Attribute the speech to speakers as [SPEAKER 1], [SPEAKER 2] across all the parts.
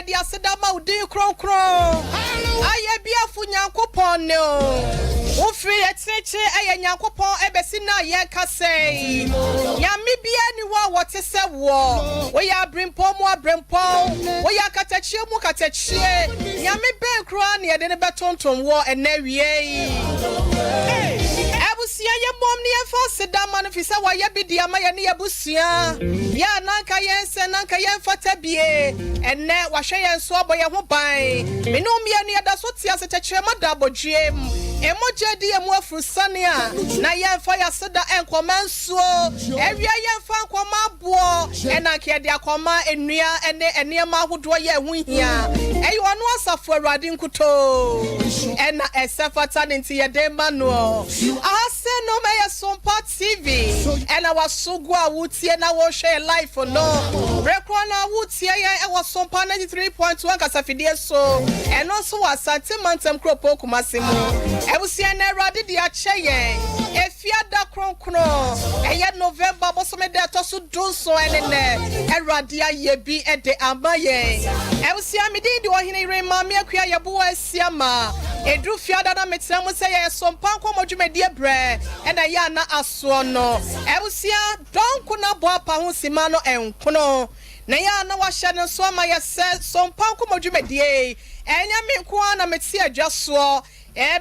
[SPEAKER 1] yɛde aseda ma wo din kronkron. Ayɛbiafo Nyankopɔn ne wo. Wofiri akyirikyiri ɛyɛ Nyankopɔn ɛbɛsi nnɛ a yɛrekasa yi. Nyame biara nni hɔ a wɔte sɛ woɔ. Woyɛ aberempɔn mu aberempɔn. Woyɛ akatakyie mu katakyie. Nyame bɛn koraa na yɛde no bɛtontom woɔ ɛnnɛ awia yi? Abusua yɛmmom na yɛmfa aseda mma no firi sɛ wayɛ bi de ama yɛne yɛn abusua. Yɛ a na anka yɛnsɛ na anka yɛmfata bie. Ɛnnɛ wahwɛ yɛn so abɔ yɛn ho ban. Me ne wo mmienu yɛda so te ase tɛkyerɛma da abɔdweam. Mogya adi yɛn mu afurusane a na yɛmfa yɛn aseda nkɔma nsuo. Awia yɛmfa nkɔma aboɔ ɛna anka yɛde akɔma nnua ne nneɛma ahodoɔ yɛ ɛho hia. Ɛyɛ ɔno Asafo Awurade nkutoo ɛna ɛsɛ fata ne nti yɛde ma noɔ. Aha sei nom ɛyɛ Sompa TV ɛna waso gu a wotie na wohwɛ yɛ live no. Berɛ korɔ no a wotie yɛn ɛwɔ Sompa 93.1 kasafidie so. Ɛno nso wɔ Asante Mantam kuropɔn Kumasi mu. Abusua na Awurade de akyɛ yɛn. Efiada kronkron ɛyɛ November bosome da ɛtɔ so dunson ɛne nnɛ. Awurade ayɛ bi de ama yɛn. Abusua me din de Ɔhene Yere Maame Akua Yeboah Asiamah. Ɛduru Fiada na metena mu sɛ yɛyɛ Sompa nkɔmmɔ dwumadie berɛ ɛna ɛyɛ a na asoɔ no. Abusua, dɔnko na bɔ apa ho sima no nkono. Na ɛyɛ a na wahyɛ no nso ama yɛ sɛ Sompa nkɔmmɔ dwumadie yi, ɛnyɛ me nko ara na mete adwa soɔ.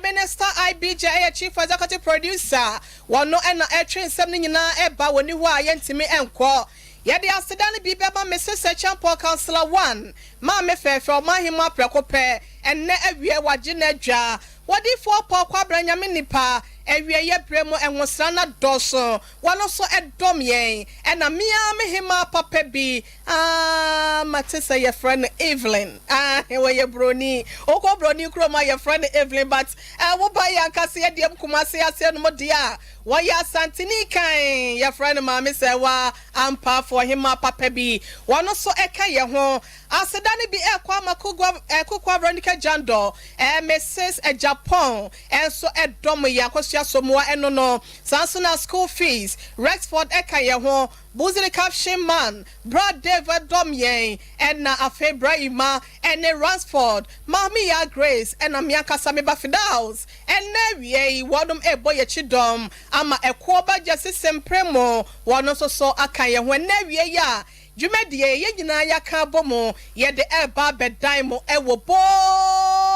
[SPEAKER 1] Minister IBJ yɛ Chief Executive Producer, wɔno na ɛtwe nsɛm no nyinaa ɛba, wɔnni hɔ a yɛntumi nkɔ. Yɛde aseda no bi bɛma Mrs Acheampong Councillor One, Maame fɛɛfɛ, Ɔmanhemmaa prɛko pɛ, ɛnnɛ awia wagye n'adwa. Wɔdifoɔ Paul Kwabena Nyame nipa, awieɛ berɛ mu nwosra no adɔɔso, wɔno nso dɔm yɛn. Ɛna me ara me hemaa papa bi, aah mate sɛ yɛfrɛ no Evelyn, aah wɔyɛ broni, wokɔ broni kurom a yɛfrɛ no Evelyn but eh, woba yɛn ankasa yɛ deɛm Kumasi aseɛ nom deɛ a, wɔyɛ Asanteni kann, yɛfrɛ no Maame Sɛɛwa Ampaafo, ɔhemaa papa bi, wɔno nso ka yɛn ho. Aseda no bi rekɔ ama Kugua Kukua Veronica Jandor, Mrs Agyapong nso dɔm yɛn, Akosua Somoa ɛno no, saa nso na School Fees, Rexford ka yɛn ho, Buzili Caption Man, Bra Dave dɔm yɛn, ɛna afei Bra Emma ɛne Ransford, Maame Yaa Grace ɛna me ankasa me ba Fidaus. Ɛnnɛ awia yi wɔnom rebɔ yɛn akyi dɔm ama ɛkoɔ ba Gyasi Sempremo, wɔn nso so aka yɛn ho. Ɛnnɛ awia yi a Dwumadie yi, yɛn nyinaa yɛaka abɔ mu, yɛde reba abɛdan mo wɔ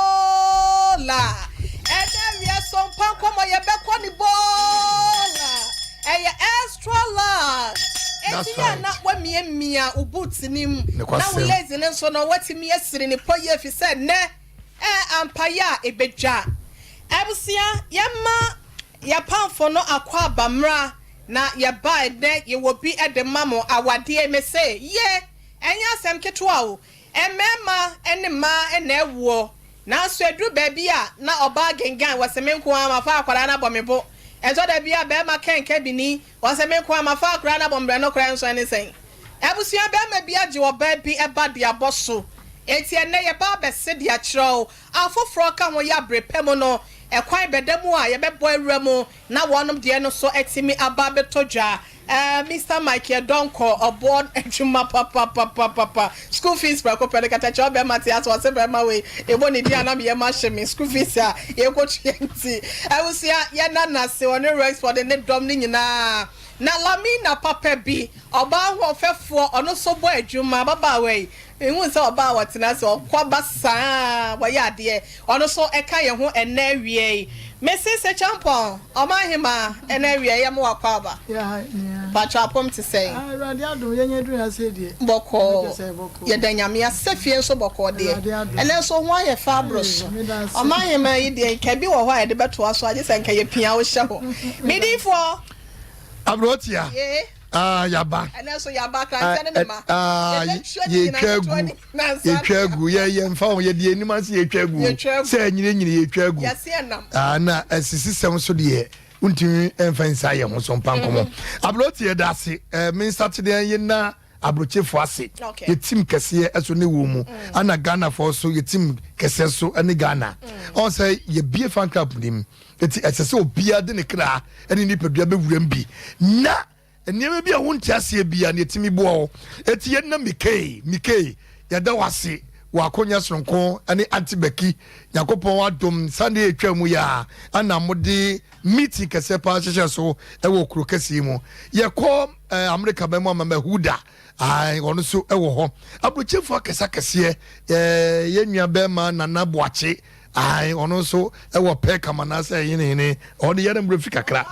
[SPEAKER 1] Boola. Ɛnɛ awia Sompa nkɔmmɔ yɛbɛkɔ ne Boola. Ɛyɛ extra large.
[SPEAKER 2] That's
[SPEAKER 1] Enti yɛ a
[SPEAKER 2] right.
[SPEAKER 1] na woamiamia wo boot no mu, na wo
[SPEAKER 2] Nokwasɛm.
[SPEAKER 1] lazy no nso no woatumi asiri ne pɔ yie ɛfiri sɛ nnɛ ɛɛ ampa yɛ a ɛbɛdwa. Abusua, yɛmma yɛn apamfo no akwaaba mmra. Na yɛbae nnɛ yɛwɔ bi de ma mo awadeɛ mese ye ɛnyɛ asɛm ketewa o mmarima ne mmaa na ɛwoɔ nanso ɛduru baabi a na ɔbaa gengan wɔse me nko ara mafa akwadaa no abɔ me bo ɛtɔ da bi a barima kɛnkɛ bini wɔse me nko ara mafa akwadaa no abɔ me brɛ nokorɛ nso ɛne sɛn abusua barima bi agye ɔbaa bi ba de abɔ so enti ɛnnɛ yɛba abɛse de akyerɛ wo afoforɔ ka ho yɛ abere pɛ mu no ɛkwan bɛda mu a yɛbɛbɔ awura mu Na wɔnom deɛ no so atumi aba abɛtɔ dwa eh Mister Michael Donkor ɔboɔ adwuma papapapapa School fees prɛko pɛ no katakyɛ ɔbɛma te ase ɔse bɛma wei yɛbɔ ne din a na me yam ahye me School fees a yɛkɔtua nti abusua yɛda no ase ɔne Rexford ne dɔm no nyinaa Na Lamina papa bi ɔbaa ahoɔfɛfoɔ ɔno nso bɔ adwuma ababaawa yi Mehu sɛ ɔbaa a ɔtena ase, ɔkɔ ba saa, wɔyɛ adeɛ. Ɔno nso ɛka yɛn ho ɛnnɛ awia yi. Mese Sekyampɔn, Ɔmanhemaa, ɛnnɛ awia yi yɛma wo akwaaba. Patrɔ apom te sɛn?
[SPEAKER 3] Awurade adom, yɛnya duru ha sei deɛ.
[SPEAKER 1] Bɔkɔɔ. Yɛda Nyame ase sɛ fie nso bɔkɔɔ deɛ. Ɛnnɛ nso wo ho ayɛ fɛ aboro so. Ɔmanhemaa yi deɛ, nka bi wɔ hɔ a yɛde bɛtoa so a, gye sɛ nka yɛpia wo hyɛ hɔ. Me difoɔ.
[SPEAKER 2] Aberanteɛ.
[SPEAKER 1] Yee.
[SPEAKER 2] Ah, yaba.
[SPEAKER 1] Ɛnɛ nso yaba akrantɛ ne ne ma.
[SPEAKER 2] Ah,
[SPEAKER 1] Yɛbɛtwa ne nyinaa
[SPEAKER 2] yɛtwa
[SPEAKER 1] ketewa
[SPEAKER 2] agu.
[SPEAKER 1] ne nyinaa nsa
[SPEAKER 2] Yɛtwa agu. Yɛ yɛmfa ho yɛde anim ase yɛtwa agu.
[SPEAKER 1] Yɛtwa agu.
[SPEAKER 2] Sɛ anyini nyini yɛtwa agu.
[SPEAKER 1] Yɛse ɛnam.
[SPEAKER 2] Ah, na asisisɛm so deɛ wontumi mfa nsa yɛ ho so mpa nkɔmmɔ. Aberante yɛda ase. Eh, me nsatedeɛ yɛ na aburokyefo ase.
[SPEAKER 1] Okay.
[SPEAKER 2] Yɛ team kɛseɛ ɛso ne wɔ mu. Ana Ghanafoɔ so yɛ team kɛseɛ so ne Ghana. Ɔn sɛ yɛbie fan club nim. Enti ɛsɛ sɛ obiara de ne kra ne ne nipadua bɛwuram bi, na nneɛma bi a wonte aseɛ biara no, yɛtumi boa wo. Enti yɛn na Mikei, Mikei, yɛda wo ase. wɔ akonya soronko ne Auntie Becky. Nyankopɔn adom Sunday a ɛtwa mu yi a ana mode meeting kɛseɛ paa hyehyɛ so wɔ kuro kɛseɛ yi mu. Yɛkɔ eh, Amerika bɛn mu ama Mahuda ae ɔno nso wɔ hɔ. Aburokyefoɔ akɛse akɛseɛ eh, yɛn nua bɛrima Nana Boakye Ae ɔno nso ɛwɔ pɛ kama na sɛ hene hene ɔno yɛ no mmerɛ fi kakra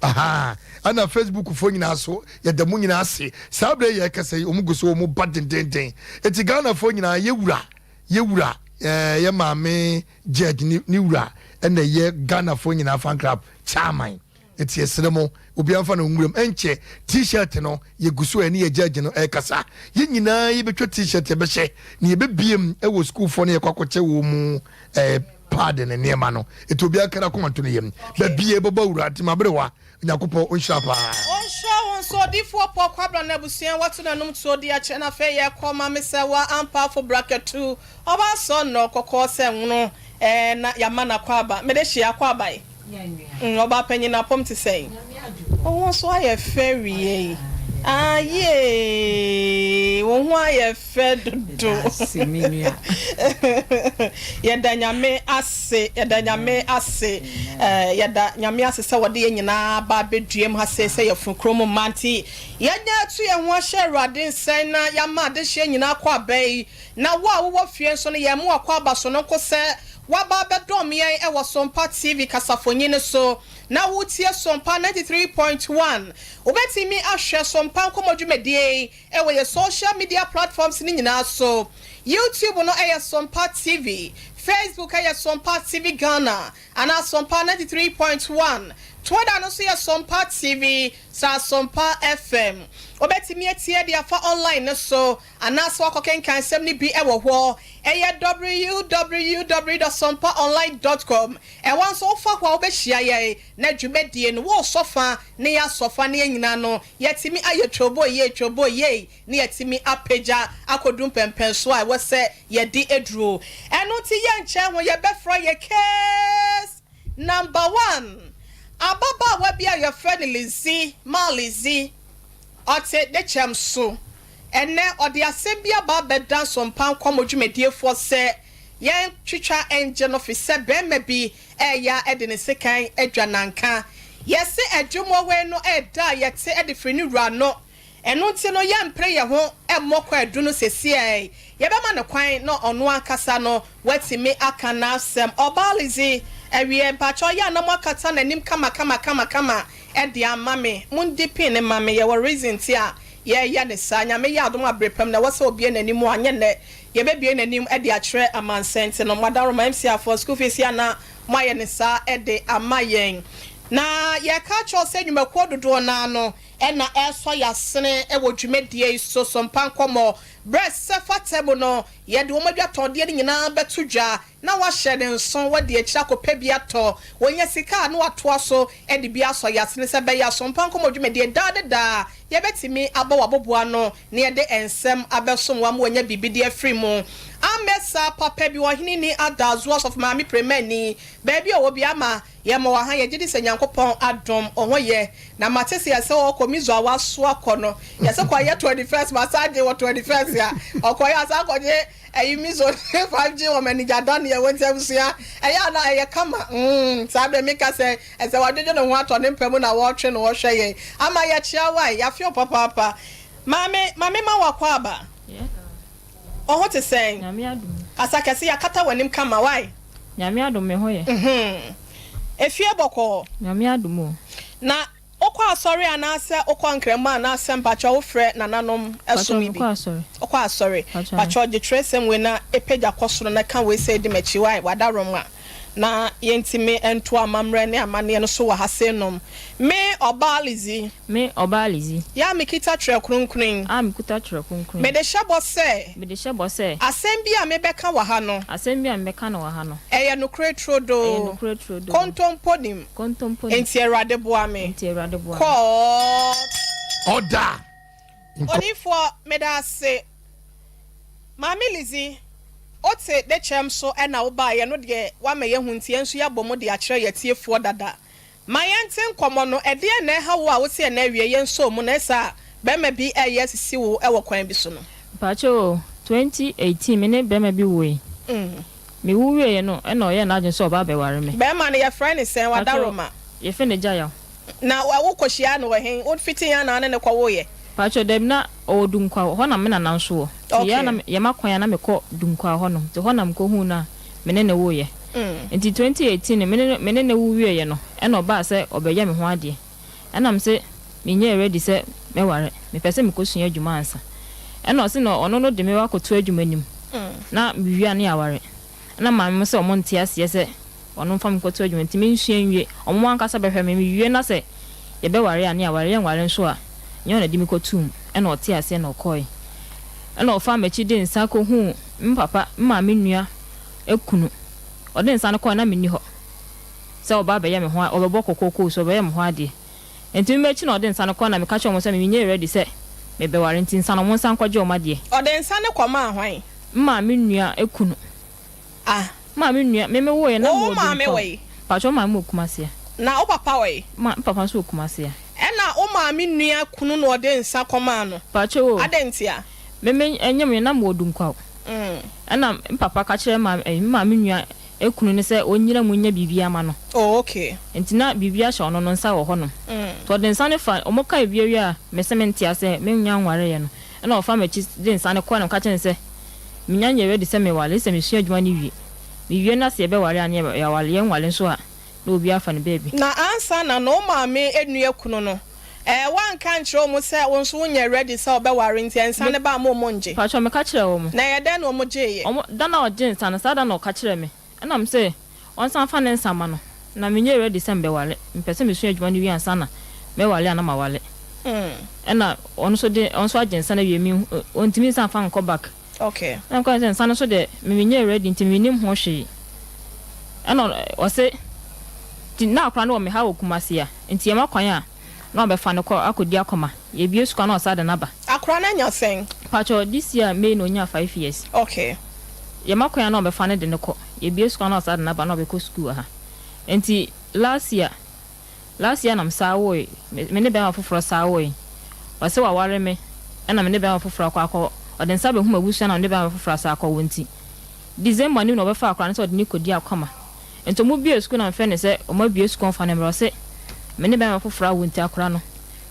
[SPEAKER 2] aha ɛna facebook foɔ nyinaa so yɛda mu nyinaa ase saa berɛ yɛ kɛsɛ yi wɔn gu so wɔn ba dendenden eti Ghana foɔ nyinaa yɛ wura yɛ wura ɛɛ yɛ maame judge ne ne wura ɛna yɛ Ghana foɔ nyinaa fan club chairman Enti yɛsrɛ mo, obiara mfa ne ho nwura mu. Ɛnkyɛ, T-shirt no, yɛgu so a yɛne yɛn gyɛɛgye no rekasa. Yɛn nyinaa yɛbɛtwa T-shirt yɛbɛhyɛ, na yɛbɛbue mu wɔ sukuufoɔ no yɛkɔ akɔkyɛ wɔn mu eh, paade ne nneɛma no. Enti obiara nka n'akoma nto ne yam. Baabi a yɛbɛbɔ awura, nti m'aberewa, Onyankopɔn ɔnhyira paa.
[SPEAKER 1] Ɔnhyira wo nso odifoɔ Paul Kwabena ne abusua watu n'anom tuo de akyerɛ no afei yɛkɔ Maame Sɛwa Ampaafo Brakatu Ɔbaa sɔ nnɔ kɔkɔɔ sɛ nwono ɛɛ na yɛama no akwaaba mede hyee akwaaba yi. Mm, ɔbaa panyin apɔm te sɛn? Wo ho nso ayɛ fɛ wiei. Ah, yee, wo ho ayɛ fɛ dodo. Yɛda Nyame ase, yɛda Nyame ase, eh, yɛda Nyame ase sɛ wɔde yɛn nyinaa ba abɛduam ha sei sɛ yɛfunu kurom mma nti yɛanya atu yɛn ho ahyɛ Awurade nsa na yɛama adehyeɛ nyinaa kɔ aba yi. Na wo a wowɔ fie nso no yɛn mo akwaaba sononko sɛ Woaba abɛdɔm yɛn wɔ Sompa TV kasafonyin no so na woretie Sompa 93.1. Wobɛtumi ahwɛ Sompa nkɔmmɔ dwumadie yi wɔ yɛn social media platforms no nyinaa so. YouTube no yɛ Sompa TV, Facebook yɛ Sompa TV Ghana anaa Sompa 93.1, Twitter no nso yɛ Sompa TV saa Sompa FM. Wobɛtumi atie de afa online no so Anaasɛ woakɔkenkan nsɛm no bi wɔ hɔ. Ɛyɛ www dot sompaonline dot com. Ɛhɔ nso wofa hɔ a wobɛhyia yɛn na dwumadie no woresɔ fa na yɛasɔ fa na yɛn nyinaa no yɛatumi ayɛ twoboi yei twoboi yei na yɛatumi apagya akɔdu mpɛnpɛnsoɔ a ɛwɔ sɛ yɛde aduro. Ɛno nti yɛnkyɛ ho yɛbɛfrɛ yɛn case number one. Ababaawa bi a yɛfrɛ no Lizzy, Maa Lizzy, ɔte Dekyɛm so. Ɛnnɛ, ɔde asɛm bi aba abɛda Nsɔmpa Nkɔmmɔ dwumadiefoɔ sɛ yɛntwitwa ngye no fisɛ barima bi reyɛ de ne sekan adwa nanka. Yɛse adwumoɔ wei no ɛda a yɛte de firi ne wura no. Ɛno nti no yɛmpere yɛn ho mmɔ kwaadu no sesiei. Yɛbɛma no kwan na ɔno ankasa no watumi aka n'asɛm. Ɔbaa Lizzy, awie mpakyɛw yɛ a na moakata n'anim kama kama kama kama de ama me. Mondi pin no ma me, yɛwɔ reason nti a Yɛreyɛ no saa. Nyame yɛ adom a bere pa mu na ɛwɔ sɛ obue n'anim a, nyɛ nnɛ. Yɛbɛbue n'anim de akyerɛ amansan nti no, moadaworoma MCAfoɔ, school fees yi a na moayɛ no saa de ama yɛn. Na yɛreka akyerɛ wo sɛ nnwumakuo dodoɔ no ara no na ɛresɔ yɛn asene wɔ dwumadie yi so, so mpa nkɔmmɔ. Berɛ sɛ fata mu no, yɛde wɔn adwatɔndeɛ no nyinaa bɛto dwa na wahyɛ ne nso, wadi akyire akɔpɛ bi atɔ, ɔnya sika a na watoa so de bi asɔ yɛn asene sɛ ɛbɛyɛ a Sompa Nkɔmmɔ dwumadie daa ne daa yɛbɛtumi abɔ w'aboboa ano na yɛde nsɛm abɛsom wo ama wanya biribi de afiri mu. Ammɛ saa papa bi, Ɔhene ni Adazoa Ɔsɔfo Maame Premani, baabi a ɔwɔ biara ma yɛmmɔ wɔ ha, yɛgye di sɛ Nyankopɔn adom ɔho yɛ, na mate sɛ yɛsɛ ɔkɔ Mizo a wasoa kɔ no, yɛsɛ kɔyɛ 21st, masan agye wɔ 21st a ɔkɔyɛ asan akɔgye Ɛyi mi so 5G wɔ manager Daniel wɔ nti abusua ɛyɛ a na ɛyɛ kama mm saa berɛ meka sɛ ɛsɛ wadwedwe ne ho atɔ ne mpa mu na wɔretwe no wɔhwɛ yɛn ama yɛkyea wae yafe wo papaapa maame ma me ma wakɔ aba wo ho te sɛn
[SPEAKER 4] Nyame adom.
[SPEAKER 1] Kasa kɛse yakata w'anim kama wae.
[SPEAKER 4] Nyame adom me ho yɛ.
[SPEAKER 1] Mhm efie bɔkɔɔ.
[SPEAKER 4] Nyame adom o.
[SPEAKER 1] Na Wokɔ asɔre anaasɛ wokɔ nkramo anaasɛ mpakyɛw wofrɛ nananom som
[SPEAKER 4] Pakyɛw
[SPEAKER 1] yi bi?
[SPEAKER 4] mekɔ asɔre.
[SPEAKER 1] Wokɔ asɔre.
[SPEAKER 4] Pakyɛw.
[SPEAKER 1] Pakyɛw gye twerɛsɛm wei na pagya kɔ soro na ka wei sɛ di m'akyi wai w'adaworoma na yɛntumi nto amammerɛ ne amanneɛ no so wɔ ha sei nom. Me ɔbaa Lizzy.
[SPEAKER 4] Me ɔbaa Lizzy.
[SPEAKER 1] Yɛ a mekita twerɛ kronkron yi.
[SPEAKER 4] A mekuta twerɛ kronkron yi.
[SPEAKER 1] Mede hyɛ bɔ sɛ.
[SPEAKER 4] Mede hyɛ bɔ sɛ.
[SPEAKER 1] Asɛm bi a mebɛka wɔ ha no.
[SPEAKER 4] Asɛm bi a mebɛka no wɔ ha no.
[SPEAKER 1] Ɛyɛ nokorɛ turodoo.
[SPEAKER 4] Ɛyɛ nokorɛ turodoo.
[SPEAKER 1] Kontompo nim.
[SPEAKER 4] Kontompo ni.
[SPEAKER 1] Enti Awurade boa me.
[SPEAKER 4] Enti Awurade boa me.
[SPEAKER 1] Kɔɔt.
[SPEAKER 2] Ɔda nkɔ.
[SPEAKER 1] Odiyifoɔ, meda ase. Maame Lizzy, wote dekyɛm so na wobaeɛ, ɛno deɛ woama yɛahu nti yɛn nso yɛabɔ mu de akyerɛ yɛn atiefoɔ dada. Ma yɛnte nkɔmmɔ no, ɛdeɛn na ɛha wo a wose ɛnnɛ awie yɛnsɔɔ mu na ɛsɛ a barima bi reyɛ asisi wo wɔ kwan bi so no?
[SPEAKER 4] Mpakyɛw o, 2018 me ne bɛrima bi woe. Me wo wieɛ no ɛna ɔyɛɛ n'adwene sɛ ɔba abɛware me.
[SPEAKER 1] Bɛrima no yɛfrɛ no sɛn? Wadaroma.
[SPEAKER 4] Yɛfrɛ no Gyayaw.
[SPEAKER 1] Na wo kɔ hyiaa no wɔ hen? Wo fiti hen na wo ne no kɔ woeɛ?
[SPEAKER 4] Pakyɛw dabi na ɔwɔ Dunkwa hɔ na me nana nso wɔ. Nti yɛ a na yɛma kwan a na mekɔ Dunkwa hɔ nom. Nti hɔ na mekɔ huu no a me ne no woeɛ. Nti 2018 no me ne no wo wieɛ no ɛna ɔbaa sɛ ɔbɛyɛ me ho adeɛ. Ɛna mese menyɛɛ ready sɛ mɛware, mepɛ sɛ mekɔsua adwuma ansa. Ɛna ɔse na ɔno no de me akɔto adwuma no mu na mewie a ne yɛaware. Ɛna maame mo sɛ ɔmo nte aseɛ sɛ ɔno mfa me nkɔto adwuma nti mensua nwie, ɔmo ankasa bɛhwɛ me, mewie na sɛ yɛbɛware a ne yɛaware, yɛnware nso a nyɛ ɔna de me kɔtoo mu. Ɛna ɔtee aseɛ na ɔkɔɔe. Ɛna ɔfaa m'akyi de nsa kɔhuu me papa, me maame nua kunu. Ɔde nsa no kɔɔe na menni hɔ. Sɛ ɔba abɛyɛ me ho a, ɔbɛbɔ kɔkɔɔ so ɔbɛyɛ me ho adeɛ. Nti me m'akyi na ɔde nsa no kɔe na meka kyerɛɛ wɔn sɛ menyɛɛ ready sɛ mebɛware nti nsa no wɔn nsa nkɔgye wɔn adeɛ.
[SPEAKER 1] Ɔde nsa no kɔmaa hwan?
[SPEAKER 4] Me maame nua kunu.
[SPEAKER 1] Ah.
[SPEAKER 4] Me maame nua, me me woeɛ na
[SPEAKER 1] Wo
[SPEAKER 4] mewɔ
[SPEAKER 1] maame
[SPEAKER 4] Dunkwa
[SPEAKER 1] wɔ
[SPEAKER 4] o.
[SPEAKER 1] he?
[SPEAKER 4] Mpakyɛ wo maame wɔ Kumasi a?
[SPEAKER 1] Na wo papa wɔ he?
[SPEAKER 4] Ma, me papa nso wɔ Kumasi a.
[SPEAKER 1] Ɛna wo maame nua kunu na ɔde nsa kɔmaa no?
[SPEAKER 4] Mpakyɛ o.
[SPEAKER 1] Adɛn ntia?
[SPEAKER 4] Me me nyem no na mewɔ Dunkwa o. Ɛna me papa ka kyerɛɛ maame, ɛyi, me maame nua kunu no sɛ ɔnnyina mu nyɛ biribiara ma no.
[SPEAKER 1] Oh okay.
[SPEAKER 4] Nti na biribiara hyɛ ɔno no nsa wɔ hɔnom. Nti ɔde nsa no fa, wɔn kae wie wie a, mese mente aseɛ, mennya nwareeɛ no, ɛna ɔfaa m'akyi de nsa no kɔe na meka kyerɛɛ no sɛ, mennya nyɛɛ ready sɛ meware, gye sɛ mesua adwuma no wie. Mewie na sɛ yɛbɛware a ne yɛaware, yɛnware nso a, na obiara afa ne baabi.
[SPEAKER 1] Na ansa na na wo maame nua kunu no, ɛɛ woanka ankyerɛ wɔn sɛ wo nso wonyɛ ready sɛ wobɛware nti nsa no ba a mo wɔn nngye?
[SPEAKER 4] Mpakyɛw meka kyerɛɛ wɔn.
[SPEAKER 1] Na ɛyɛ dɛn na wɔn gyeeɛ?
[SPEAKER 4] Wɔn, da no a ɔgyee nsa no, saa da no na ɔka kyerɛɛ me. Ɛna mese ɔnsan mfa ne nsa mma no. Na menyɛ ready sɛ mebɛware, mepɛ sɛ mesua adwuma no wie ansa na mɛware a na maware. Ɛna ɔno nso de, ɔno nso agye nsa no awie, menhu, ɔntumi nsan mfa nkɔ back.
[SPEAKER 1] Okay.
[SPEAKER 4] Ɛna meka kyerɛɛ no sɛ nsa no nso deɛ me menyɛɛ ready nti mennim ho hwee. Ɛna ɔse nti na akora no wɔ me ha wɔ Kumasi a, nti yɛma kwan a na wabɛfa no kɔ akɔdi akɔma. Yɛbue sukuu a na ɔsan de no aba.
[SPEAKER 1] Akora no anya sɛn?
[SPEAKER 4] Mpakyɛw, this year May na ɔnyaa 5 years. Yɛma kwan a na ɔbɛfa no de no kɔ. Yɛbue sukuu a na ɔsan de no aba na ɔbɛkɔ sukuu wɔ ha. Nti last year na mesan woe, me ne bɛrima foforɔ san woe. Ɔse waware me ɛna me ne bɛrima foforɔ akɔ akɔ, ɔde nsa bɛhu m'abusua na me ne bɛrima foforɔ asan akɔwo nti December no mu na ɔbɛfa akora no sɛ ɔde no kɔdi akɔma. Nti ɔmo bue sukuu na mefrɛ no sɛ ɔmo abue sukuu ɔmfa no mmra, ɔse me ne bɛrima foforɔ awo nti akora no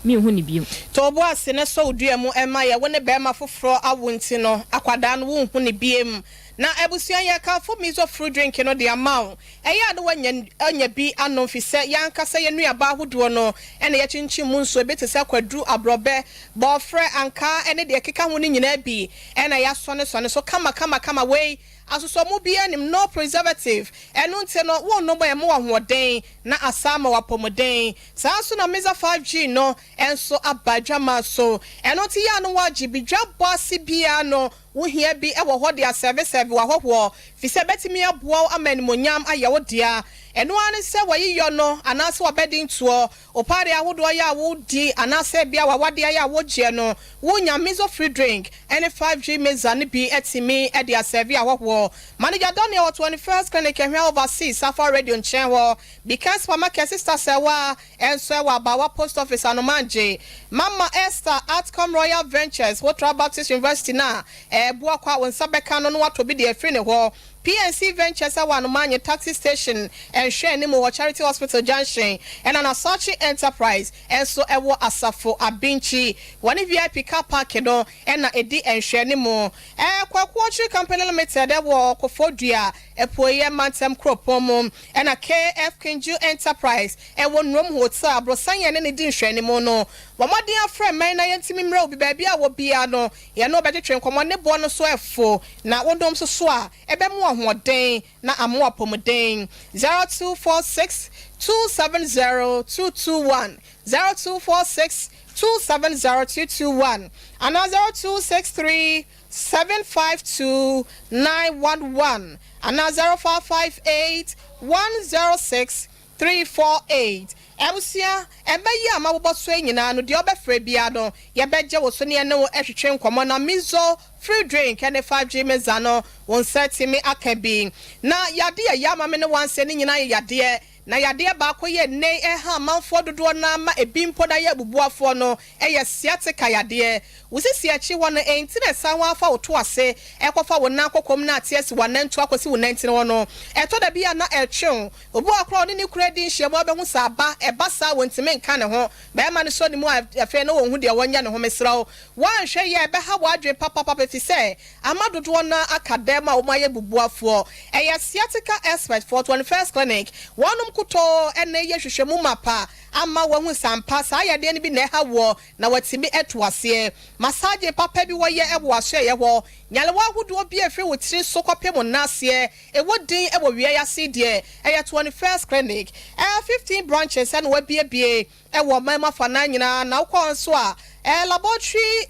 [SPEAKER 4] menhu no biom.
[SPEAKER 1] To wo bo ase na sɔ wo dua mu ma yɛ, wo ne bɛrima foforɔ awo nti no akwadaa no wonhu no biom. Na abusua yɛkamfo Mizo fruit drink no de ama wo. Ɛyɛ a na woanya anya bi anom fisɛ yɛn ankasa yɛn nnuaba ahodoɔ no na yɛkyenkyen mu nsuo bi te sɛ kwadu, aborɔbɛ, bɔɔfrɛ, ankaa ne deɛ ɛkeka ho no nyinaa bi na yɛasɔnesɔne so kama kama kama. Wei asosɔmu biara nnim, no preservative, ɛno nti no wonnom a ɛma wo ahoɔden na asan ama wo apɔmuden. Saa nso na Miza 5G no nso aba adwaman so. Ɛno nti yɛ a na woagye bi dwabɔ ase biara no wohia bi wɔ hɔ de asɛvesɛve w'ahɔhoɔ, fisɛ ɛbɛtumi aboa wo ama animuonyam ayɛ wo dea. Ɛno ara ne sɛ w'ayiyɔ no anaasɛ w'abɛdentoɔ, wo padeɛ ahodoɔ yɛ a wodi anaasɛ ebia w'awadeɛ yɛ a wogyeɛ no, wonya Mizo Free Drink ne 5G Mixer no bi atumi de asɛve ahɔhoɔ. Manager Daniel wɔ 21st Clinic Ahwea Overseas Safa Radio nkyɛn hɔ. Bikan Supermarket Sister Sɛwa nso wɔ Abawa Post Office Anomangye. Mama Esther Atcom Royal Ventures Hotra Baptist University na ɛɛboa kɔ a wo nsa bɛka no na watɔ bi de afiri ne hɔ. PNC Ventures wɔ Anomanye Taxi Station nhwɛ anim wɔ Charity Hospital Junction, ɛna Nasachi Enterprise nso wɔ Asafo Abinkyi. Wɔne VIP car park no ɛna ɛdi nhwɛ anim. Kwaku Ɔkyere Company Limited wɔ Koforidua Apueeɛ Mantam Kuropɔn mu, ɛna KF Kinju Enterprise ɛwɔ Nrom Hotel Aborosan yɛn ne ne di nhwɛ anim no. Bɔ mmɔden afrɛ mmɛn na yɛntumi mmerɛ obi baabi a wɔ biara no, yɛne wo bɛtwetwe nkɔmmɔ ne boɔ no so ɛfo na wodom so so a ɛbɛmo ahoɔden na amo apɔmuden. 0246 270 221, 0246 270 221 anaa 0263 752 911 anaa 0558 106 348. Abusua, ɛbɛyɛ a mabobɔ so yi nyinaa no, deɛ ɔbɛfrɛ biara no yɛbɛgye wo so ne ɛne wo ɛhwehwɛ nkɔmmɔ na Mizo free drink ne 5G Mixer no wo nsa tumi aka bi. Na yadeɛ yɛ ama me ne wansɛ ne nyinaa yɛ yadeɛ. Na yadeɛ baako yɛ nnɛ yi ɛha amanfoɔ dodoɔ no ara ma ebi mpo da yɛ abubuafoɔ no yɛ sciatica yadeɛ. Wo sisi akyi hɔ no enti na ɛsan hɔ ara fa wo to ase kɔfa wo nan kɔkɔm na ate asi w'anantu akɔsi wo nantini hɔ no. Ɛtɔ da bi a na ɛretwe wo. Obi wɔ hɔ koraa a ɔne ne kunu adi nhyiamu a wobɛhu sɛ aba, ɛba saa a wɔntumi nka ne ho. Barima no sɔ ne mu a afei na ɔnhu deɛ ɔnyɛ ne ho. Mesrɛ wo, woanhwɛ yie a ɛbɛha w'adwene papapapa efisɛ ama dodoɔ no ara aka dan mu a wɔayɛ bubuafoɔ. Ɛyɛ sciatica expert foɔ, 21st Clinic, wɔnom nkutoo na ɛyɛ nhwehwɛmu mapa ama wɔahu sɛ ampa saa yadeɛ no bi na ɛha woɔ na wɔatumi atu aseɛ. Massaging papa bi wɔyɛ wɔ asoɛeɛ hɔ. Nyarewa ahodoɔ bi a ɛfiri wo tiri so kɔpem wo nan aseɛ ɛwɔ din wɔ wia yi ase yi deɛ, ɛyɛ 21st Clinic. Ɛyɛ 15 branches na wɔabuebue wɔ ɔman mu afanan nyinaa na wokɔ hɔ nso a, laboratory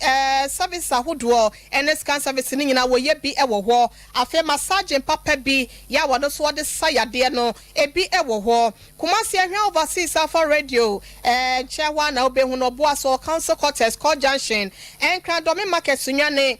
[SPEAKER 1] services ahodoɔ ne scan service no nyinaa wɔyɛ bi wɔ hɔ. Afei massaging papa bi yɛ a wɔno nso wɔde sa yadeɛ no, ebi wɔ hɔ. Kumasi Ahwea Overseas Alpha Radio nkyɛn hɔ ara na wobɛhu no, Ɔboaso, Council Quarters, Court Junction, Nkran Dɔme Market, Sunyani,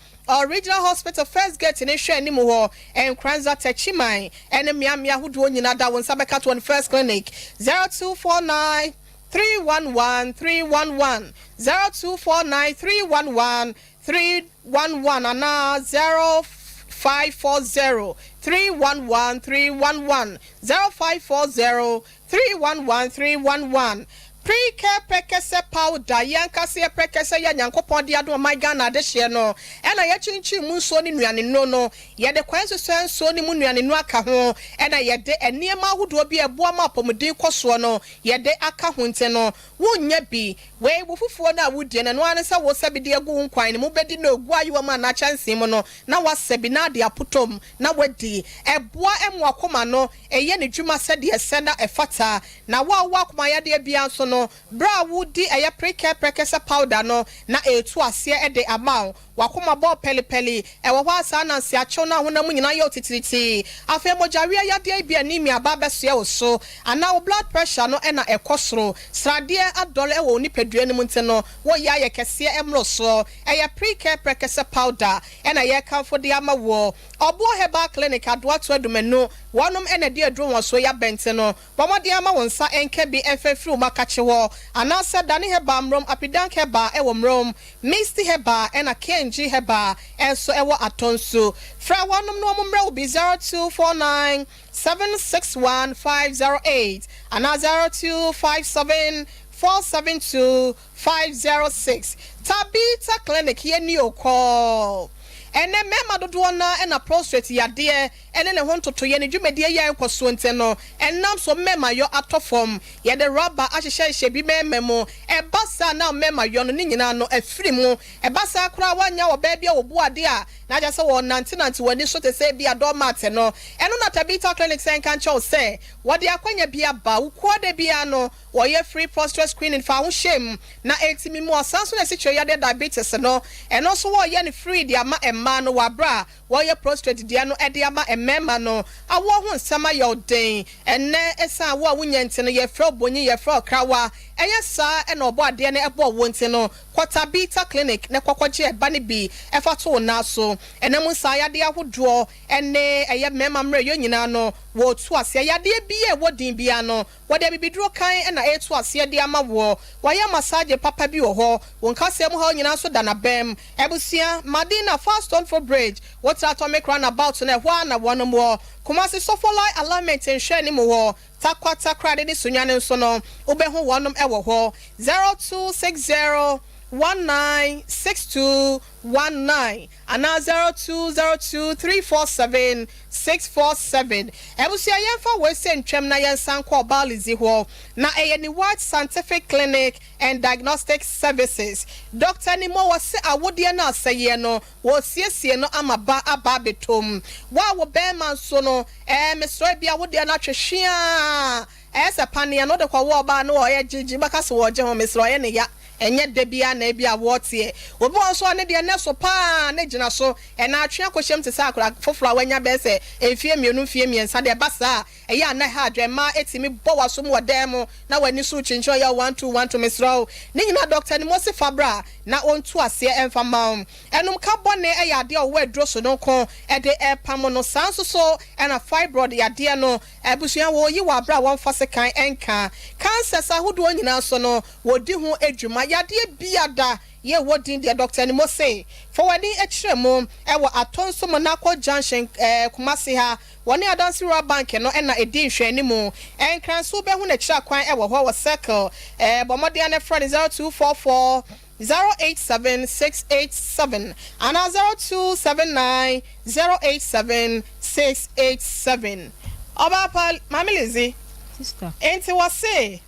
[SPEAKER 1] Regional Hospital First Gate no nhwɛ anim hɔ, Nkoranza, Techiman ne mmeammea ahodoɔ nyinaa da wo nsa bɛka 21st Clinic, 0249 311 311, 0249 311 311 anaa 0540 311 311, 0540 311 311. Pre-Care Pɛkɛsɛ Powder, Yɛn ankasa yɛ pɛkɛsɛ yɛ Nyankopɔn de adom ɔman Ghana adehyeɛ no, ɛna yɛkyinkyin mu nsuo ne nnuane nnuro no, yɛde kwan susua nsuo no mu nnuane nnuro aka ho, ɛna yɛde nneɛma ahodoɔ bi a ɛboa ma apɔmuden kɔ soɔ no yɛde aka ho nti no, wonnya bi. Wei, wo fufuo no a wodie no, ɛno ara ne sɛ wosɛ bi de agu wo nkwan no mu, wobɛdi no agu ayowa mu anaa kyɛnsee mu no, na woasɛ bi na ade apotɔ mu na woadi. Ɛboa ma w'akoma no yɛ ne dwuma sɛdeɛ ɛsɛ na ɛfata. Na wo a wowɔ akomayadeɛ biara nso no, berɛ a wodi ɛyɛ prekɛ prɛkɛsɛ powder no, na ɛretu aseɛ de ama wo. W'akoma bɔ pɛlipɛli, ɛwɔ hɔ ara saa na nseakyew no a honam mu nyinaa yɛ wo titiritii. Afei mogyaweɛ yadeɛ yi bi anemia aba abɛsoɛ wo so, anaa wo blood pressure no na ɛkɔ soro, sradeɛ adɔre wɔ wo nipadua no mu nti no, woreyɛ ayɛ kɛseɛ mmorosoɔ. Ɛyɛ prekɛ prɛkɛsɛ powder na yɛrekamfo de ama woɔ. Ɔboɔ Herbal Clinic, Adoato Adumanu, wɔnom na ɛde aduro nwɔsoɔ yi aba nti no, Bɔ mmɔden ara ma wo nsa nka bi mfa mfiri wo makakye hɔ, anaasɛ Dane Herbal Mmrom, Apidank Herbal wɔ Mmrom, Misty Herbal ɛna KNG Herbal nso wɔ Atonsu. Frɛ wɔnom na wɔmmrɛ wo bi 0249 761 508 anaa 0257 472 506. Tabitha Clinic yɛ ni o kɔɔ. Ɛnnɛ mmarima dodoɔ no ara na prostrate yadeɛ ne ne ho ntotoeɛ ne dwumadie yɛ nkɔsoɔ nti no, ɛnam so mmarimayɔ atɔ fam. Yɛde rɔba ahyehyɛhyehyɛ bi mmarima mu. Ɛba saa na mmarimayɔ no ne nyinaa no afiri mu. Ɛba saa koraa a woannya ɔbaa bi a ɔbu adeɛ a, na kyerɛ sɛ wɔrenantenante w'ani so te sɛ ebia doormat no. Ɛno na Tabitha Clinic sɛ nka nkyerɛ wo sɛ wɔde akwanya bi aba. Wo kuo da biara no, wɔyɛ free prostrate screening fa ho hyɛ mu na ɛtumi mu. Ɔsan nso na asikyire yadeɛ diabetes no, ɛno nso wɔreyɛ no free de ama mmaa no wɔ aberɛ a Wɔyɛ prostrate deɛ no de ama mmarima no. Awoɔ ho nsɛm ayɛ wo den ɛnnɛ ɛsiane awoɔ a wonya nti no, yɛfrɛ wo bonyin, yɛfrɛ wo krawa. Ɛnyɛ saa na Ɔbɔadeɛ no bɔɔ woɔ nti no, kɔ Tabitha Clinic na kɔ kɔgye ɛba no bi fa to wo nan so. Ɛna mu nsaa yadeɛ ahodoɔ ne ɛyɛ mmarima mmerɛyɔ nyinaa no, wɔretu aseɛ. Yadeɛ biara a ɛwɔ din biara no, Wɔde abibiduro kann na ɛreto aseɛ de ama woɔ. Wɔayɛ massage papa bi wɔ hɔ. Wo nkasɛɛ mu haw nyinaa nso da n'abam. Abusua, Madina, fa Stone Fo Bridge, wotra Atomic Roundabout no, ɛhɔ ara na wɔnom wɔ. Kumasi Sofolai Alignment nhwɛanim hɔ, Tarkwa Takoradi ne Sunyani nso no, wobɛhu wɔnom wɔ hɔ. 0260 1962 19 anaa 0202 347 647. Abusua yɛnfa wei sɛ ntwam na yɛnsan nkɔ Ɔbaa-Lizzy hɔ. Na ɛyɛ Newat Scientific Clinic and Diagnostic Services. Doctor Nimo wɔse awodeɛ no asɛeɛ no wɔresiesie no ama ba aba abɛtɔ mu. Wo a wo bɛɛma nso no ɛɛ mesrɛ ebia wodeɛ no atwe hweaa ɛyɛ sɛ paneɛ no wode kɔwɔ ɔbaa no ɔyɛ gyegye wobɛka sɛ wɔregye ho mesrɛ ɔyɛ ne ya. Ɛnyɛ da biara na ebia wɔteɛ. Obi wɔ hɔ nso a ne deɛ nnɛ so paa na egyina so. Ɛnna atwe akɔhyɛm te sɛ akwadaa foforo a wanya bɛyɛ sɛ mfeɛ mmienu, mfeɛ mmiɛnsa deɛ. Ɛba saa a, Ɛyɛ a na ɛha adwene. Mmaa tumi bɔ w'asom wɔ dan mu na w'ani so rekyinkyin ɔyɛ wo one two one two mesrɛ wo. Ne nyinaa Dɔkta Nimosi fa bra na ɔntu aseɛ mfa mma wo. Ɛnomka bɔne yɛ adeɛ a ɔwɔ aduro sononko de repamo no. Saa nso so na fibroid yadeɛ no abusua wɔyi wɔ aberɛ a wɔmfa sekan nka. Cancers ahodoɔ nyinaa nso no wɔdi ho dwuma. Yadeɛ biada Yɛ wɔ din deɛ Doctor Animose fa w'ani kyerɛ mu wɔ Atonso Monaco Junction Kumasi ha. Wɔne Adansi Rural Bank no na ɛdi nhwɛanimu. Nkran nso wobɛhu n'akyiri akwan wɔ hɔ wɔ Circle. Bɔ mmɔden ara na frɛ no 0244 087 687 anaa 0279 087 687. Ɔbaa pa Maame Lizzy,
[SPEAKER 4] Sister.
[SPEAKER 1] enti wɔse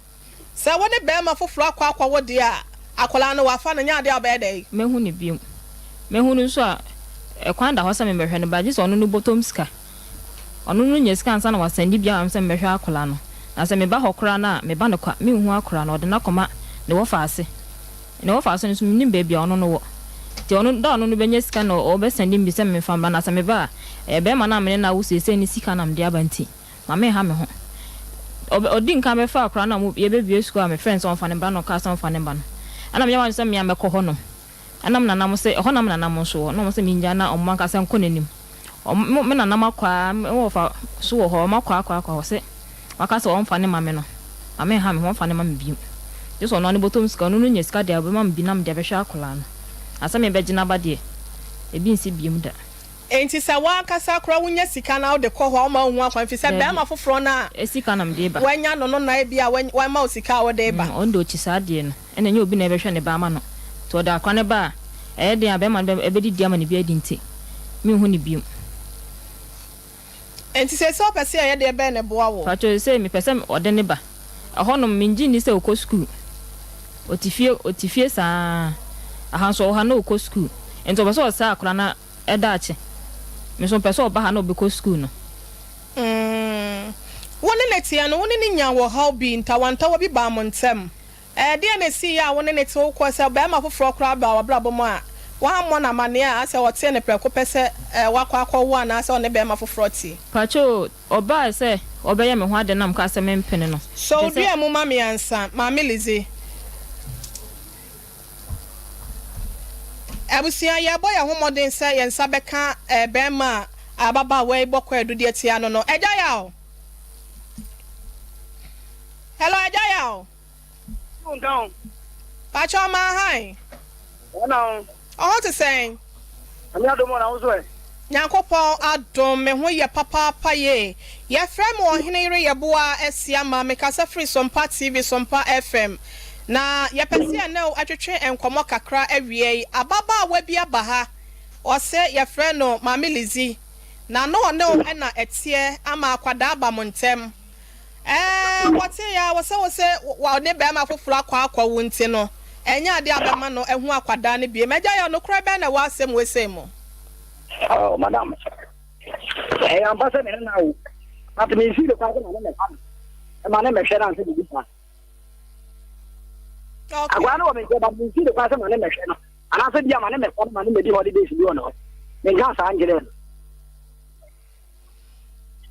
[SPEAKER 1] Sɛ wo ne barima foforɔ akɔ akɔwo deɛ a, akwadaa no, wɔafa no, nyɛ adeɛ a wobɛyɛ dɛn?
[SPEAKER 4] Mɛhu no bio. Mɛhu no nso a, ɛkwan da hɔ sɛ mebɛhwɛ no, but gye sɛ ɔno no bɔtɔm sika. Ɔno no nya sika ansa na wasɛnde bi ama me sɛ mebɛhwɛ akwadaa no. Na sɛ meba hɔ koraa no a, meba no kwa, menhu akwadaa no, ɔde no akɔma ne wɔfaase. Ne wɔfaase no nso, mennim baabi a ɔno no wɔ. Nti ɔno, da a ɔno no bɛnya sika na ɔbɛsɛnde me bi sɛ memfa mmra. Na sɛ meba a, ɛyɛ barima no a me ne no awo seesei no sika na mede aba nti. Ma menha me ho. Ɔbɛ, ɔdi nkan bɛfa akwadaa no a mo, yɛbɛbue sukuu a mefrɛɛ no sɛ ɔmfa ne ba no, ɔkaa sɛ ɔmfa ne ba no. Ɛna meyɛɛ m'adwene sɛ me ara mɛkɔ hɔnom. Ɛna me nananom se, ɛhɔ na me nananom nso wɔ, na wɔn se mengyae na wɔn ankasa nkɔ n'anim. Wɔn, me, me nananom akɔ ara, me wɔfa nso wɔ hɔ, wɔn akɔ akɔ akɔ hɔ se, waka sɛ ɔmfa no mma me no, ma menha me ho, ɔmfa no mma me bio. Gye sɛ ɔno ara ne bɔtɔm sika, ɔno no nya sika deɛ a, ɔbɛma me bi na mede abɛhwɛ akwadaa no. Na sɛ mebɛgye n'aba deɛ, ebi nsi bio da.
[SPEAKER 1] Enti sɛ w'ankasa koraa wunya sika na wode kɔ hɔ a, womma wonhu akwan, efisɛ
[SPEAKER 4] Dabi.
[SPEAKER 1] barima foforɔ no a
[SPEAKER 4] Sika na mede reba.
[SPEAKER 1] woanya no no na ebia wama wo sika a wode reba.
[SPEAKER 4] Ɔno deɛ ɔkyi saa adeɛ no. Ɛna ɛnyɛ obi na ɛbɛhwɛ ne ba ama no. Nti ɔde akora no ba a, ɛyɛ den a barima no bɛdidi ama no bi adi nti, menhu no bio.
[SPEAKER 1] Enti seesei wopɛ sɛ yɛyɛ deɛ bɛn na ɛboa wo?
[SPEAKER 4] Pakyɛw seesei mepɛ sɛ ɔde ne ba. Ɛhɔnom, mengye nni sɛ ɔkɔ sukuu. Ɔte fie, ɔte fie saa ara. Aha nso ɔwɔ ha na ɔkɔ sukuu. Nti ɔpɛ sɛ ɔsɛe akora no daakye. Me nso mepɛ sɛ ɔba ha na ɔbɛkɔ sukuu no.
[SPEAKER 1] Mm. Wo ne no teɛ no, wo ne no nyaa ɔhaw bi, ntawantawa bi baa mo ntam. Ɛdeɛn na ɛsiiɛ a wo ne no te wo kɔɔ sɛ barima foforɔ koraa baa w'abrabɔ mu a, woammɔ no amanneɛ a asɛ ɔtee no prɛko pɛ sɛ wakɔ akɔwo anaasɛ ɔne barima foforɔ te?
[SPEAKER 4] Pakyoo, ɔbaa sɛ ɔbɛyɛ me ho ade na mekaa sɛ mempene no.
[SPEAKER 1] Sɔ wo
[SPEAKER 4] Kyerɛ sɛ.
[SPEAKER 1] dua mu ma me ansa, Maame Lizzie. Abusua, yɛrebɔ yɛn ho mmɔden sɛ yɛn nsa bɛka barima a ababaawa yi bɔ kwaadu de atia no no. Agya Yaw! Hello, Agya Yaw! Pakyɛ ɔmaa han. Ɔho te sɛn?
[SPEAKER 5] Nyame adom o, na wo nso ɛ?
[SPEAKER 1] Nyankopɔn adom, me ho yɛ papaapa yie. Yɛfrɛ me Ɔhene Yere Yeboah Asiamah, mekasa firi Sompa TV, Sompa FM. Na yɛpɛ sɛ yɛne wo twetwe nkɔmmɔ kakra awia yi. Ababaawa bi aba ha, ɔse yɛfrɛ no Maame Lizzy, na na ɔne wo na ɛteɛ ama akwadaa aba mo ntɛm. Ɛɛ, wɔtee a wɔsɛ wo sɛ ɔne barima foforɔ akɔ akɔwo nti no, ɛnyɛ adeɛ a bɛma no ahu akwadaa no bio. M'agya Yaw, nokorɛ bɛn na ɛwɔ asɛm wei sei mu?
[SPEAKER 5] Oh, madam, ɛyɛ ampa sɛ me ne no awo, but mensii no kwan sɛ ma ne mmɛfa no, ma ne mmɛhwɛ no ansa biribi saa.
[SPEAKER 1] Okay.
[SPEAKER 5] Akwadaa no wɔ me nkyɛn, but mensii no kwan sɛ ma ne mmɛhwɛ no, anaasɛ bia ma ne mmɛfa no, ma ne mmɛdi holidays bi wɔ ne hɔ. Menkaa saa nkyerɛɛ no.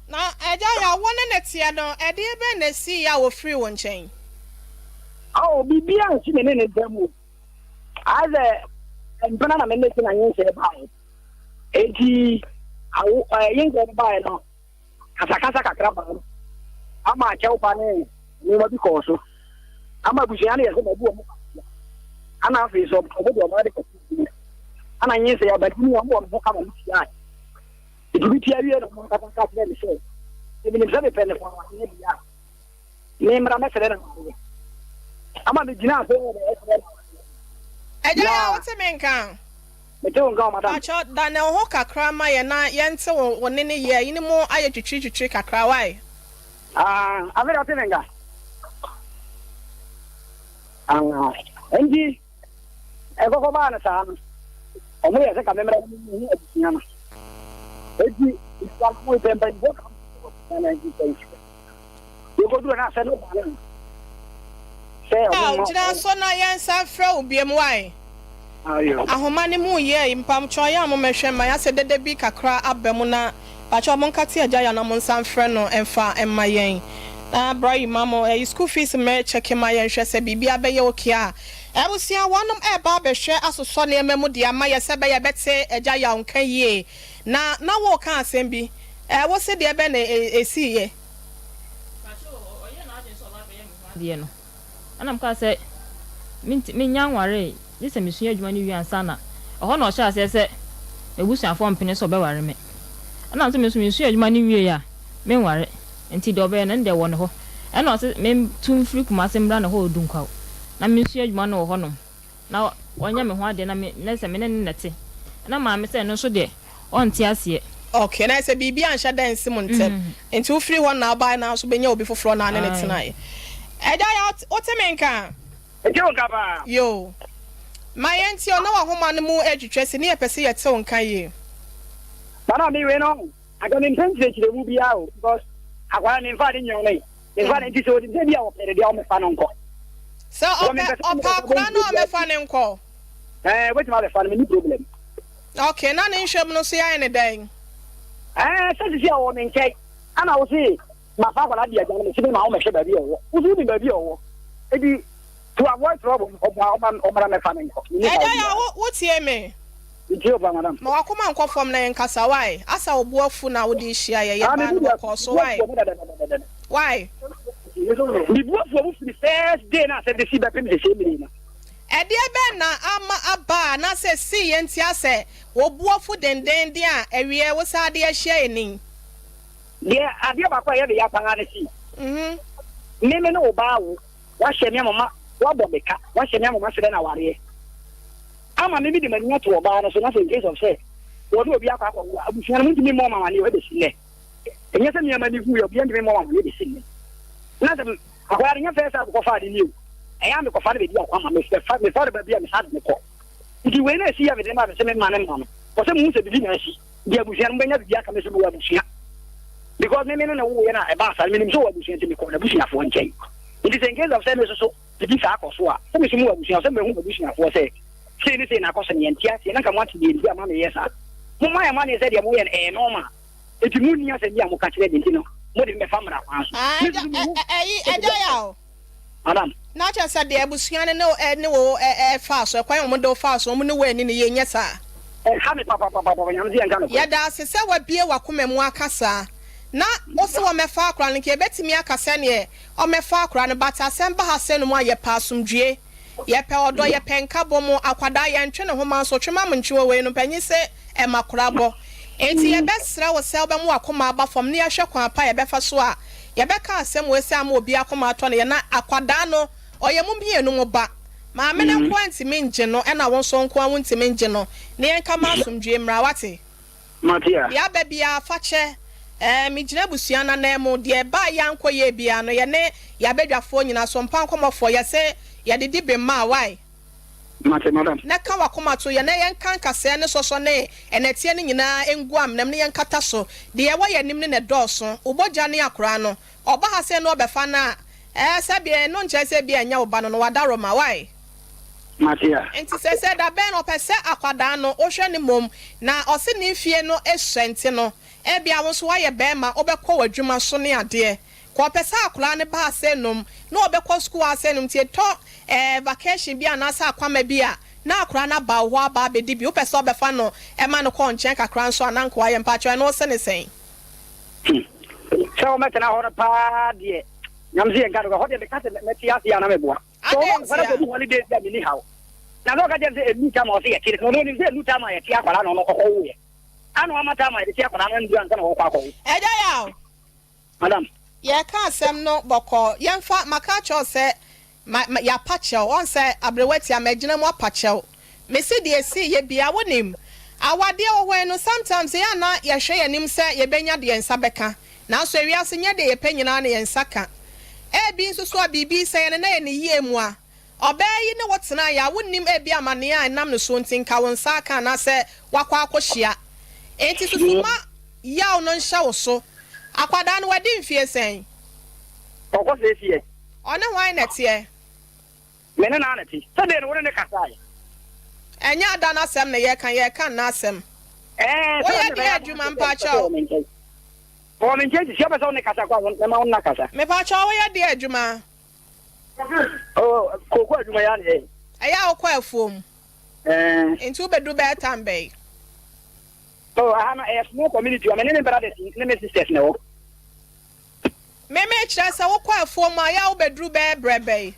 [SPEAKER 1] Na agya Yaw, wo ne no teɛ no, ɛdeɛ bɛn na ɛsiiɛ a ɔfirii wo nkyɛn?
[SPEAKER 5] Oh, biribiara ansi me ne ne ntam o. Ayɛ sɛ mpena na me ne se na nyinsɛn baeɛ. Enti awo ɛɛ nyinsɛn no baeɛ no, kasakasa kakra baa mu ama akyɛwpa ne nneɛma bi kɔɔ so ama abusua no yɛ sɛ mabu wɔn kwasia. Ana afei so wɔn de wɔn ade kɔto ana nyinsɛn aba nti wɔn wɔn ho kama no tiae. Enti me tia wie no, ɔno ankasa ka kyerɛɛ me sɛ, sɛ menim sɛ mepɛ no awadeɛ deɛ a, memmra mmɛsrɛ no awadeɛ. Ama megyinaa so yɛɛ dɛ ɛsrɛ no awadeɛ.
[SPEAKER 1] Agya
[SPEAKER 5] Na.
[SPEAKER 1] Yaw, wote me nka?
[SPEAKER 5] Mete wo nka o, madam.
[SPEAKER 1] Pakyɛ, dane wo ho kakra ma yɛn na yɛnte wo wo nne no yie. Ayi no mu ayɛ twitwiri twitwiri kakra, wai?
[SPEAKER 5] Ah, afei deɛ wote me nka? Ah, enti. Ɛkɔkɔ baa no saa no, wɔyɛɛ sɛ ka memmra na menhu abusua no. Enti, nnipa no hui sɛ mpanyimfoɔ ka ho wɔ abusua no mpanyimfoɔ. Yɛkɔduru no asɛm no baa no sɛ
[SPEAKER 1] Aw,
[SPEAKER 5] wɔn
[SPEAKER 1] gyina so na yɛnsan mfrɛ wo biom, wai?
[SPEAKER 5] Ayo.
[SPEAKER 1] Ahoma no mu yɛe, mpamokyɛw yɛ a mommɛhwɛ mma yɛn asɛ dede bi kakra aba mu na. Pakyɛw monkate agya ya na monsan mfrɛ no mfa mma yɛn na bra yi ma mo ɛyi school fees mɛ kyɛke ma yɛn hwɛ sɛ biribiara bɛyɛ okay a. Abusua wɔnom ɛɛba abɛhwɛ asosɔ nneɛma mu de ama yɛ sɛ ɛbɛyɛ ɛbɛte agya yaw nka yie na na woreka asɛm bi ɛɛ wose deɛ bɛn na ɛsiiɛ.
[SPEAKER 4] Pakyɛw ɔyɛɛ n'adwene sɛ ɔba abɛyɛ me ho adeɛ no. Ɛnna mekaa sɛ, Mente, mennya nwaree, gye sɛ mesua adwuma no wie ansa na. Ɛhɔ na ɔhyɛɛ aseɛ sɛ m'abusuafoɔ mpene sɛ ɔbɛware me. Ɛnna mese me nso mensua adwuma no nwiei a, menware. Enti deɛ ɔbɛyɛ no, ɛno deɛ ɛwɔ ne hɔ. Ɛnna ɔse mentu mfiri Kumase mmra ne hɔ wɔ Dunkwaw na mensua adwuma no wɔ hɔnom. Na ɔnyɛ me ho adeɛ na me na sɛ me ne no na ɛte. Ɛna maame sɛ ɛno nso deɛ ɔnte aseɛ.
[SPEAKER 1] Ok, na sɛ biribi anhyɛ da ansi mo ntɛm nti wofiri hɔ na wobaeɛ na nso bɛnya obi foforɔ na ne no tenaeɛ. Agya Yaw, wote me nka?
[SPEAKER 5] Mete wo nka paa.
[SPEAKER 1] Yoo. Ma yɛntie o, na w'ahoma no mu retwitwa si ne yɛpɛ sɛ yɛte wo nka yie.
[SPEAKER 5] Madam me wei no anka mempɛ nkyerɛkyerɛmu biara o because akwadaa no memfaa ne nyɛ ne memfa ne nti sɛ onim sɛ bi a ɔpɛ no deɛ ɔmmɛfa no nkɔ.
[SPEAKER 1] Sɛ ɔpɛ ɔpɛ akwadaa no a ɔmmɛfa no nkɔ.
[SPEAKER 5] Ɛɛ obetumi abɛfa no menni problem.
[SPEAKER 1] Okay na ne nhwɛ mu no nso yɛayɛ ne dɛn?
[SPEAKER 5] Ɛɛ sɛ sisi a ɔwɔ me nkyɛn ɛna wo se mafa akwadaa de agya no mese me ma wo mɛhwɛ baabi a ɔwɔ wo so wonim baabi a ɔwɔ eti to avoid trouble ɔba ɔma ɔmmra mɛfa no nkɔ.
[SPEAKER 1] Ɛgya ya wo wotie me?
[SPEAKER 5] Metie wo paa madam.
[SPEAKER 1] Ma w'akoma nkɔ fam na yɛnkasa wai Asa wo bo afu na wode rehyia yɛ yɛ baa no bɔkɔɔ so wai Wai.
[SPEAKER 5] Me bo afu ɔmo firi first day no asɛm no sii bɛpem sesei mmere yi no.
[SPEAKER 1] Ɛdeɛ bɛn na ama aba anaasɛ esii yɛ nti asɛ wo bo afu dendeenden a ɛwiɛ wo saa de ahyia yɛ ni?
[SPEAKER 5] Deɛ adeɛ baako a ɛyɛ me ya paa ne se me me ne wo ba awo Wahyɛ me ama ma wabɔ me ka, wahyɛ me ama masrɛ no awareɛ ama me mede m'ani ato ɔbaa no so na sɛ in case of sɛ wɔne obi akɔ akɔwo a, abusua no montumi mmɔ wɔn amaneɛ ɛbɛsi nnɛ. Ɛnyɛ sɛ me ama ne huiɛ, obiara ntumi mmɔ wɔn amaneɛ ɛbɛsi nnɛ. Na sɛ akwadaa no nyɛ first time mekɔfaa no nie o, ɛyɛ a mekɔfa no baabi a ɔkɔ ama me, mefa no baabi a mesan de no kɔ. Nti wei na ɛsi yɛ me den ma me sɛ memma no mma no, wɔ sɛ mohu sɛ biribi na asi. Nti abusua no mobɛnya biribi aka me sɛ mewɔ abusua because me me ne no woeɛ na ɛbaa saa no menim sɛ ɔwɔ abusua nti mekɔɔ n'abusuafoɔ nkyɛn nti sɛ in case of sɛ me soso biribi saa kɔ so a sɛ me so mewɔ abusua sɛ mɛhu m'abusuafoɔ sɛ sei ne sei na akɔ so no yɛnte aseɛ na nka moate deɛ nti a ma meyɛ saa momma yɛ mo aneɛ sɛ deɛ moyɛ no ɛyɛ normal nti monni asɛm bi a moka kyerɛ me nti no mode me bɛfa mmara kwan so me soso mehu
[SPEAKER 1] Ɛgya yaw.
[SPEAKER 5] Madam.
[SPEAKER 1] Na kyerɛ sɛ deɛ abusua no ne wo ne wo faa so, ɛkwan a wɔn de wo faa so, wɔn ne wo anni no yie, nyɛ saa?
[SPEAKER 5] Ɛha me papapapapa, Nyame se yɛnka nokorɛ.
[SPEAKER 1] Yɛda ase sɛ wabue w'akoma mu aka saa. Na wose wɔmmɛfa akora no, nka yɛbɛtumi aka sɛdeɛ ɔmmɛfa akora no, but asɛm ba ha sɛ no mu a, yɛpɛ asomdwie, yɛpɛ ɔdɔ, yɛpɛ nkabom, akwadaa yɛntwe ne ho ma nso twe ma mentwe wɔ wei no, mpanyin se ɛma kora bɔ. Enti yɛbɛsrɛ wo sɛ wobɛma w'akoma aba fam na yɛahwɛ kwan pa a yɛbɛfa so a Yɛbɛka asɛm wei sɛ ama obi akoma atɔ ne yɛ na akwadaa no ɔyɛ mo mmienu mo ba. Maame no nkoa ntumi ngye no ɛna wo nso nkoa wo ntumi ngye no na yɛnka ma asomdwie mmra wate.
[SPEAKER 5] Mate a.
[SPEAKER 1] Deɛ aba biara fa kyɛ ɛɛ me gyina abusua no anan mu deɛ ɛbaa yɛ ankɔ yie biara no yɛne yɛ abadwafoɔ nyinaa so mpa nkɔmɔfoɔ yɛse yɛde di bem maa wai.
[SPEAKER 5] Mate, madam.
[SPEAKER 1] Na ka w'akoma to yɛn, na yɛnka nkasɛɛ ne sɔsɔ ne nnɛteɛ no nyinaa ngu amena mu, na yɛnkata so. Deɛ ɛwɔ yɛn anim no na ɛdɔɔso. Wo bɔgya ne akoraa no, ɔba ha sɛ na ɔbɛfa no a, ɛɛ, sɛdeɛ ɛno nkyerɛ sɛ ebia ɛnyɛ wo ba no no, w'adaworoma. Wai?
[SPEAKER 5] Mate a.
[SPEAKER 1] Nti seesei da bɛn na ɔpɛ sɛ akwadaa no wohwɛ no mmom, na ɔse ne mfie no sua nti no, ebia wo nso woayɛ barima, wobɛkɔ w'adwuma so ne adeɛ. Kɔ ɔpɛ sɛ akwadaa no ba ase nom na ɔbɛkɔ sukuu ase nom nti ɛtɔ ɛɛ vacation bi anaasɛ akwama bi a na akwadaa no aba wo hɔ aba abɛdi bi wopɛ sɛ ɔbɛfa no ɛma no kɔ nkyɛn kakra nso a na nka wayɛ mpakyɛw ɛno wose ne sɛn?
[SPEAKER 5] Hmm. Sɛ wɔmɛtena hɔ no paa deɛ nyame sɛ yɛnka no hɔ deɛ meka sɛ mɛte ase a na meboa sɛ
[SPEAKER 1] Adɛn
[SPEAKER 5] wɔma nkwadaa
[SPEAKER 1] ntia?
[SPEAKER 5] kɔdu holidays a menni haw na sɛ ɔka kyerɛ me sɛ ɛnu tam a ɔsɛ yɛte no ɔno ɔnim sɛ ɛnu tam a yɛte akwadaa na ɔno ɔkɔwoeɛ ana wama tam a yɛde te akwadaa no andu ansa na wɔkɔ akɔwo
[SPEAKER 1] Ɛgya yaw.
[SPEAKER 5] Madam.
[SPEAKER 1] Yɛreka asɛm no bɔkɔɔ. Yɛmfa, maka akyerɛ wo sɛ ma, ma, yɛapa kyɛw. Woahu sɛ, aberewa tia, magyina mu apa kyɛw. Mese deɛ ɛsiiɛ biara, wonim, awadeɛ wɔ hɔ yi no, sometimes ɛyɛ a na yɛhwɛ yɛn anim sɛ yɛbɛnya deɛ yɛn nsa bɛka. Nanso ewiase, nyɛ deɛ yɛpɛ nyinaa na yɛn nsa ka. Ebi nso so a, biribi sɛ yɛn na yɛn yie mu a, ɔbaa yi ne wo tenaeɛ a, wonnim ebia amaneɛ a ɛnam ne so nti nka wo nsa aka anaasɛ woakɔ akɔhyia. Enti susu ma yaw no nhyɛ wo so. Akwadaa no, wadi mfeɛ sɛn?
[SPEAKER 5] Ɔkɔ seeseɛ.
[SPEAKER 1] Ɔne hwan na ɛteɛ?
[SPEAKER 5] Me ne no ara na ɛte. Sɛdeɛ no wo ne no kasaeɛ.
[SPEAKER 1] Ɛnyɛ ada no asɛm na yɛreka, yɛreka nna asɛm.
[SPEAKER 5] Ɛɛ, sɛ
[SPEAKER 1] Woyɛ
[SPEAKER 5] ɔne
[SPEAKER 1] deɛ
[SPEAKER 5] bɛyɛ
[SPEAKER 1] adwuma
[SPEAKER 5] adanseɛ sɛ ɔpɛ sɛ
[SPEAKER 1] mpakyɛw?
[SPEAKER 5] ɔwɔ me nkyɛn. Ɔwɔ me nkyɛn sisi, ɔpɛ sɛ wo ne kasa kɔ a, mɛma wo nna kasa.
[SPEAKER 1] Mepakyɛw woyɛ deɛ adwuma?
[SPEAKER 5] Oh, kooko adwuma yi ara na yɛyɛ.
[SPEAKER 1] Ɛyɛ a wokɔ afuom?
[SPEAKER 5] Ɛɛ.
[SPEAKER 1] Nti wobɛduru bɛyɛ tam bɛn?
[SPEAKER 5] Oh, aha no ɛyɛ small community, me ne me brothers ne me sisters na ɛwɔ.
[SPEAKER 1] Me mekyerɛ sɛ wokɔ afuom a, ɛyɛ a wobɛduru bɛyɛ berɛ bɛn?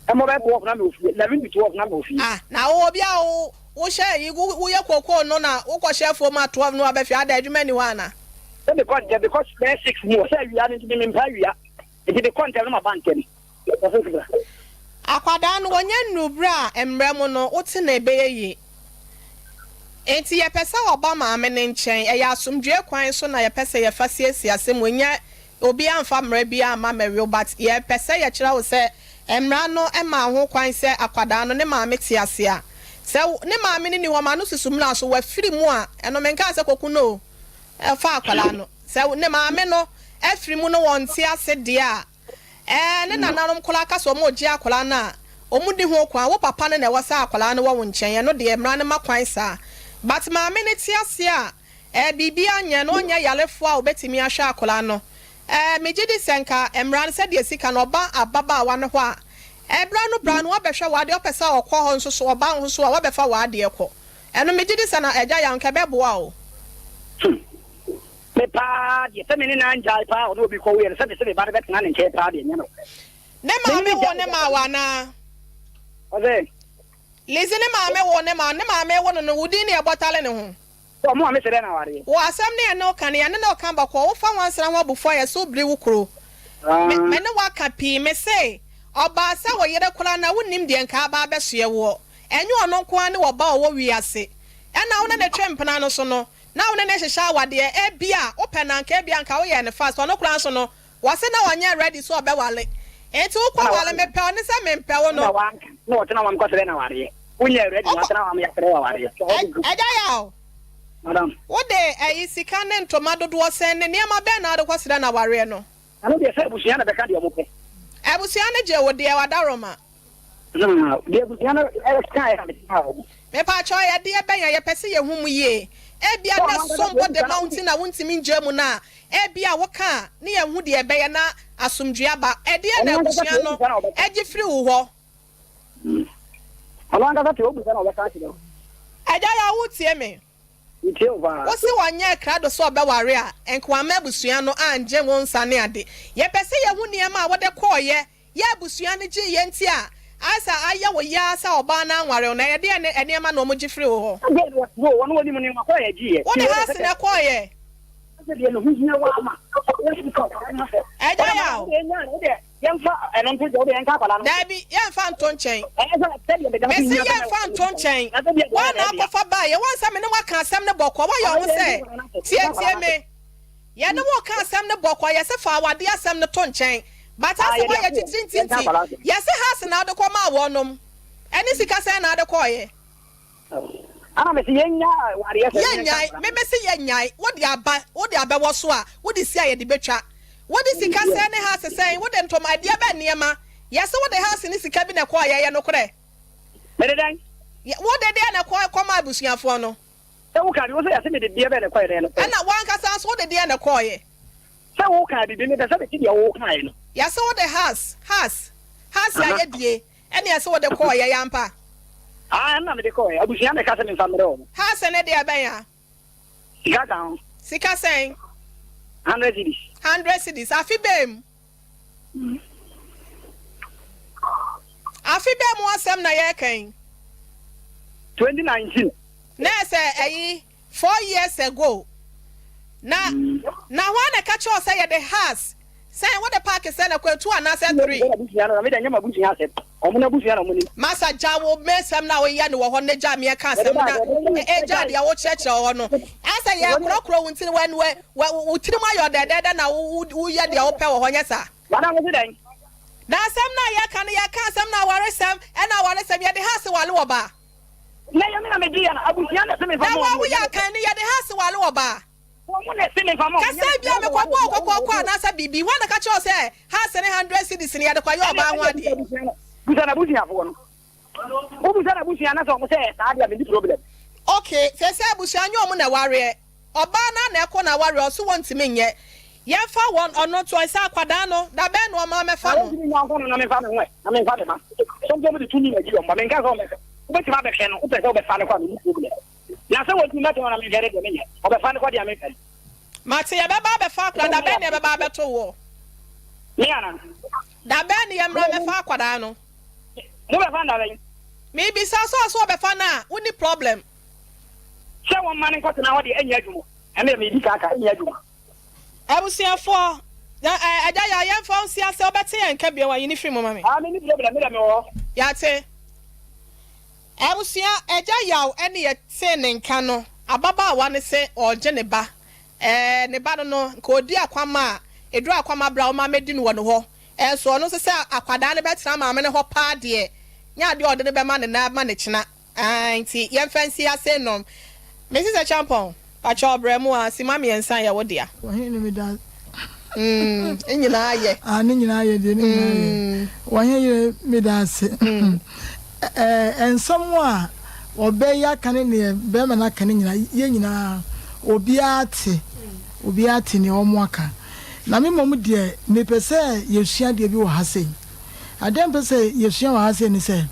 [SPEAKER 5] Ɛmmɔ bɛyɛ 12 na mewɔ fie, 11 to 12 na mewɔ fie.
[SPEAKER 1] Ah, na wo obi a wo wohyɛ ayi wo woyɛ kookoo no na wokɔhyɛ afuom a 12 na waba fie, ada adwuma nni hɔ ana?
[SPEAKER 5] Sɛ mekɔ ntɛm because bɛyɛ 6 mu hɔ, sɛ awia no nti me mempɛ awia, nti mekɔ ntɛm na maba ntɛm.
[SPEAKER 1] Akwadaa no wɔnya nnuru berɛ a mmerɛ mu no wote no ɛbɛyɛ yie. Enti yɛpɛ sɛ ɔba maame no nkyɛn. Ɛyɛ asomdwoeɛ kwan so na yɛpɛ sɛ yɛfa siesie asɛm wei. Nyɛ obiara mfa mmara biara mma mmɛwe wo but yɛpɛ sɛ yɛkyerɛ wo sɛ mmara no ma ho kwan sɛ akwadaa no ne maame te ase a, sɛ ne maame no nni hɔ ma no susu mmara so wafiri mu a, ɛno menkaa sɛ kɔku no o, fa akwadaa no. Sɛ ne maame no afiri mu na wɔnte ase deɛ a, Ɛɛ, ne nananom koraa ka sɛ wɔregye akwadaa no a, wɔnni ho kwan. Wo papa no na ɛwɔ sɛ akwadaa no wɔ wo nkyɛn. Ɛno deɛ, mmara no ma kwan saa. But maame no te ase a, ɛɛ, biribiara nyɛ no, ɔnyɛ yarefoɔ a ɔbɛtumi ahwɛ akwadaa no. Ɛɛ, megye di sɛ nka mmara no, sɛdeɛ ɛsi ka no, ɔba ababaawa no hɔ a, ɛɛ, berɛ ano berɛ ano, wabɛhwɛ w'adeɛ, ɔpɛ sɛ ɔkɔ hɔ nso so, ɔba wo ho so a, wabɛfa w'adeɛ kɔ. Ɛno, megye di sɛ na Agya Yaw, nka ɛbɛboa wo.
[SPEAKER 5] Hmm. Me paa deɛ, sɛ me ne no angyae paa a ɔne obi kɔwoeɛ no, sɛ mese me ba no bɛtena ne nkyɛn paa deɛ, ɛnyɛ nokorɛ.
[SPEAKER 1] Ne maame woo ne maa wo anaa?
[SPEAKER 5] Ɔse.
[SPEAKER 1] Lizzy ne maame woo ne maa, ne maame wo no no, wo din ne ɛbɔ tale ne ho.
[SPEAKER 5] Sɛ ɔmo a mese dɛn na awareɛ?
[SPEAKER 1] Wo asɛm ne yɛne wo ka no, yɛne no ka bɔkɔɔ, wo fa nwansena ho abufuo a yɛse wo biri wo kuro. Me, me ne wo aka pii, mese, ɔbaa sɛ wo yere koraa na wonnim deɛ nka aba abɛsoɛ woɔ. Ɛnyɛ ɔno nko ara ne ɔba a ɔwɔ wiase. Ɛna wo ne no twe mpena no so no, Na wo ne no hyehyɛ awadeɛ, ebia wopɛ no anka ebia anka woyɛɛ no fast, ɔno koraa nso no wɔse na ɔnyɛ ready sɛ ɔbɛwale, nti wokɔ wale mepɛ wo ne sɛ mempɛ wo no.
[SPEAKER 5] Ɛna wanka na ɔtena hɔ mekɔsrɛ no awareɛ, wonyɛɛ ready na watena hɔ ama yɛasrɛ wo awareɛ.
[SPEAKER 1] Agya Yaw,
[SPEAKER 5] Madam.
[SPEAKER 1] Wode ɛyi sika ne ntoma dodoɔ sɛn ne nneɛma bɛn na wode kɔsrɛ no awareɛ no?
[SPEAKER 5] Ɛno deɛ sɛ abusua na bɛka deɛ wɔpɛ.
[SPEAKER 1] Abusua no gyee wo deɛ w'adaworoma.
[SPEAKER 5] Na deɛ abusua no kaeɛ na mede maa wɔn.
[SPEAKER 1] Mepakyɛw ɛyɛ deɛ bɛn a yɛpɛ sɛ yɛhu mu yie? Ebia na ɛsom bo de ma wo nti na wontumi ngyae mu no a, ebia woka a ne yɛnhu deɛ ɛbɛyɛ na asomdwoeɛ aba. Ɛdeɛn na abusua no gye firi wo hɔ?
[SPEAKER 5] Ɔno ankasa te hɔ bisa na ɔbɛka akyerɛ wo.
[SPEAKER 1] Agya Yaw wotie me?
[SPEAKER 5] Metie wo paa.
[SPEAKER 1] Wose ɔnyɛɛ krado sɛ ɔbɛware a, nka wamma abusua no angye wo nsa ne ade. Yɛpɛ sɛ yɛhu nneɛma a wode kɔeɛ Yɛ abusua no gyee yɛ nti a ayɛ sɛ ayɛ wo yaa sɛ ɔbaa no anware wo no ɛyɛ deɛn ne nneɛma na wɔn gye firi wo hɔ? Wo de house na ɛkɔɔyɛ? Agya Yaw. Daabi yɛnfa nto nkyɛn. Mese yɛnfa nto nkyɛn. Woa na akɔfa baeɛ woahu sɛ me ne wo aka asɛm no bɔkɔɔ woayɛ wo ho sɛ tie tie me. Yɛne wo reka asɛm no bɔkɔɔ yɛse fa awadeɛ asɛm no to nkyɛn but asɛ woayɛ titiri nti nti yɛse house na wode kɔ maa wɔnom ɛne sika sɛn na wode kɔɔyɛ. Yɛnnyae me mese yɛnnyae wode aba wode abɛwɔ so a wode si a yɛde bɛtwa wode sika sɛn ne house sɛn wode ntoma ɛdeɛ bɛn nneɛma yɛse wode house ne sika bi na ɛkɔɔyɛ ɛyɛ nokorɛ wode deɛ na ɛkɔ kɔmaa abusuafoɔ no.
[SPEAKER 5] Sɛ wokaa biribi, wo sɛ yɛse mede deɛ bɛn na ɛkɔeɛ na ɛyɛ nokorɛ?
[SPEAKER 1] Ɛna w'ankasa nso wode deɛn na ɛkɔeɛ?
[SPEAKER 5] Sɛ wokaa biribi, mepɛ sɛ mete deɛ wokaeɛ no.
[SPEAKER 1] Yɛse wode has, has, has ayɛ die ɛne yɛse wode kɔeɛ, ɛyɛ ampa?
[SPEAKER 5] Aane, ɛno na mede kɔeɛ. Abusua na ɛka sɛ memfa mmerɛ wɔn.
[SPEAKER 1] Has ne deɛ bɛn a?
[SPEAKER 5] Sika ka ho.
[SPEAKER 1] Sika sɛn?
[SPEAKER 5] Hundred cedis.
[SPEAKER 1] Hundred cedis, afe bɛn mu? Afe bɛn mu asɛm na yɛreka yi?
[SPEAKER 5] 2019.
[SPEAKER 1] Na ɛsɛ ɛyi 4 years ago. Na na hwan na ɛka kyerɛ wo sɛ yɛde has sɛn wode paaki sɛn na kɔ two anaasɛ three? Masa gya wo mesɛm na woyɛ no wɔ hɔ no gya meɛ ka asɛm no na ɛgya deɛ wokyerɛkyerɛ wɔ hɔ no asɛ yɛ korɔkorɔ wo ntini wɔ wo tirim ayɛ ɔdɛdɛɛdɛ na woyɛ deɛ wopɛ wɔ hɔ nyɛ saa. Na asɛm no a yɛka no yɛka asɛm no awaresɛm ɛna awaresɛm yɛde ha ase wale wɔ baa.
[SPEAKER 5] Na
[SPEAKER 1] wo a woyɛ akan no yɛde ha ase wale wɔ baa. Kasa bi a mekɔbɔɔ kɔkɔɔkɔ anaasɛ biribi, hwan na ka kyerɛ wo sɛ house ne hundred cedis no yɛde kɔyɛ ɔbaa ho adeɛ?
[SPEAKER 5] Busa n'abusuafoɔ no. Wobusa n'abusua na sɛ wɔn sɛ ɛyɛ saa deɛ a menni problem.
[SPEAKER 1] Ok, seesei abusua nyɛ wɔn na ɛwareɛ, ɔbaa no ara na ɛkɔ n'awareɛ, ɔse wɔntumi nyɛ. Yɛmfa wɔn ɔno nto ɛ sɛ akwadaa no, da bɛn na ɔma mɛfa
[SPEAKER 5] Na
[SPEAKER 1] no?
[SPEAKER 5] wɔntumi nya mfa no na memfa me ho ɛ, na memfa me ma. Sɛ mpo mede tumi magye wɔn ba, menka sɛ wɔmmɛhwɛ. Wobɛtumi abɛhwɛ no, wopɛ sɛ wobɛfa no kɔ a, menni problem. Na sɛ wɔntumi mmɛto no na menhwɛ no deɛ, menyɛ. Wɔbɛfa no kɔ deɛ a, memfa no.
[SPEAKER 1] Mate, yɛbɛba abɛfa akwadaa, da bɛn na yɛbɛba abɛto woɔ?
[SPEAKER 5] Me anaa?
[SPEAKER 1] Da bɛn na yɛmmra mmɛfa akwadaa no?
[SPEAKER 5] Mobɛfa no da bɛn?
[SPEAKER 1] Mebisa sɛ ɔsɛ ɔbɛfa no a, wonni problem.
[SPEAKER 5] Sɛ wɔmma no nkɔtena hɔ deɛ, ɛnyɛ adwuma. Ɛno deɛ medi kan ka, ɛnyɛ adwuma.
[SPEAKER 1] Abusuafoɔ, na eh, Agya Yaw, yɛmfa wo nsi ase, wobɛte yɛn nka bio a, yi no firi mu ma me.
[SPEAKER 5] Ah, menni problem, me deɛ mewɔ hɔ.
[SPEAKER 1] Yɛate. Abusua, Agya Yaw ɛne yɛtee ne nka no, ababaawa no se ɔregye ne ba. Eh, ne ba no no, nka ɔdi akwamma a, ɛduru akwamma berɛ a ɔma mɛdi no wɔ ne hɔ. Nso ɔno nso sɛ akwadaa no bɛtena maame no hɔ paa deɛ, nyɛ adeɛ a ɔde no bɛma ne nan ma ne kyena. Aah nti yɛmfa nsi ase nnom. Mrs Acheampong, pakyɛw brɛ mu a, sima miensa yɛ wo dea.
[SPEAKER 3] Wɔhene no meda.
[SPEAKER 1] Mm, ne nyinaa yɛ.
[SPEAKER 3] Ah, ne nyinaa yɛ deɛ, ne nyinaa yɛ. Mm. Wɔhene yere meda ase. Mm. Ɛɛ, nsɛm a ɔbɛ yi aka ne neɛ bɛrima no aka ne nyinaa, yɛ nyinaa, obiara te, obiara te neɛ wɔn aka. Na me mmom deɛ, mepɛ sɛ yɛsua deɛ bi wɔ ha sei. Adeɛ a mepɛ sɛ yɛsua wɔ ha sei ne sɛ,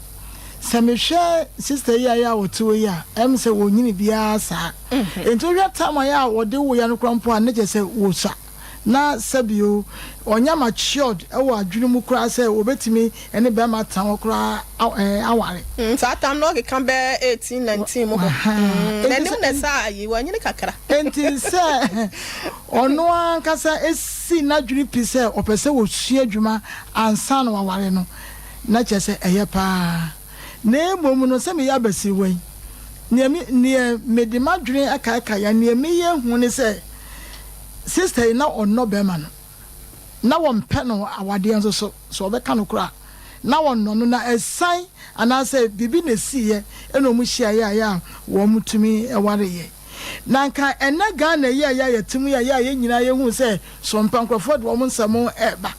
[SPEAKER 3] sɛ mehwɛ sister yi a yɛ a ɔte hɔ yi a, ɛyɛ me sɛ ɔnyini biara saa. Nti wohwɛ time a yɛ a wɔde woeɛ no koraa mpo a, na kyerɛ sɛ wɔsua. Na sɛbio, ɔnyɛ matured wɔ adwene mu koraa sɛ ɔbɛtumi ne bɛrima atena hɔ koraa aware.
[SPEAKER 1] Saa tam no ɔkeka bɛyɛ 18, 19 mu hɔ. N'anim na ɛsɛ ayi, wanyini kakra.
[SPEAKER 3] Nti sɛ Ɔno ankasa si n'adwene pi sɛ ɔpɛ sɛ ɔsua adwuma ansa na waware no, na kyerɛ sɛ ɛyɛ pa ara. Na mmom no, sɛ meyɛ abasiriwa yi, nea me, nea mede m'adwene akaakae a, nea meyɛ hu ne sɛ, sista yi, na ɔnnɔ barima no. Na wɔmpɛ no awadeɛ nso so, sɛ ɔbɛka no koraa a, na wɔnnɔ no. Na asiane anaasɛ biribi na ɛsiiɛ ɛna wɔhyiaeɛ a ɛyɛ a wɔtumi wareeɛ. Na nka ɛnnɛ Ghana yi a yɛ a yɛte mu yi a yɛ a yɛn nyinaa yɛhu sɛ sompa nkurɔfoɔ de wɔn nsɛm reba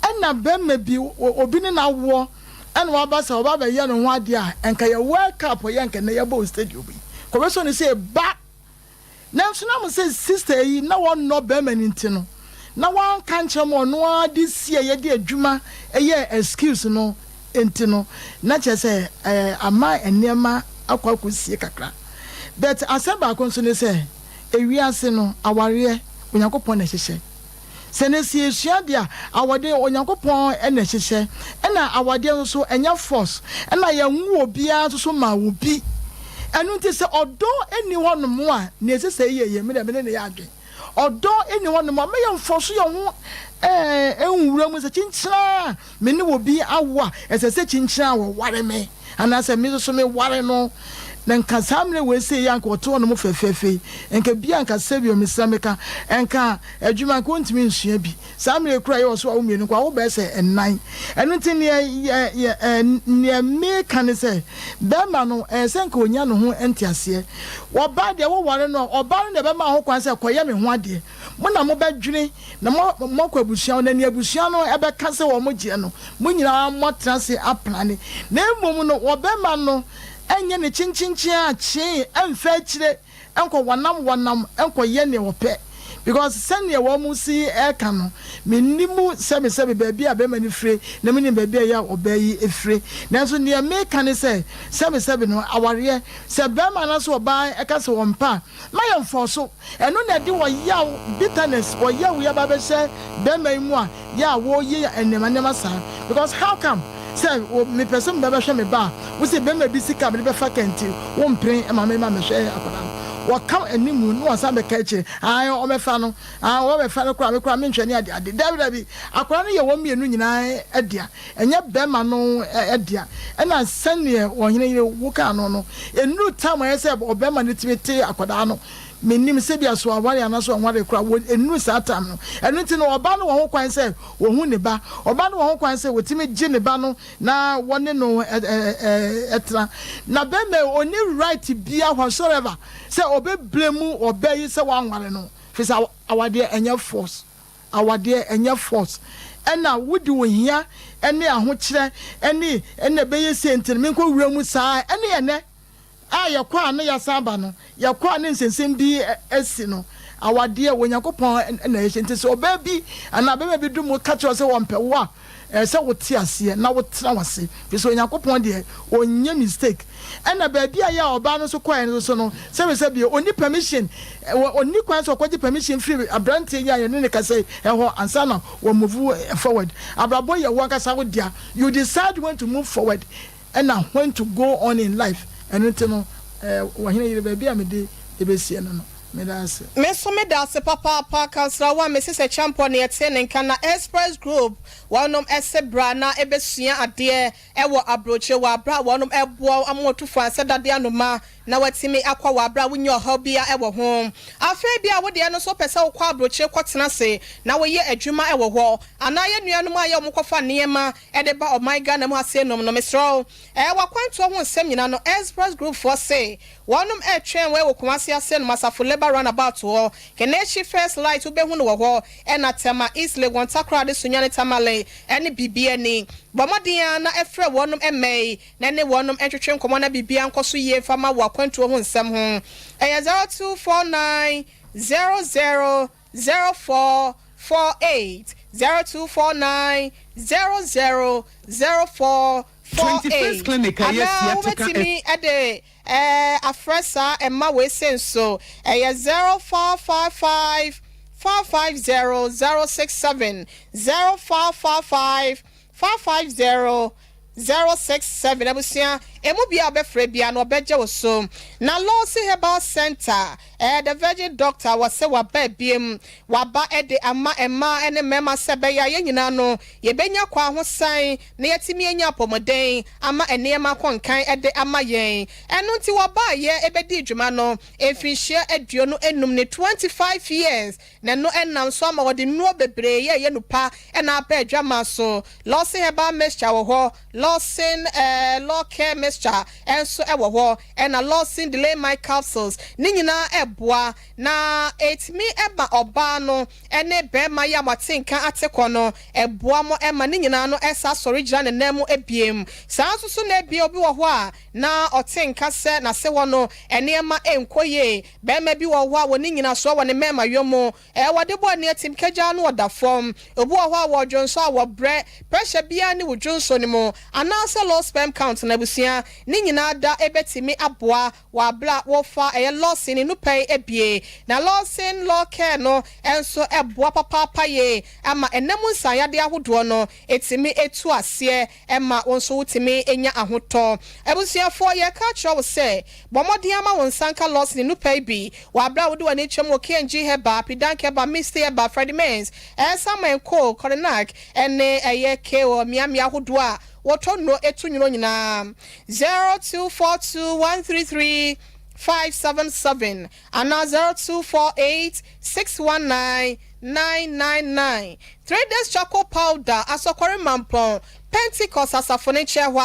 [SPEAKER 3] ɛna bɛrima bi obi ne no awoɔ ɛna waba sɛ ɔba abɛyɛ ne ho adeɛ a nka yɛ World Cup yɛ nka nnɛ yɛbɔ wɔ stadium yi kɔbɛsɔ ne sɛ ba. Nanso na mo sɛ sister yi na wɔnnɔ bɛrima no nti no na wanka nkyerɛ mo ɔno ara de sieɛ de adwuma yɛɛ excuse no nti no na kyerɛ sɛ ɛɛ ama nneɛma akɔ akɔsie kakra but asɛm baako nso ne sɛ ewiase no awareɛ Onyankopɔn na ɛhyehyɛ sɛ ne sɛ yɛsua deɛ a awadeɛ Onyankopɔn na ɛhyehyɛ ɛna awadeɛ nso so ɛnyɛ force ɛna yɛnwo obiara nso so ma obi ɛno nti sɛ ɔdɔ nni hɔ nom a nea ɛsɛ sɛ yɛyɛ yɛ me deɛ me ne no yɛ adwene. Ɔdɔ nni hɔnom a, mma yɛmfa so yɛn ho nwura mu sɛ kyinkyin a me ne obi awo a, ɛsɛ sɛ kyinkyin a wɔware me anaasɛ me nso so meware no. Na nka saa mmerɛ wei sei yi a nka ɔte hɔnom fɛfɛɛfɛ yi, nka bi a nka sɛdeɛ mesrɛ meka, nka adwuma nka ɔntumi nsua bi. Saa mmerɛ yi koraa yɛwɔ so a wo mmienu nko a wobɛyɛ sɛ nnan. Ɛno nti neɛ yɛ ɛ neɛ meka ne sɛ, bɛrima no ɛyɛ sɛ nka ɔnya ne ho nteaseɛ. Ɔbaa deɛ woware no a, ɔbaa no na ɛbɛma ho kwan sɛ kɔyɛ me ho adeɛ. Mo na mobɛdwene na mo moakɔ abusua hɔ, na nea abusua no bɛka sɛ wɔgyeɛ no, mo nyinaa moatena ase aplane. Na mmom no, ɔbɛma no nyɛ ne kyenkyenkyen a kyee ɛmfa akyire nkɔ wɔnam wɔnam nkɔyɛ nea ɔpɛ. Because sɛdeɛ wɔn si reka no, mennim sɛbesɛbe baabi a bɛrima no fire na mennim baabi a ɛyɛ a ɔbaa yi fire. Nanso nea meka ne sɛ, sɛbesɛbe no, awareɛ, Sɛ barima anaasɛ ɔbaa ka sɛ ɔmpɛ a, mma yɛmfɔɔ so. Ɛno na ɛde ɔyaw, bitterness, ɔyaw yi aba abɛhyɛ barima yi mu a yɛ a wɔyɛ nneɛma nneɛma saa. Because how come sɛ mepɛ sɛ meba bɛhwɛ me ba a, wose barima bi sika a mede bɛfa ka nti wompene ma me ma mehwɛ akwadaa no. Wɔka anim na wɔsan bɛka akyire, ae ɔmmɛfa no, ae wɔbɛfa no koraa me koraa menhwɛ ne ade ade. Dabi dabi, akwadaa no yɛ wɔn mmienu nyinaa dea. Ɛnyɛ bɛrima no dea. Ɛna sɛdeɛ ɔhene yere wo kaa no no, ɛnnuru time a ɛyɛ sɛ ɔbɛrima no tumi te akwadaa no. Mennim sɛ ebia so aware anaasɛ ɔnwaree koraa, wɔ ɛnnuru saa time no. Ɛno nti no, ɔbaa no wɔ ho kwan sɛ ɔhu ne ba. Ɔbaa no wɔ ho kwan sɛ ɔtumi gye ne ba no na wɔne no tena. Na bɛrima yi, ɔnni right biara whatsoever sɛ ɔbɛ blame ɔbaa yi sɛ wanware no, firi sɛ awadeɛ ɛnyɛ force. Awadeɛ ɛnyɛ force ɛna wode ohia ɛne ahokyerɛ ɛne ɛna ɛbɛyɛ sei nti no menkɔ wura mu saa ɛne ɛnɛ a yɛkɔ a na yɛasan aba no yɛkɔ a ne nsɛnsɛm bi asi no. Awadeɛ, Onyankopɔn na ɛhyɛ. Nti sɛ ɔbaa bi anaa barima bi dum wo ka kyerɛ wo sɛ ɔmpɛ wo a, ɛsɛ sɛ wote aseɛ na wotena w'ase. Firi sɛ Onyankopɔn deɛ, ɔnyɛ mistake. Ɛna baabi a yɛ a ɔbaa no nso kɔeɛ no nso no, sɛbesɛbe ɔnni permission, ɔnni kwan sɛ ɔkɔgye permission firi aberanteɛ yi a yɛne no kasa yi hɔ ansa na wa move forward. Abrabɔ yɛ wo ankasa wo dea. You decide when to move forward ɛna when to go on in life. Ɛno nti no, Ɔhene yere, baabi a mede bɛsie no no, meda ase.
[SPEAKER 1] Me nso meda ase papaapa Councillor One Mrs Acheampong ne yɛtee ne nka na Express Group wɔnom se bra na bɛsua adeɛ wɔ abrokyire wɔ aberɛ a wɔnom boa wo ama wɔtu fo ansɛ dadeɛ anoma na watumi akɔ wɔ aberɛ a wonni ɔhaw biara wɔ ho. Afei bia wo deɛ no nso wopɛ sɛ wokɔ abrokyire kɔtena ase na woyɛ adwuma wɔ hɔ anaa yɛn nuanom a yɛ wɔn kɔfa nneɛma de ba ɔman Ghana mu ha sei nom no mesrɛ wo ɛɛ wakwantuo ho nsɛm nyinaa no Express Group foɔ se Wɔnom ɛretwɛn wɔ ɛwɔ Kumasi ase nom asafo labour run about hɔ, Keneshi first light wobɛhu no wɔ hɔ, ɛna Tema, East Legon, Takoradi, Sunyani, Tamale, ɛne Bibiani. Bɔ mmɔden ara na frɛ wɔnom ɛmmɛ yi na ɛne wɔnom ntwetwe nkɔmmɔ na biribiara nkɔ so yie mfa ma wo akwantuo ho nsɛm ho. Ɛyɛ 0249 00 0448, 0249 00 0448, anaa wobɛtumi de Ɛɛ afrɛ saa ɛma wei se nso ɛyɛ 0455 450 067, 0455 450 067 Abusua emu biaa wobɛfrɛ biaa no ɔbɛgye wo so. Na Lawsi Herbal Centre ɛɛ The Virgin Doctor wɔse waba abiem waba de ama mmaa ne mmarima sɛ ɛbɛyɛ a yɛn nyinaa no yɛbɛnya kwahosan na yɛatumi anya apɔmuden ama nneɛma akɔ nkan de ama yɛn. Ɛno nti wɔbaeɛ bɛdii dwuma no mfinhyia 25 ne, 25 years, na ɛno nam so ama wɔde nnuro bebree yɛ ɛyɛ nupa na aba adwaman so. Lawson Herbal Mixture wɔ hɔ, Lawson eh, Law Care Mixture nso wɔ hɔ, ɛna Lawson Delay My Capsules. Ne nyinaa boa na ɛtumi ma ɔbaa no ne barima yi a moate nka ate kɔ no, ɛboa mo ma ne nyinaa no san sɔre gyina ne nan mu bio. Saa ara nso so na ebia obi wɔ hɔ a na ɔte nka sɛ n'ase hɔ no nneɛma nkɔ yie. Barima bi wɔ hɔ a ɔnni nnyinasoɔ wɔ ne mmarimayɔ mu. Ɛɛ, wɔde bɔ ani atim kagyaa no ɔda fam. Obi wɔ hɔ a wɔdwonsɔ a wɔbrɛ, pressure biara nni wo dwonsɔ no mu, anaasɛ low sperm count no abusua. Ne nyinaa da bɛtumi aboa Wɔ aber a wɔfa ɛyɛ Lawson ne nupɛe ebie, na Lawson Law Care no nso boa papaapa yie ama ɛna mu nsanyadeɛ ahodoɔ no tumi tu aseɛ ma wo nso wotumi nya ahotɔ. Abusuafoɔ yɛreka akyerɛ wo sɛ bɔ mmɔden ara ma wo nsa nka Lawson ne nupɛe bi wɔ aberɛ a wode w'ani kyerɛ mu wɔ KNG Herbal, Pidank Herbal, Misty Herbal, Freddie Mains, Sam and Co, Korinak ne ɛyɛ KO mmeammea ahodoɔ a Wɔtɔ nnuro etu nwuro nyinaa. 0242 133 577 anaa 0248 619 999. Traders Charcoal Powder, Asɔkɔre Mampɔn, Pentecost Asafo no nkyɛn hɔ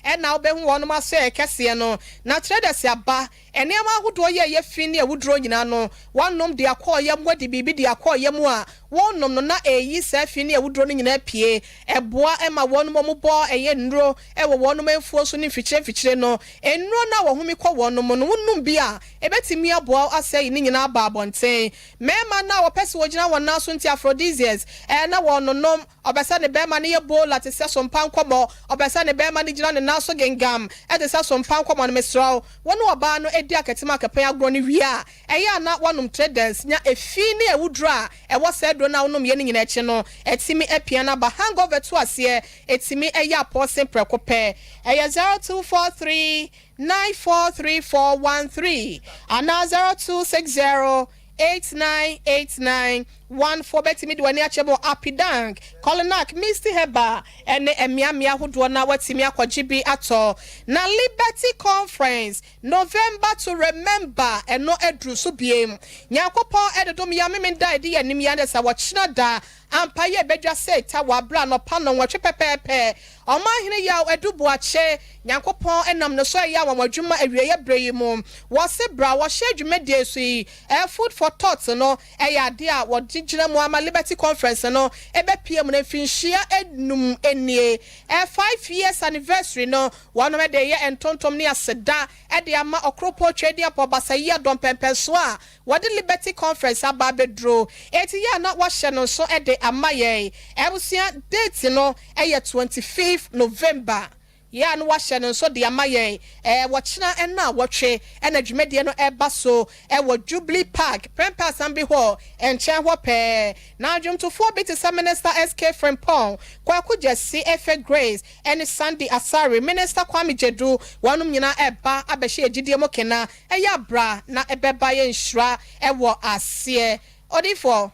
[SPEAKER 1] ara na wobɛhu wɔnom asoɛeɛ kɛseɛ no. Na Traders aba Nneɛma ahodoɔ yi a ɛyɛ fi ne awuduro nyinaa no, wɔanom de akɔ ɔyam, wɔadi biribi de akɔ ɔyam a wɔnom no na ɛreyi saa fi ne awuduro no nyinaa apue. Ɛboa ma wɔnom a wɔbɔ ɛyɛ nnuro wɔ wɔnom mfuo so ne mfikyire mfikyire no, nnuro no a wɔhome kɔ wɔnom no, wonom bi a, ɛbɛtumi aboa wo asɛe ne nyinaa aba abɔnten. Mmarima no a wɔpɛ sɛ wɔgyina wɔn nan so nti aphrodisiacs na wɔnonom. Ɔpɛ sɛ ne bɛrima no yɛ bola te sɛ sompa nkɔmmɔ. Ɔpɛ sɛ ne bɛrima no gyina ne nan so gengam te sɛ sompa nkɔmmɔ no. Mesrɛ wo, wo ne ɔbaa no di akɛtem akɛpɛn agorɔ no wie a, ɛyɛ a na woanom Tredence nya efi ne awuduro a ɛwɔ saa aduro no a wonomyɛ no nyinaa akyi no, atumi apia no aba. Hangover tu aseɛ, ɛtumi yɛ apɔɔse prɛko pɛ. Ɛyɛ 0243 943413 anaa 0260 8989 14 Wobɛtumi de w'ani akyerɛ mu wɔ Apidang, Kolinak, Misty Herbal ne mmeammea ahodoɔ na woatumi akɔgye bi atɔ. Na Liberty Conference, November to Remember, ɛno aduru so biem. Nyankopɔn de dom yɛn amemene da a ɛdi yɛn anim yi ara sɛ ɔkyena da ampa yɛ bɛdwa sɛ ta wɔ aberɛ anɔpa nnɔnwɔtwe pɛpɛɛpɛ. Ɔmanhene Yaw Adu Boakye, Nyankopɔn nam ne so ɛyɛ anwanwadwuma awieɛ berɛ yi mu. Wɔse berɛ a wɔhyɛɛ dwumadie so yi, Food for Thought no yɛ adeɛ a wɔde. gyina mu ama Liberty Conference no bɛpue mu no mfinhyia enum nie. 5 years anniversary no, wɔnom de reyɛ ntontom ne aseda de ama Ɔkoropɔn Tweaduampɔn Basayi Adɔm pɛmpɛnsoɔ a wɔde Liberty Conference aba abɛduro. Enti yɛ a na wɔahyɛ no nso de ama yɛn. Abusua, date no yɛ 25th November. Yɛ a na wɔahyɛ no nso de ama yɛn. Wɔkyena nnawɔtwe na dwumadie no reba so wɔ Jubilee Park, Prempeh Assembly Hall nkyɛn hɔ pɛɛ. Na dwomtofoɔ bi te sɛ Minister SK Frimpong, Kwaku Gyasi, Efe Grace ne Sandy Asare, Minister Kwame Gyedu, wɔnom nyinaa reba abɛhyɛ yɛn gyidie mu kena. Ɛyɛ abra na ɛbɛba yɛn nhyira wɔ aseɛ. Odiyifoɔ.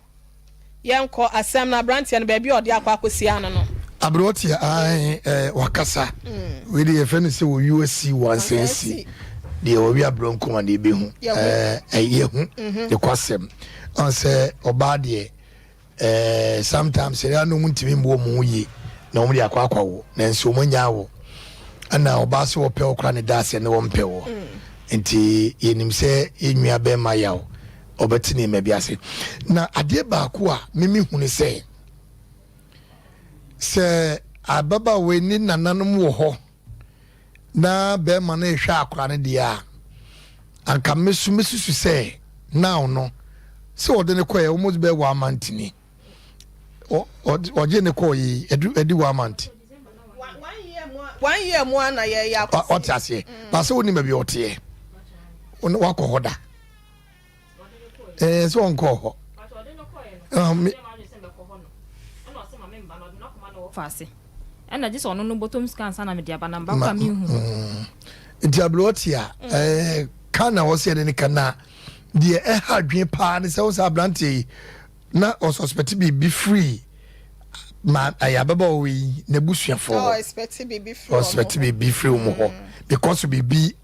[SPEAKER 1] Yɛnkɔ asɛm no abranteɛ no baabi a ɔde akɔ akɔsi ano no.
[SPEAKER 2] Aberewatia ae eh, wakasa. Wei de yɛfrɛ no sɛ wɔwi asi wansan asi. Deɛ wɔwi aberɛ nko a na ɛbɛhu. Eh, yɛhu ne kwasɛm. Ɔn sɛ ɔbaa deɛ eh, sometimes ɛyɛ a na wɔn ntumi mmoa wɔn ho yie na wɔn de akɔ akɔwo nanso wɔn anya awo. Ɛna ɔbaa sɛ ɔpɛ wo koraa ne da aseɛ ne wɔmpɛ wɔ. Nti yɛnim sɛ yɛn nua bɛrima yaw. ɔbɛte nneɛma bi ase. Na adeɛ baako a mimi hu ne sɛ, sɛ ababaawa yi ne nananom wɔ hɔ na bɛrima no rehwɛ akora no deɛ a, anka mesu mesusu sɛ now no sɛ ɔde no kɔɛ almost bɛyɛ one month ni ɔgye ne kɔɔ yi ɛdi one month.
[SPEAKER 1] One year mu ana yɛyɛ akɔsi.
[SPEAKER 2] Ɔte aseɛ baasa wo ni baabi ɔteɛ wakɔ hɔ da. ɛɛ sɛ ɔnkɔɔ hɔ.
[SPEAKER 4] Ɛna gye sɛ ɔno no bɔtɔm sika ansa na mede aba na mba kɔ a menhu no.
[SPEAKER 2] Nti aberewa te a ɛɛ ka na ɔsɛ ɛne ne ka na deɛ ɛha adwene paa ne sɛ wo sɛ aberanteɛ yi na ɔsɔspɛte biribi firi ma ɛyɛ ababaawa yi n'abusuafoɔ hɔ ɔspɛte biribi firi wɔn hɔ because biribi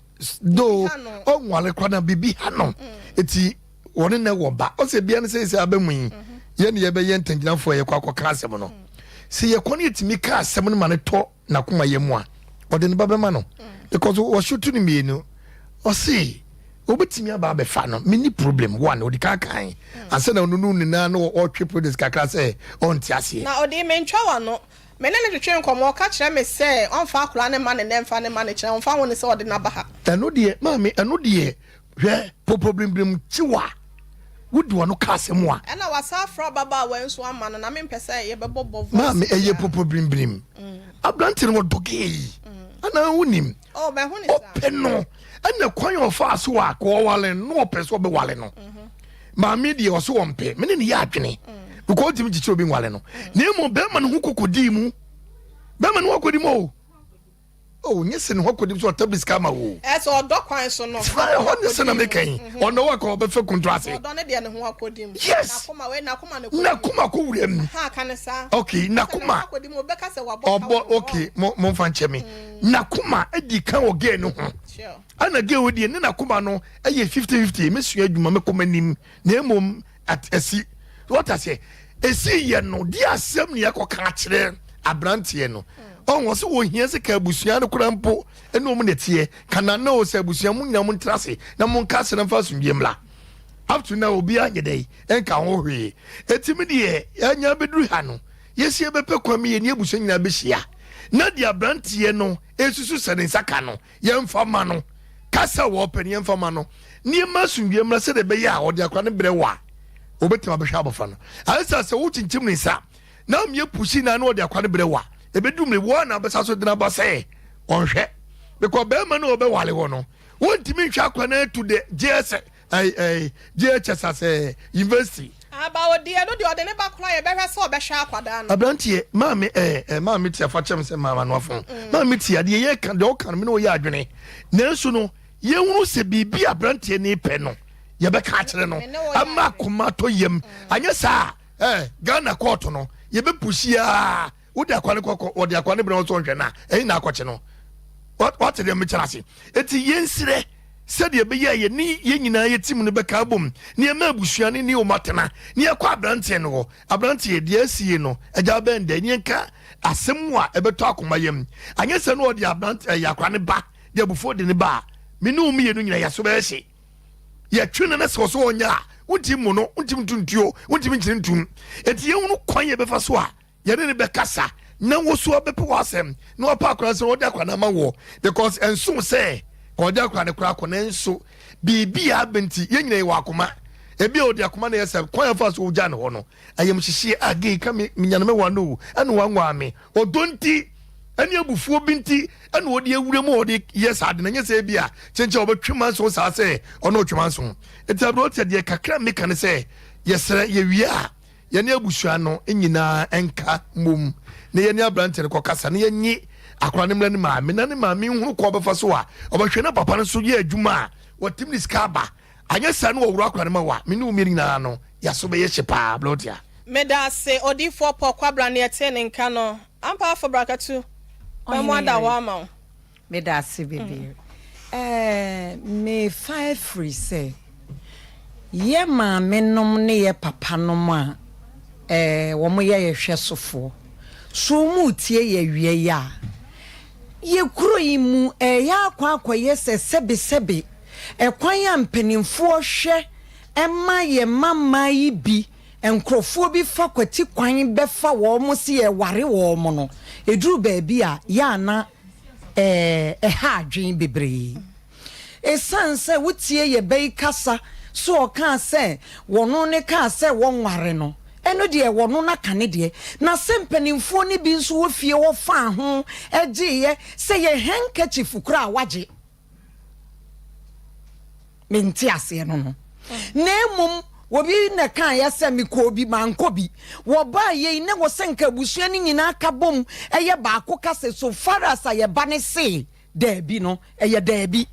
[SPEAKER 2] though ɔnware kora na biribi ha no eti wɔne na wɔ ba ɔsɛ bia no sɛ sɛ aba mu yi mhm. yɛn ne yɛbɛyɛ ntɛngyinafoɔ a yɛkɔ akɔka asɛm no mm. sɛ yɛkɔ no yɛtumi ka asɛm no ma no tɔ n'akoma yɛ mu a ɔde ne ba bɛma no mm. because wɔhyeto no mmienu ɔse obetumi aba abɛfa no menni problem one ɔde kankan mm. ansa na ɔno no nyinaa no ɔtwe produce kakra sɛ ɔnte aseɛ
[SPEAKER 1] na ɔde mentwa wa no Me ne no twetwee nkɔmmɔ, ɔka kyerɛɛ me sɛ ɔmfa akwadaa no mma ne nnɛ mfa no mma no kyena, ɔmfa ho ne sɛ ɔde no aba ha.
[SPEAKER 2] Ɛno deɛ maame, ɛno deɛ hwɛ popobirimbirim kyiwa, wode w'ano ka asɛm a.
[SPEAKER 1] Ɛna wasan afrɛ ababaawa yi nso ama no, na mempɛ sɛ yɛbɛbɔ bɔ voice
[SPEAKER 2] Maame, ɛyɛ biara. popobirimbirim. Aberante no ɔdɔ gay yi, anaa wonim?
[SPEAKER 1] Oh, mahu ne saa.
[SPEAKER 2] Ɔpɛ no, ɛna kwan a ɔfaa so a kɔ ɔwale no, na ɔpɛ sɛ ɔbɛwale no. Maame deɛ ɔso ɔmpɛ, me ne no yɛ adwene because ɔntumi kyekyere obi nwale no. Na mmom bɛrima no ho kɔkɔdii mu, bɛrima no ho akɔdi mu o. Oh, nye se ne ho akɔdi mu sɛ ɔtabiri sika ama wo.
[SPEAKER 1] Ɛsɛ ɔdɔ kwan so no.
[SPEAKER 2] Saa ɛhɔ ne sɛ na meka yi, ɔnɔ wa ka ɔbɛfɛ kuntu ase.
[SPEAKER 1] Ɔdɔ ne deɛ ne ho akɔdi mu.
[SPEAKER 2] Yes.
[SPEAKER 1] N'akoma wei n'akoma ne kɔdi mu.
[SPEAKER 2] N'akoma kɔ wura mu.
[SPEAKER 1] Ha ka ne saa.
[SPEAKER 2] Okay, n'akoma.
[SPEAKER 1] Akɔdi mu ɔbɛka sɛ wabɔ ka
[SPEAKER 2] Ɔbɔ okay, mo mo nfa nkyɛ me. N'akoma adi kan wɔ gay no ho.
[SPEAKER 1] Sure.
[SPEAKER 2] Ɛna gay wɔ deɛ ne n'akoma no ɛyɛ 50-50, mesua adwuma mekɔ m'anim na mmom asi wɔta sɛ ɛsi yɛ no de asɛm ne yɛkɔka akyerɛ aberanteɛ no ɔwɔ sɛ wɔhia sɛ ka abusua no kora mpo ɛne ɔmu nɛteɛ kana na o sɛ abusua mu nyina mo ntra ase na monka ase na mfa asomdwie mmra up to now obiara nyɛ dɛn ɛnka ho hwee ɛtumi deɛ yɛanya bɛduru ha no yɛsi yɛbɛpɛ kwan mi yɛne abusua nyinaa bɛhyia na deɛ aberanteɛ no ɛsusu sɛ ne nsa ka no yɛmfa ma no kasa a wɔpɛ no yɛmfa ma no nneɛma asomdwoeɛ mmra sɛdeɛ ɛbɛyɛ a ɔde akora no brɛ wɔ a wɔbɛtumi abɛhwɛ abɔfra no ayɛ sɛ sɛ wokyinkyim ne nsa na ameɛ pusi na na ɔde akora no brɛ wɔ a ɛbɛdu mmere wɔn na abɛsa so dena ba sɛ ɔnhwɛ because bɛrima no ɔbɛwale wɔ no wɔntumi nhwɛ akora no to the JS ɛɛ ɛɛ JHS asɛ university.
[SPEAKER 1] Aba odi ɛno deɛ ɔde ne ba koraa yɛbɛhwɛ sɛ ɔbɛhwɛ akwadaa no.
[SPEAKER 2] Abranteɛ maame ɛɛ ɛɛ maame tia fa kyɛm sɛ maame ano afɔn mm. maame tia deɛ yɛ ka deɛ ɔka no me na ɔyɛ adwene nanso no yɛhunu sɛ biribi abranteɛ ne pɛ no yɛbɛka akyerɛ no ama akoma atɔ yam mm. anyɛ saa ɛɛ Ghana kɔɔto no yɛbɛpusi aa Wode akwa no kɔkɔ, wɔde akwa no brɛ wo sɛ ɔnhwɛ no a, ɛhe na akɔkye no? Wate deɛ mekyerɛ ase? Enti yɛnsrɛ sɛdeɛ ɛbɛyɛ a yɛne yɛn nyinaa yɛ tim no bɛka abom na yɛma abusua no ne wɔn atena na yɛkɔ aberanteɛ no hɔ. Aberanteɛ, deɛ asie no, agya bɛn dɛ? Ne yɛnka asɛm a ɛbɛtɔ akoma yam. Anyɛ sɛ na ɔde aberante ɛyɛ akwa no ba, de abufuo de ne ba a, me ne wo mmienu nyinaa yɛaso bɛyɛ hye. Yɛtwe no na sɛ ɔso ɔnyɛ a, Wontumi mmu no, wontumi nto ntuo, wontumi nkyere ntom. Enti yɛnhunu kwan yɛbɛfa so a yɛne no bɛkasa na wo so ɔbɛpɛ w'asɛm na wapɛ akora sɛ ɔde akora no ama wɔ because ɛnso sɛ ɔde akora no koraa kɔ nanso biribi a abɛ nti yɛn nyina yɛwɔ akoma ebi a ɔde akoma na yɛ sɛ kwan afa so wogya ne hɔ no ayamhyehyeɛ a gei ka me menya no mɛwa no o ɛna wanwaa me ɔdɔ nti ɛne abufuo bi nti ɛna ɔde awura mu ɔde yɛ saa de na nyɛ sɛ ebi a kyenkyen ɔbɛtwe manso saa sɛ ɔno ɔtwe manso nti aberɛ deɛ kakra meka ne sɛ yɛsrɛ yɛwie a Yɛne abusua no nyinaa nka mmom na yɛne aberanteɛ no kɔkasa na yɛnye akwadaa no mmra ne maame na ne maame nhunu kwan ɔbɛfa so a ɔbɛhwɛ na papa no nso yɛ adwuma a wɔtim ne sika aba. Anyɛ saa no wɔworo akwadaa no ma wo a, me ne wo mmienu nyinaa no yɛaso bɛyɛ hye paa. Blordia.
[SPEAKER 1] Medaase Odiyifoɔ Paul Kwabena neɛ ɛtee ne nka no ampa afo brakatu mɛmo
[SPEAKER 6] Ɔhene
[SPEAKER 1] ada hɔ
[SPEAKER 6] yere.
[SPEAKER 1] ama wo.
[SPEAKER 6] Meda ase bebree. Ɛɛ, mefa afiri sɛ yɛ maamenom ne yɛ papanom a ɛɛ wɔyɛ yɛ hwɛsofoɔ, so wɔretie yɛ awia yi a, yɛ kuro yi mu ɛreyɛ akɔ akɔyɛ sɛ sɛbesɛbe ɛkwan a mpanimfoɔ hwɛ ma yɛ mma mmaa yi bi nkorɔfoɔ bi fa kwati kwan bɛfa wɔn se yɛreware wɔn no, ɛduru baabi a yɛ a na ɛha adwene bebree. Esiane sɛ wotie yɛ ba yi kasa so ɔkaa sɛ wɔno ne kaa sɛ wɔnware no, ɛno deɛ wɔno no aka ne deɛ. Na sɛ mpanimfoɔ no bi nso wɔ fie hɔ faa ho gyeeɛ sɛ yɛ handkerchief koraa a wagye. Mente aseɛ no no. Na mmom obi na kaeɛ sɛ mekɔɔ bi mankɔ bi. Wɔbaa yei na wɔ sɛ nka abusua no nyinaa ka bom ɛyɛ baako ka sɛ so far as a yɛba no see daabi no ɛyɛ daabi.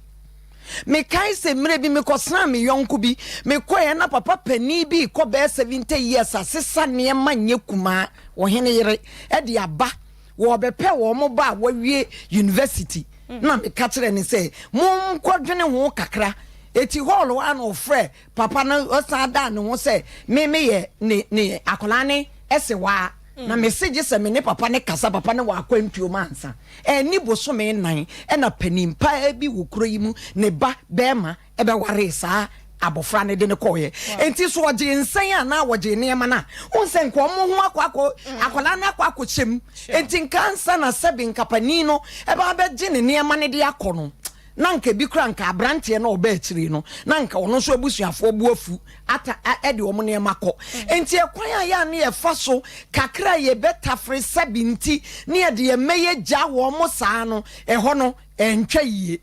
[SPEAKER 6] Mekae sɛ mmerɛ bi mekɔsraa me yɔnko bi, mekɔeɛ na papa panin bi rekɔ bɛyɛ 70 years asesa nneɛma nyɛ kumaa, ɔhene yere de aba wɔrebɛpɛ wɔn ba a wawie university na meka kyerɛ ne sɛ monkɔdwene ho kakra eti hall hɔ a na ɔfrɛ papa no ɔsan daa ne ho sɛ me meyɛ ne ne akwadaa ne ɛse waa na mese gye sɛ me ne papa ne kasa papa ne wɔ akwantuo mu ansa ɛni bosome nan ɛna panin paa bi wɔ kuro yi mu ne ba bɛrima bɛwaree saa abɔfra no de no kɔeɛ. Enti so ɔgyee nsɛn anaa ɔgyee nneɛma no a, wohu sɛ nka wɔn ho akɔ akɔ mm. akwadaa no akɔ akɔhyɛ mu. Enti nka ansa na sɛbe nka panin no ɛba abɛgye ne nneɛma no de akɔ no, na nka ebi kora nka aberanteɛ no ɔba akyire no, na nka ɔno nso abusuafoɔ bo afu ata ɛde wɔn nneɛma kɔ. Mm. Enti ɛkwan a yɛ a ne yɛfa so kakra a yɛbɛtafere sɛbe nti ne yɛde yɛn mma yɛgya wɔn saa no, ɛhɔ no ɛntwa yie.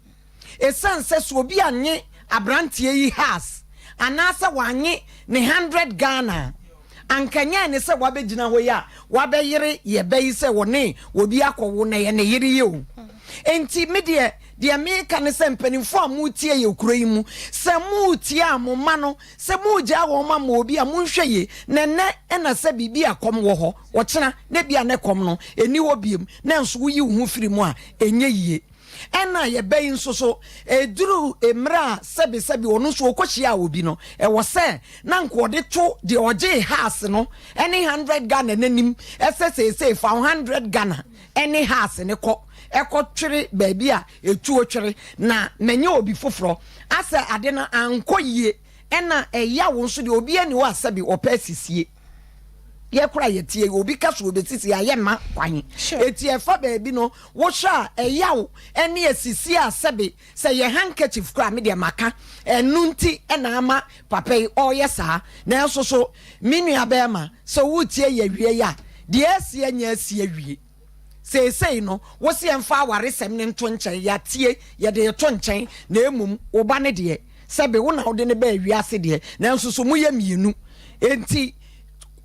[SPEAKER 6] Esiane sɛ sɛ obi annye abranteɛ yi has anaasɛ wannye ne hundred Ghana a, anka ɛnyɛ ne sɛ wabɛgyina hɔ yi a wabɛyere yɛ bɛ yi sɛ ɔne obi akɔwo na ɛyɛ ne yere yi o. Enti me deɛ, deɛ meka ne sɛ mpanimfoɔ a moretie yɛ kuro yi mu, sɛ moretie a mo mma no, sɛ moregyaa wɔn ama obi a monhwɛ yie, na ɛnnɛ na sɛ biribi a kɔm wɔ hɔ, ɔkyena na ebia ne kɔm no ɛnni hɔ biom, nanso woyi wo ho firi mu a, ɛnyɛ yie. Ɛna yɛbɛ yi nso so, ɛduru mmerɛ a sɛbesɛbe ɔno nso ɔkɔhyiaa obi no, ɛwɔ sɛ na nka ɔde to deɛ ɔgyee haase no ne hundred Ghana no anim sɛ seesei fa wo hundred Ghana ne haase no kɔ kɔtwere baabi a ɛtuo twere na manya obi foforɔ. Asɛ ade no ankɔ yie. Ɛna ɛyaw nso deɛ obiara nni hɔ a sɛbe ɔpɛ asisie. Yɛ koraa yɛteɛ yi, obi ka sɛ ɔbɛsisi a, yɛmma kwan. Enti ɛfa baabi no, wohwɛ a ɛyaw ne asisie a sɛbe sɛ yɛ handkerchief koraa me deɛ maka. Ɛno nti na ama papa yi ɔreyɛ saa. Nanso so me nua bɛrima, sɛ woretie yɛ awie yi a, deɛ asi anya asi awie. Seesei no, wose yɛmfa awaresɛm no nto nkyɛn, yɛatie, yɛde reto nkyɛn, na mmom wo ba no deɛ, sɛbe wo na wode no baa wiase deɛ, nanso so moyɛ mmienu? Enti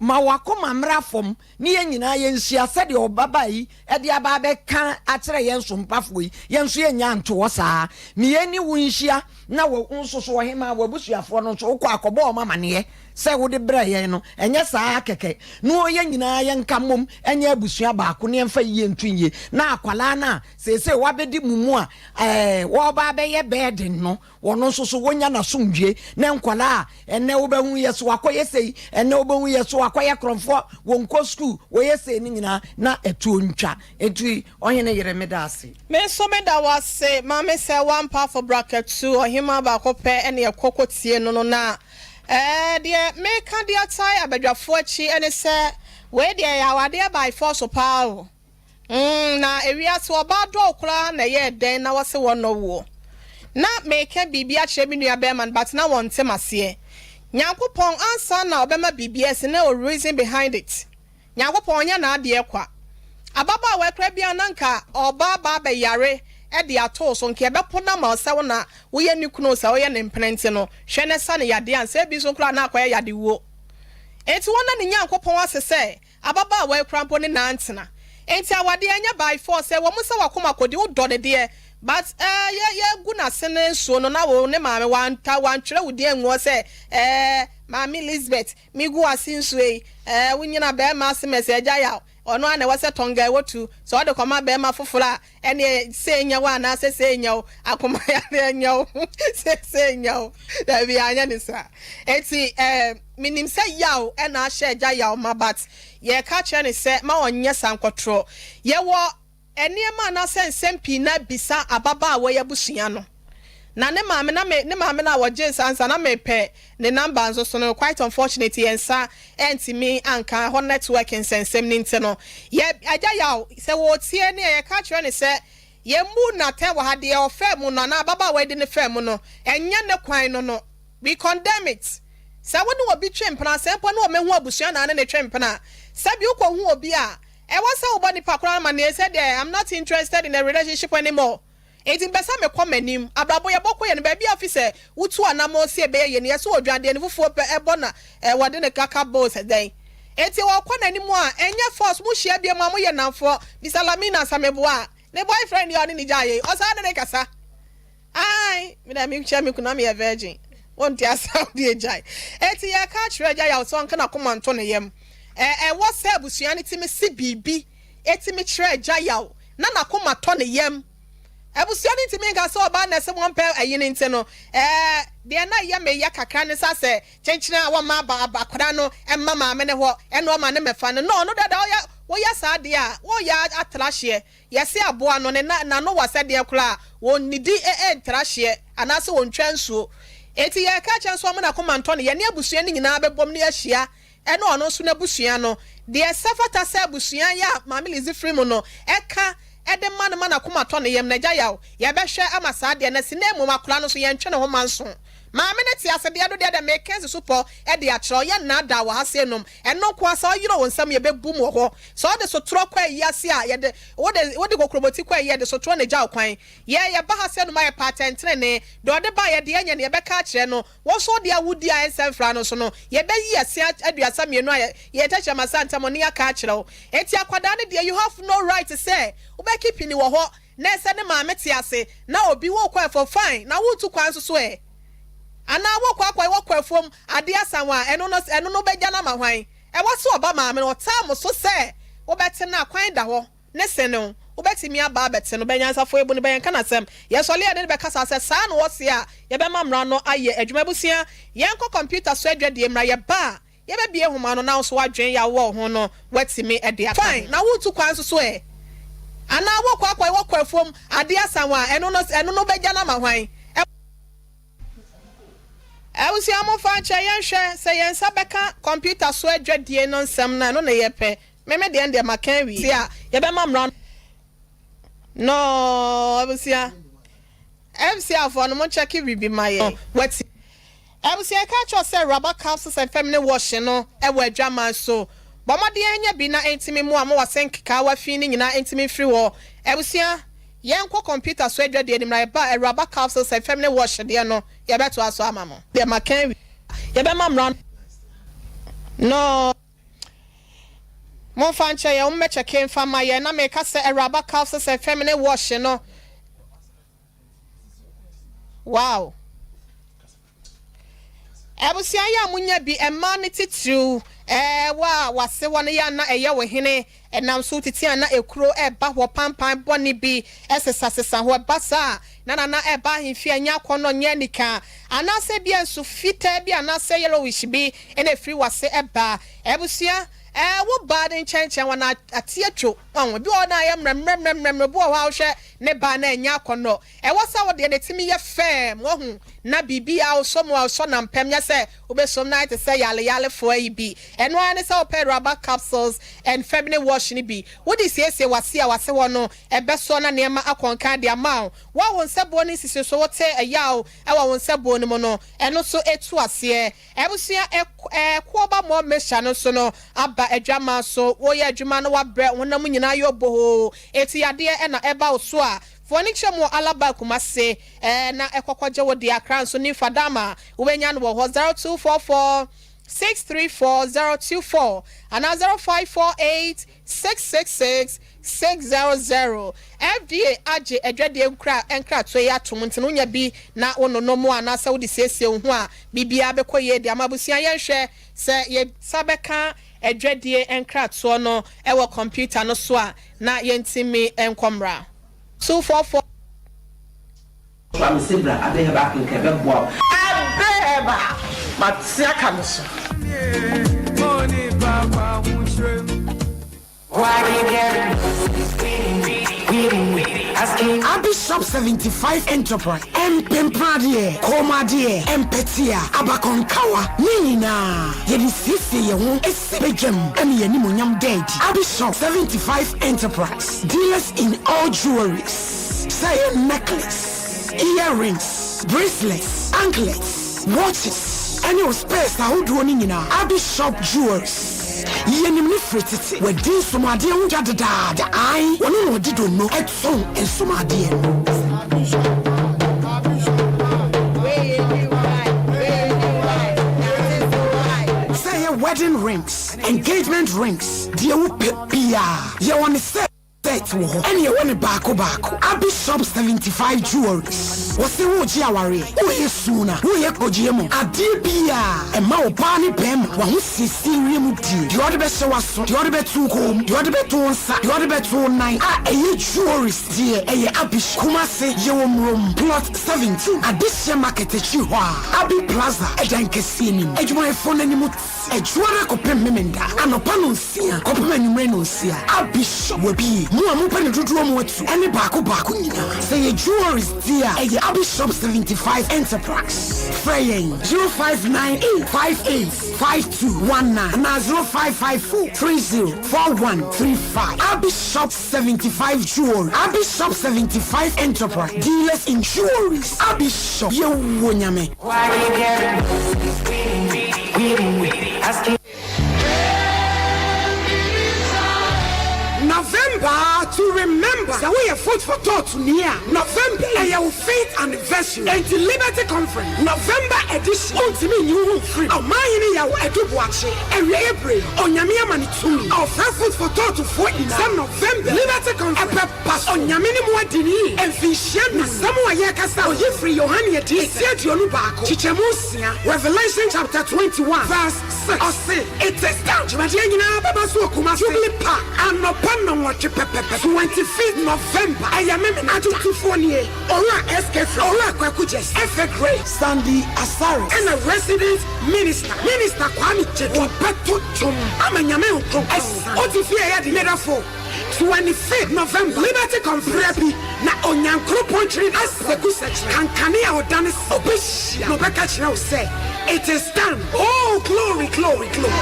[SPEAKER 6] ma w'akoma mmra fam ne yɛn nyinaa yɛnhyia sɛdeɛ ɔbabaa yi de aba abɛka akyerɛ yɛn sompafoɔ yi, yɛn nso yɛnnya nto hɔ saa. Me yɛne wo nhyia na wo nso so ɔhemaa, w'abusuafoɔ no nso wokɔ a kɔbɔ wɔn amaneɛ sɛ wode brɛɛ yɛn no, ɛnyɛ saa ara kɛkɛ, na yɛn nyinaa yɛnka mmom nyɛ abusua baako na yɛmfa yie nto yie, na akwadaa no a seesei wabɛdi mo mu a ɛɛ wɔreba abɛyɛ burden no, ɔno nso so wɔnya n'asomdwie, na nkwadaa a ɛnnɛ wobɛhu yɛ so wakɔyɛ sei, ɛnnɛ wobɛhu yɛ so wakɔyɛ korɔmfoɔ, wɔnkɔ sukuu, wɔyɛ sei no nyinaa na ɛtoɔ ntwa. Enti ɔhene yere meda ase.
[SPEAKER 1] Me nso meda wo ase maame sɛ woampa afo brakatu, ɔhemaa baako pɛ ne ɛkɔ kɔtie no no na. Ɛɛ, deɛ meka de atae abadwafoɔ akyi ne sɛ, wei deɛ ɛyɛ awadeɛ by force paa o. Mm, na ewiase ɔbaa dɔ wo koraa na ɛyɛɛ dɛn na wɔse wɔnnɔ woɔ? Na meka biribi akyerɛ me nua bɛɛma no but na wɔnte maseɛ. Nyankopɔn ansa na ɔbɛma biribi asi na ɔwɔ reason behind it. Nyankopɔn ɔnyɛ n'adeɛ kwa. Ababaawa koraa biara na nka ɔba aba abɛyare de ato wo so, nka yɛbɛpo no ama wo sɛ wo na woyɛ ne kunu o sɛ woyɛ ne mpena nti no, hwɛ na sa no yadeɛ ansa ebi nso koraa na akɔyɛ yadewuo. Enti wɔnna ne Nyankopɔn ase sɛ Ababaawa yi koraa mpo ne nan ntena. Enti awadeɛ ɛnyɛ by force ɛwɔ mu sɛ wakoma kɔdi wo dɔ no deɛ but eh yɛ yɛ gu n'asene nsuo no na wo ne maame wanta wantwerɛ wo din angu hɔ sɛ eh maame Elizabeth me gu w'ase nsuo yi eh wo nyina bɛɛma ase mɛsɛ agya yaw ɔno ara na ɛwɔ sɛ tɔnga ɛwɔ tu sɛ ɔde kɔma bɛɛma foforɔ a Ɛneɛ sei nyɛ wo anaasɛ sei nyɛ wo, akoma yareɛ nyɛ wo, sei sei nyɛ wo. Dabi, anyɛ ne saa. Enti eh, menim sɛ yaw na ahyɛ agya yaw ma but yɛreka akyerɛ no sɛ ma ɔnyɛ sankɔtorɔ. Yɛwɔ nneɛma anaasɛ nsɛm pii na bisa ababaawa yi abusua no. Na ne maame na me ne maame no a wɔgyee saa nsa na mepɛ ne number nso so no quite unfortunate yɛn nsa antumi anka ɛhɔ network nsɛnsɛm no nti no yɛ agya yaw sɛ wɔretie ne a yɛka kyerɛ no sɛ yɛmmu no atɛn wɔ ha deɛ ɔfaa mu no anaa ababaawa yi de no faa mu no ɛnyɛ ne kwan no no we condemn it sɛ wo ne obi twe mpena sɛ mpo ne ɔmɛhu abusua na ne ne twe mpena a sɛbi wokɔhu obi a ɛwɔ sɛ wobɔ nipa koraa amaneɛ sɛ deɛ I'm not interested in a relationship anymore. Enti mepɛ sɛ mekɔ m'anim. Abrabɔ yɛbɔ kɔ yɛ no baabi a fisɛ wotu anamɔn si ɛbɛyɛ yie no yɛse wɔdwan deɛ ne fufuo pɛ ɛbɔ na wɔde ne kaka bɔ sɛ dɛn enti ɔkɔ n'anim a ɛnyɛ force mo hyia biom a moyɛ nnamfoɔ bisa Lamina sɛ meboa a ne boyfriend yi a ɔne ne gyaeɛ yi ɔsan ne ne kasa ae me deɛ mehyia me kunu na meyɛ virgin wonte ase a wode agyae enti yɛka akyerɛ agya yaw sɛ ɔnka n'akoma nto ne yam ɛwɔ sɛ abusua no tumi si biribi tumi kyerɛ agya yaw na n'akoma tɔ ne yam. Abusua no ntumi nka sɛ ɔbaa na ɛsɛ wɔmpɛ ayi no nti no, ɛɛ, deɛ na ɛyɛ me ya kakra ne sɛ asɛ kyenkyene a wɔmma aba aba akwadaa no mma maame no hɔ ɛna ɔma no mmɛfa no. No, ɔno dada ɔyɛ, woyɛ saa deɛ a, woyɛ atra hyeɛ. Yɛse aboa no, ne na, n'ano wɔ sɛdeɛ koraa a, wɔnnidi ntra hyeɛ anaasɛ wɔntwa nsuo. Enti yɛreka akyerɛ no sɛ ɔmma n'akoma ntɔ ne yam ne abusua no nyinaa bɛbom ne ahyia ɛne ɔno nso n'abusua no, deɛ ɛsɛ fata sɛ abusua yi a Maame Lizzy firi mu no ka de ma no ma n'akoma tɔ ne yam, N'agya Yaw, yɛbɛhwɛ ama saa adeɛ no asi, na mmom akwadaa no nso yɛntwe ne ho mma nso. Maame no te ase deɛ, ɛno deɛ dɛ meka asi so pɔ de akyerɛ wo, yɛnnaadaa wɔ ha sei nom, ɛno nko ara, sɛ ɔyere wo nsam yɛbɛbum wɔ hɔ, sɛ ɔde sotorɔ kɔ ayi ase a, yɛde, wode, wode kokuroboti kɔ ayi a, yɛde sotorɔ na ɛgya wo kwan. Yɛ, yɛba ha sei nom a, yɛpɛ atɛntenenee, deɛ ɔde baeɛ deɛ ɛnyɛ no yɛbɛka akyerɛ no, Wo nso wo deɛ wodi a ɛnsɛ mfra no so no, yɛbɛyi ɛse 32 a yɛn tɛkyerɛma sa ntam ne aka akyerɛ wo. Enti akwadaa no deɛ you have no right sɛ wobɛ keep no wɔ hɔ na ɛsɛ ne maame te ase na obi wokɔ ɛfam fine na woretu kwan nso so ɛ? Anaa wokɔ akɔ wɔkɔ afuom adeɛ asa wo a ɛno no ɛno no wobɛgya no ama hwan? Ɛwɔ sɛ ɔba maame no ɔtaa mo so sɛ wobɛte no a kwan da hɔ. Ne se no, wobɛtumi aba abɛte no, bɛnyansafoɔ abu no, bɛyɛnka n'asɛm. Yɛsɔle a yɛne no bɛkasa sɛ saa na ɔse a, yɛbɛma mmara no ayɛ adwuma. Abusua, yɛnkɔ kɔmputa so adwadie mmra, yɛba a, yɛbɛbue nhoma no na wo nso w'adwene yɛ a wowɔ wo ho no, woatumi de aka ho. Fine, na woretu kwan nso so ɛ? Anaa worekɔ akɔyɛ wɔkɔ afuom adeɛ asa wo a, ɛno no, ɛno no wobɛgya no ama hwan? Abusua, momfa nkyɛ yɛnhwɛ sɛ yɛn nsa bɛka kɔmputa so adwadie no nsɛm no a, ɛno na yɛpɛ. Me me deɛ ndeɛ maka awie. Ti a yɛbɛma mmara no abusua. MC afoɔ no mo nkyɛke biribi ma yɛn. Wati. Abusua yɛka akyerɛ wo sɛ rubber capsules and feminine wash no wɔ adwaman so. Bɔ mmɔden anya bi na ɛntumi mmoa ma w'ase nkekaawa fi no nyinaa ntumi mfiri hɔ. Abusua yɛnkɔ computer so adwadie no mu na yɛba a rubber capsules and feminine wash deɛ no yɛbɛtoa so ama mo. Deɛ maka awie. Yɛbɛma mmara no. Momfa nkyɛ yɛn, mommɛkyɛke mfa mma yɛn. Na meka sɛ, Awuraba Calf sɛ sɛ feminine wash no. Wow. Abusua yi a monya bi, mmaa no titiriw, ɛɛ, wo a wase hɔ no yɛ a na ɛyɛ wo hene, ɛnam so titi a na ekuro ɛba hɔ, pampan bɔne bi ɛsesasesa hɔ, ɛba saa a, na nana ɛba ahemfie a ɛnyɛ akɔnnɔ, nyɛ anika, anaasɛ ebia nsu fitaa bi anaasɛ yellowish bi na ɛfiri wase ɛba. Abusua. Ɛɛ, wo baa no nkyɛnkyɛn hɔ no ate atwo. Wahu? Ebi wɔ hɔ no a ɛyɛ mmerɛmmerɛmmerɛmmerɛ, ebi wɔ hɔ a wohwɛ ne baa no a ɛnyɛ akɔnnɔ. Ɛwɔ sɛ wo deɛ no ɛtumi yɛ firm, wahu, na biribiara wosɔ mu a wosɔ nampɛm, nyɛ sɛ wobɛsɔ mu na ayɛ te sɛ yaleyalefoɔ ayi bi. Ɛno ara ne sɛ wopɛ rubber capsules and feminine wash no bi, wode siesie w'ase a w'ase hɔ no ɛbɛsɔ na nneɛma akɔ nkan de ama wo. Wo a wo nsabuo no nsisi so wote ɛyaw wɔ wo nsabuo no mu no, ɛno nso ɛtu aseɛ. Abusua ɛkoɔ ba mɔ mixture no nso no aba adwaman so. Woyɛ adwuma na wabrɛ, honam nyinaa yɛ obohoo, eti yadeɛ na ɛba wo so a, fa w'ani kyerɛ mu wɔ Alaba Kumase na ɛkɔ kɔgye wo deɛ. Accra nso Nimfa Dama wobɛnya no wɔ hɔ 0244 634 024 anaa 0548 666 600. FDA agye adwadie nkra nkratoɔ yi atom nti no wonya bi na wononom anaasɛ wode siesie wo ho a biribiara bɛkɔ yie de ama abusua. Yɛnhwɛ sɛ yɛn nsa bɛka adwadie nkratoɔ no wɔ kɔmputa no so a na yɛntumi nkɔ mmra. 244.
[SPEAKER 7] Toa me se bra Abe Herbal Clinic ɛbɛboa wo.
[SPEAKER 8] Abe Herbal, mate aka me so.
[SPEAKER 9] Abi Shop 75 Enterprise, Mpempradeɛ, kɔnmuadeɛ, mpɛtea, abakɔnkawa, ne nyinaa yɛde siesie yɛn ho si badwam ma yɛn animuonyam da adi. Abi Shop 75 Enterprise, dealers in all jewelries, sɛ ɛyɛ necklace, earrings, bracelets, anklets, watches, ɛne wo spares ahodoɔ no nyinaa. Abi Shop Jewelries. Yɛnim no firi tete. Wadi nsomadeɛ ho dwa dedaada. Ae, ɔno na ɔde donno tɔn nsomadeɛ no. Sɛ ɛyɛ wedding rings, engagement rings, deɛ wopɛ biara, yɛwɔ no sɛ. Set wɔ hɔ ɛne ɛwɔ ne baako baako. Abi shop 75 jewelries wɔse woregye awareɛ woreyɛ suuna woreyɛ kɔgyeɛ mu adeɛ biaa ɛma ɔbaa ne bɛɛma wahosiesie wiem die deɛ ɔde bɛhyɛ waso deɛ ɔde bɛto wo kɔn mu deɛ ɔde bɛto wo nsa deɛ ɔde bɛto wo nan a ɛyɛ jewelries deɛ ɛyɛ Abi shop Kumase yɛwɔ Murom plot 17 Adehyeɛ market akyiri hɔ a Abi plaza ɛdan kɛseɛ nim adwumayɛfoɔ no anim Adwuada kɔpem Memenda anɔpa nonsia kɔpem anwummere nonsia. A Bishop wabie mo a mopɛ no dodoɔ mu atu ɛne baako baako nyinaa. Sɛ yɛ jewelries deɛ a ɛyɛ Abi Shop 75 Enterprise. Frɛ yɛn 0598 58 5219 anaa 0554 30 4135. Abi Shop 75 Jewelry, Abi Shop 75 Enterprise, dealers in jewelries. Abi Shop, yɛwɔ Nyame. November to remember, Sɛ woyɛ Food for Thought ni a, November yi ɛyɛ wo faith anniversary. Enti Liberty Conference November edition, wontumi nyi wo ho mfiri mu. Ɔmanhene Yaw Adu Boakye, awieɛ bere yi, Onyame ama no tumi. Ɔfrɛ Food for Thought foɔ nyinaa sɛ November Liberty Conference ɛbɛba so. Onyame ne mo adi no yie mfinhyia num. Asɛm a yɛrekasa oyi firi Yohane Adiyisɛm eti 21 kyekyɛmu nsia, Revelation chapter 21 verse 6. Ɔse, It is done. Dwumadie nyinaa bɛba so wɔ Kumasi Jubilee Park anɔpa nnɔnwɔtwe pɛpɛpɛ, 25th November. Ɛyɛ Memena da. Adwomtofoɔ nie, Owura SK Fred, Owura Kwaku Gyasi, Efe Gray, Sandy Asare, ɛna Resident Minister, Minister Kwame Gyedu. Wɔbɛto dwom ama Nyame Nkronkron asiane. Ɔte fie ɛyɛ den. Medafo, 25th November, Liberty Conference bi na Onyankoropɔn twere Aseku sɛkyerɛ kankane a ɔdane sɛ ɔbɛhyia na ɔbɛka kyerɛ wo sɛ it is done. Oh glory glory glory.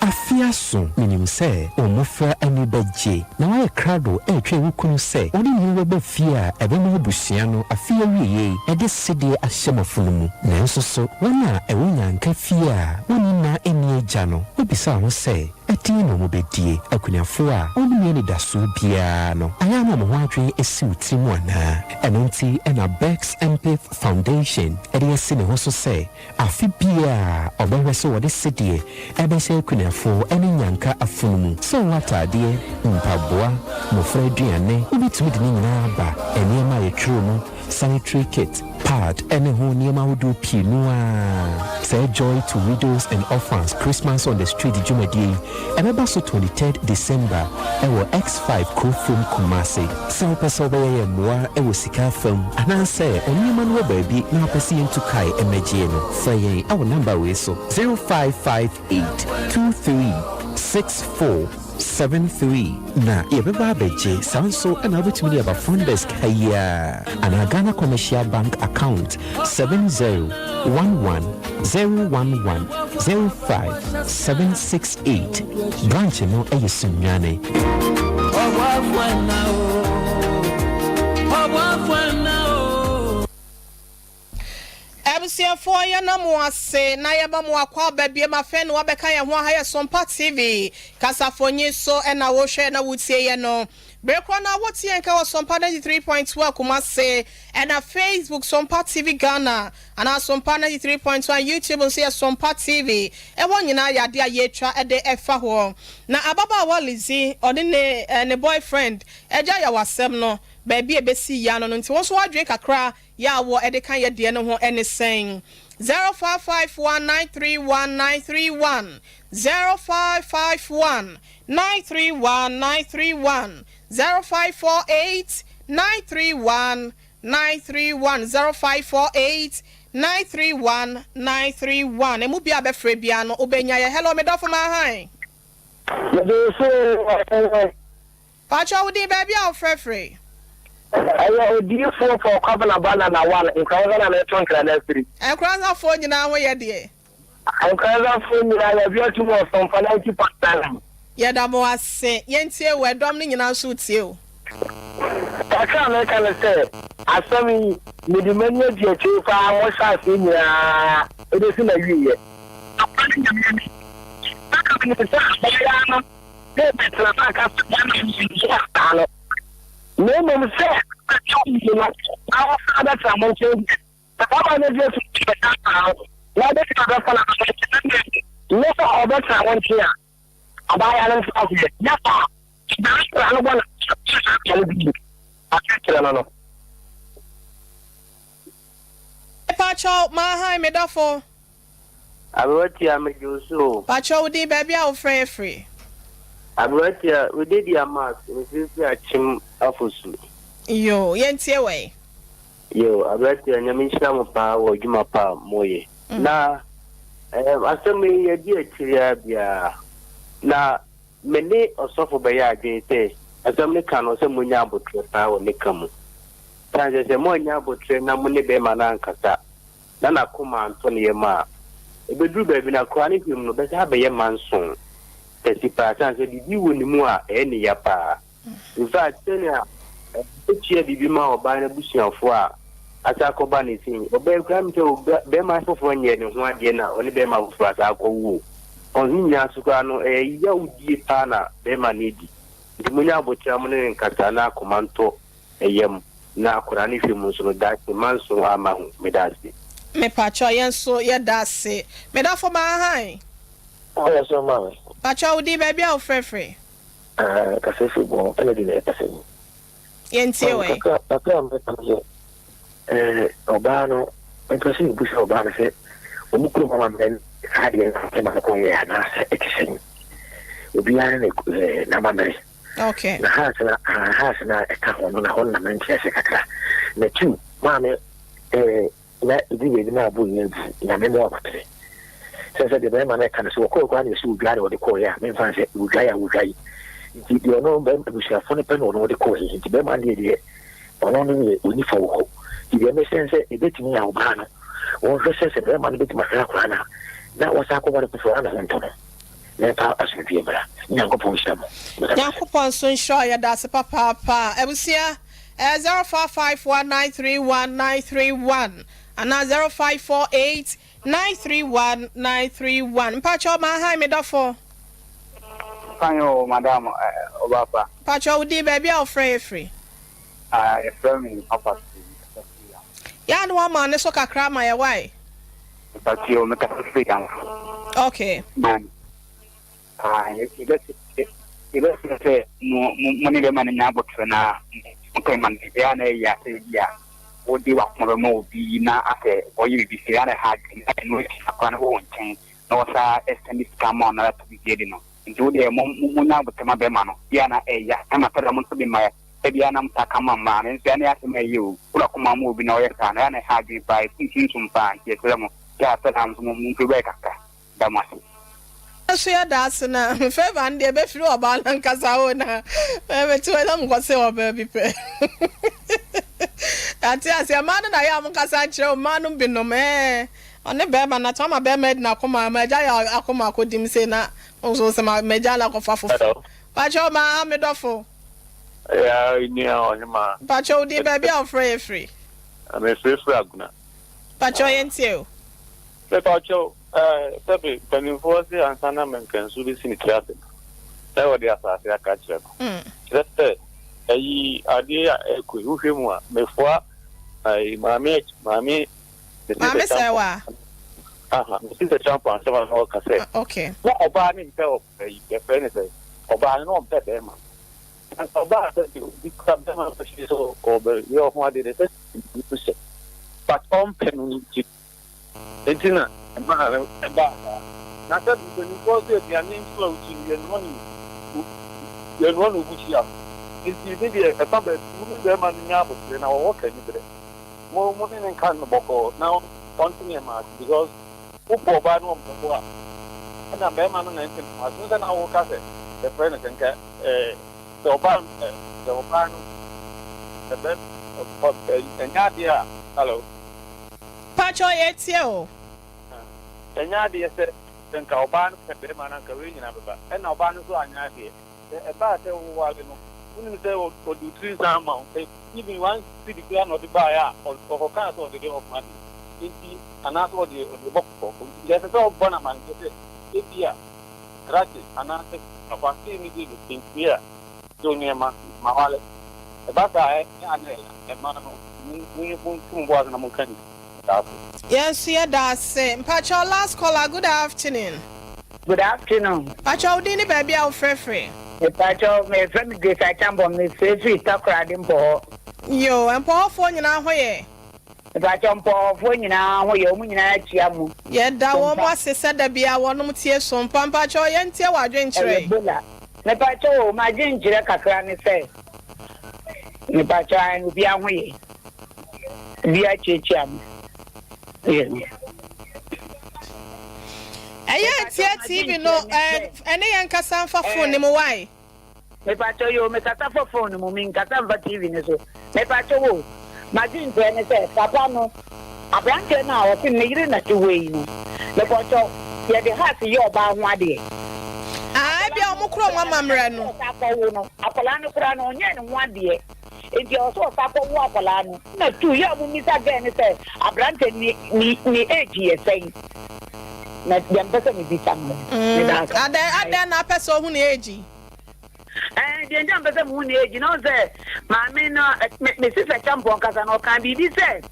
[SPEAKER 10] Afe aso, minim sɛ wo mmofra ani bɛgye na woayɛ krado retwɛn wo kunu sɛ ɔde ne ho bɛba fie a ɛbɛma abusua no afe awiei de sedeɛ ahyɛ mo afono mu. Nanso so wɔn a ɛwɔ nnyanka fie a wonni nna nni agya no, wobisa wo ho sɛ, 'Ɛdeɛn na wɔbɛdie? Akunafoɔ a wɔnni anidasoɔ biara no, ayɛ a na wɔn ho adwene si wo tirim anaa? Ɛno nti na Becks Mpith Foundation de asi ne ho so sɛ Afe biara ɔbɛhwɛ sɛ wɔde sedeɛ ɛbɛhyɛ akunafoɔ ne nnyanka afono mu. Sɛ wowɔ ataadeɛ, mpaboa, mmɔfra aduane, wobɛtumi de ne nyinaa aba. Nneɛma a yɛtwerɛ mu. sanitary kit, pad ne ho nneɛma ahodoɔ pii no ara. Saa Joy to Widows and Orphans Christmas on the Street dwumadie yi, ɛbɛba so 23rd December wɔ X5 Kurofrom Kumasi. Sɛ wopɛ sɛ wobɛyɛ yɛn mmoa wɔ sika afam anaasɛ wo nneɛma no wɔ baabi na wopɛ sɛ yɛntu kae mmɛgyeɛ no, frɛ yɛn wɔ number wei so, 0558 23 64 73 na yɛbɛba abɛgye. Saa nso na wobɛtumi de aba front desk ha yi ara anaa Ghana Commercial Bank account 7011 011 05768. Branch no yɛ Sunyani.
[SPEAKER 1] Abusuafoɔ yɛna mo ase na yɛma mo akwaaba biom afei na wabɛka yɛn ho aha yɛ Sompa TV kasafonyi so na wohwɛ na wotie yɛ no bere korɔ na wotie yɛn ka wɔ Sompa 93.1 Kumase ɛna Facebook Sompa TV Ghana anaa Sompa 93.1 YouTube nso yɛ Sompa TV ɛhɔ nyinaa yɛ adeɛ a yɛtwa de ɛfa hɔ na ababaawa Lizzy ɔne ne ne boyfriend agya yawasɛm no baabi a ɛbɛsi yɛ ano no nti wo nso w'adwene kakra Yɛ a wɔ de ka yɛ deɛ no ho ne sɛn? 0551 931 931 0551 931 931 0548 931 931 0548 931 931 Emu biara a bɛfrɛ biara no wobɛnya yɛ. Hello me dɔfo Mahan.
[SPEAKER 5] Mede wo so o.
[SPEAKER 1] Pakyɛ wo din baabi a wo frɛ firi.
[SPEAKER 5] Ɛyɛ odiyifoɔ Paul Kwabena Banana one Nkoranza na meto nkra no afiri.
[SPEAKER 1] Nkoranzafoɔ nyinaa ho yɛ deɛ.
[SPEAKER 5] Nkoranzafoɔ nyinaa yɛagye atum wɔ Sompa 90.9.
[SPEAKER 1] Yɛda mo ase. Yɛntie wo, ɛdɔm no nyinaa nso retie wo.
[SPEAKER 5] Kakra a meka ne sɛ, asɛm yi, mede m'ani adi akyire paa mo hyɛaseɛ nyinaa ɛbɛsi n'awieɛ. Nokorɛ ne Nyame anim, na ka menim sɛ abaayaa no ne bɛtena sɛ anka sɛ bɛrima no nso saa no, na mmom sɛ bɛtɔ mu no, na wɔsan bɛtena mo nkyɛn deɛ, sɛ bɛrima no gye atum sɛ bɛka saa no, na ɔbɛtumi abɛfa no aba mo nkyɛn, na mmom nyɛ sɛ ɔbɛtena mo nkyɛn a, abaayewa no nte aseɛ. Nyɛ saa a, bɛrima no bɔ no saa no bi akyerɛkyerɛ no no.
[SPEAKER 1] Mepakyɛw, Maahan, me dɔfo.
[SPEAKER 11] Aberanteɛ megye wo so o.
[SPEAKER 1] Pakyɛ wo din baabi a wo frɛ yɛ firi.
[SPEAKER 11] Aberanteɛ wo de di amas me firi firi akyem afosu.
[SPEAKER 1] Yoo yɛn tie wɛ.
[SPEAKER 11] Yoo aberanteɛ nyame nhyira mo paa wɔ adwuma pa a mo yɛ na ɛɛm asɛm yi yɛ di akyiri ara biara na me ne ɔsɔfo bɛyɛ adwene sɛ asɛm no ka no sɛ mo nya abotrɛ paa wɔ ne ka mu sane sɛ sɛ mo annya abotrɛ na mo ne bɛɛma no ankasa na n'akoma antɔ ne yam a, ebeduru baabi no, akwadaa no hwɛ mu no, ɔbɛsan abɛyɛ manso kɛse paa, esiane sɛ biribi wɔ ne mu a ɛyɛ ne ya paa. In fact, sɛnea otua biribi ma ɔbaa no abusuafo a asa akɔba ne sin, ɔbaa yi koraa sɛ bɛrima foforɔ nyɛ ne ho adeɛ na ɔne bɛrima foforɔ asa akɔwo. Ɔno nyinaa so koraa no, ɛyɛ yawdie paa na bɛrima no adi. Nti monya aboterɛ mo ne no nkasa na akoma ntɔ yam na akwadaa no hwɛ mu nso no daakye manso amma ho medaase.
[SPEAKER 1] Mepakyɛw yɛn nso yɛda ase. Me dɔfo maa hann.
[SPEAKER 12] Ɔyɛ so ma me.
[SPEAKER 1] Pakyɛw wo din baabi a wo frɛ firi.
[SPEAKER 12] Ah kasa firi bɔn ɛna di na ɛkasa yi.
[SPEAKER 1] Yɛn tie wɛ.
[SPEAKER 12] Kakra kakra a mɛka no sɛ ɛɛ ɔbaa no mpɛ sɛ ebu sɛ ɔbaa no sɛ wɔn kurom amammerɛ saa deɛ no ɛma no kɔyɛ anaasɛ ɛte sɛn obiara ne ɛɛ n'amammerɛ.
[SPEAKER 1] Okay.
[SPEAKER 12] Na house na ah, house na ɛka ho no na hɔ na mente ase kakra. Na two, maame eh, na ebi baabi na abo nyɛ abu, nyame mo abatere. Sɛ sɛ deɛ bɛrima no ɛka no sɛ wɔkɔɔ koraa na ɛsɛ odwa na wɔde kɔɔeɛ a memfa sɛ wɔdwae a wɔdwae. Nti deɛ ɔno bɛrima abusuafo no pɛ na ɔno wɔde kɔɔeɛ. Nti bɛrima no deɛ deɛ ɔno no deɛ ɔni fa wɔ hɔ. Nti deɛ mesɛn sɛ ɛbɛtumi a ɔbaa no wɔnhwɛ sɛ sɛ bɛrima no bɛtumi ahwɛ akwaraa no a na wɔsan akɔware foforɔ a na ho ntɔ no. Yɛmfa asomdwoeɛ mmra. Nyankopɔn nhyira mo. Meda mo ase.
[SPEAKER 1] Nyankopɔn nso nhyira wo yɛdase papaapa abusua ɛyɛ 0551931931 anaa 0548931931 mpakyɛw maa han me dɔfo.
[SPEAKER 13] Fine o madam ɔbaapa.
[SPEAKER 1] Mpakyɛw wo din baabi a wo frɛ yɛ firi.
[SPEAKER 13] Ah yɛfrɛ me papa firi mekasa firi yamfo.
[SPEAKER 1] Yɛ a na wama ne so kakra ama yɛ wai.
[SPEAKER 13] Mpakyɛw mekasa firi Yamfo.
[SPEAKER 1] Okay.
[SPEAKER 13] Na ah yɛbɛsrɛ sɛ mo mo ne bɛma no nya aboterɛ na mo kɛ ma no ɛyɛ a na ɛyɛ asɛ bi a Wode w'akoma bɛma obi na asɛ ɔyɛ biribi sei a na ɛha adwene na ɛno akyi akwadaa no wɔ wo nkyɛn na ɔsa sɛnde sika ma wo na atɔ biribi adi no nti wo deɛ mo mo nya aboterɛ ma bɛrima no bi a na ɛya ɛma sɛdeɛ mo nso de ma ɛbi a na mo taa ka ma mmaa no nso ɛne asɛm a ɛyɛ o wode akoma ma obi na ɔyɛ saa no ɛyɛ na ɛha adwene paa ɛkum sunsum paa nti yɛsrɛ mo yɛ a sɛdeɛ nso mo mo mfiri bɛyɛ kakra. Da mo ase.
[SPEAKER 1] Nso yɛda ase na favour no deɛ ɛbɛfiri ɔbaa no ankasa hɔ na mete hɔ na mekɔ se ɔbaa bi pɛ yɛate aseɛ mmaa no na yɛ a mo kasa nkyerɛ mmaa no binom ɛɛ ɔne bɛrima na tɔn ma bɛrima adi n'akoma ma agya yɛ akoma akɔdim sei na nso sɛ ma magya no akɔfa foforɔ pakyɛ ɔma ame dɔfo.
[SPEAKER 14] Ya nua ɔhema.
[SPEAKER 1] Pakyɛ wo din baabi a wofrɛ yɛ firi.
[SPEAKER 14] Mefrɛfiri Agona.
[SPEAKER 1] Pakyɛ yɛntie o.
[SPEAKER 14] Mepakyɛw, ɛɛ, sɛbe mpanimfoɔ se ansa na mankansu besi ne tiri ase no, na wɔde asase aka akyerɛ no. Kyerɛ sɛ, ayi, adeɛ a ɛrekɔ yi, wohwɛ mu a, mefoa ayi, maame, maame, mesi
[SPEAKER 1] Maame
[SPEAKER 14] sɛ Champon,
[SPEAKER 1] Sɛwa.
[SPEAKER 14] aha, mesi sɛ Champon asɛm a na ɔka sɛ,
[SPEAKER 1] Okay.
[SPEAKER 14] na ɔbaa no mpɛ ɔ, ayi, yɛfrɛ no sɛ, ɔbaa no na ɔmpɛ bɛrima. Na sɛ ɔbaa sɛ deɛ obi kura bɛrima kɔhyɛ sɛ ɔbɛyɛ ɔho adeɛ deɛ, sɛ hyɛ, but ɔmpɛ no nti. Enti na ɛmaa no baa saa. Na sɛ mpanimfoɔ sɛ aduane nso a wokyi no, yɛnoa no yɛnoa no bukyia so. Enti ne deɛ ɛfa baabi mo ne barima no nya aboterɛ na wɔwɔ kaniberɛ. Mo mo ne no nka no bɔkɔɔ na ɔnte nneɛma ase because wopɔ ɔbaa no ɔmpɛ wo a ɛna barima no na ɛnte ne ho ase. Wohu sɛ na woka sɛ yɛfrɛ no sɛ nka ɛɛ sɛ ɔbaa ɛɛ sɛ ɔbaa no ɛbɛ ɛnyɛ adeɛ a hello.
[SPEAKER 1] Pakyɛw yɛtie o.
[SPEAKER 14] Ɛnyɛ adeɛ sɛ sɛ nka ɔbaa no pɛ barima no anka wei nyinaa bɛba. Ɛna ɔbaa no nso anyɛ adeɛ. Sɛ ɛbaa sɛ woware no, wonim sɛ ɔde wo tiri nsa ama wo. Even one cedi koraa na ɔde baeɛ a, ɔkɔkaa sɛ ɔde de ɔko adeɛ nti anaasɛ ɔde ɔde rebɔ kɔkɔɔ nti nka ɛsɛ sɛ ɔbɔ no amanneɛ sɛ ebia krakye anaasɛ papa sei ne sei ne nti a gye wo nneɛma maware. Ɛba saa a ɛyɛ a na ɛya. Ɛma no monto mo bo ase na monka ne saa so.
[SPEAKER 1] Yɛn nso yɛda ase. Mpakyɛw last caller good afternoon.
[SPEAKER 15] Good afternoon.
[SPEAKER 1] Mpakyɛw wo din ne baabi a wo frɛ firi.
[SPEAKER 15] Mepakyɛw me frɛ me Grace Acheampong me frɛ firi Takoradi Mpɔhɔ.
[SPEAKER 1] Yoo Mpɔhɔfoɔ nyinaa ho yɛ?
[SPEAKER 15] Mepakyɛw Mpɔhɔfoɔ nyinaa ho yɛ wɔn nyinaa kyia mo.
[SPEAKER 1] Yɛda wɔn ase sɛ da biara wɔnom tie Sompa. Mpakyɛw yɛntie w'adwenkyerɛ.
[SPEAKER 15] Ɛyɛ Bola. Mepakyɛw o m'adwenkyerɛ kakra ne sɛ. Mepakyɛw ae obiara ho ye? Obiara kyiakyia me.
[SPEAKER 1] Ɛyɛ ntia TV no ɛne yɛn kasa nfa phone no mu why?
[SPEAKER 15] Mepakyɛw yoo mekasa fa phone no mu menkasa nfa TV no so mepakyɛw o madwenkyerɛ ne sɛ papa no Aberanteɛ no a ɔse me yere na te wei no, mepɔkyɛw, yɛde heart yɛ ɔbaa ho adeɛ?
[SPEAKER 1] Aah ebia ɔmo kura ɔmo amammerɛ no.
[SPEAKER 15] Akwadaa no koraa no ɔsɛ ɔsa kɔwo no, akwadaa no koraa no ɔnyɛɛ ne ho adeɛ, nti ɛwɔ sɛ ɔsa kɔwo akwadaa no. Ɛna tuu, yɛ a ɔmo mmisa girl no sɛ aberanteɛ no ne ne ne age yɛ sɛn? Na deɛ mpɛ sɛ mebisa no no, meda ase.
[SPEAKER 1] Adɛn adɛn na apɛ sɛ ɔhu ne age?
[SPEAKER 15] Ɛɛ, deɛ nti a mepɛ sɛ mehu ne age no, ɔhu sɛ maame no, me, me sista Kyampɔn kasa no, ɔkaa biribi sɛ,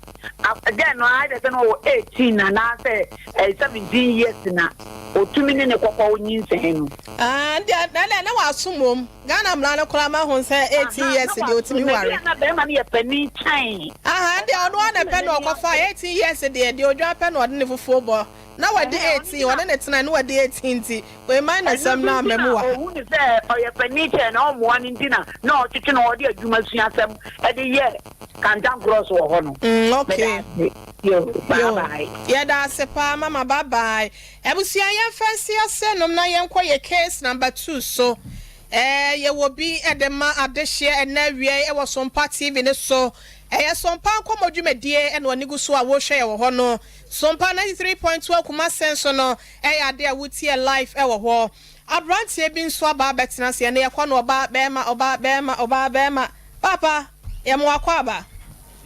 [SPEAKER 15] dɛn no, ayɛ sɛ na ɔwɔ 18 anaasɛ eh, 17 years na ɔtumi ne ne kɔkɔ nyinsɛn no.
[SPEAKER 1] Ah, deɛ na na na waso mmom. Ghana mmara no koraa ma ho sɛ 18 years deɛ ɔtumi ware.
[SPEAKER 15] Aha, na bɛrima no yɛ panin kyɛn.
[SPEAKER 1] Aha, deɛ ɔno ara na ɛpɛ na ɔkɔfa 18 years deɛ, deɛ odwan pɛ na ɔde ne fufuo bɔ. Na wadi 18, ɔne ne tenae na wadi 18 nti, wei minus sɛm no amma mu wɔ ha.
[SPEAKER 15] Ɛno nso nti na ɔhu no sɛ ɔyɛ panin kyɛn na ɔmmoa no nti na na ɔtwetwe no ɔde adwuma suasɛm de yɛ kantankrɔs wɔ hɔ no.
[SPEAKER 1] Mm, okay.
[SPEAKER 15] Meda ase. Yo, bye
[SPEAKER 1] Yo,
[SPEAKER 15] bye.
[SPEAKER 1] yɛda ase paa mama, bye bye. Abusua yɛmfa nsi ase nom na yɛnkɔ yɛ case number two so. Ɛɛ, yɛwɔ bi de ma adehyeɛ ɛnnɛ awia yi wɔ Sompa TV no so. Ɛyɛ Sompa nkɔmmɔ dwumadie ɛna ɔne gu so a wohwɛ yɛ wɔ hɔ no. Sompa 93.2 Kumase nso no ɛyɛ ade a wotie live ɛwɔ hɔ. Abranteɛ bi nso aba abɛtena ase ɛnɛ yɛkɔ no ɔbaa bɛɛma ɔbaa bɛɛma ɔbaa bɛɛma. Paapa yɛ mo akɔ aba.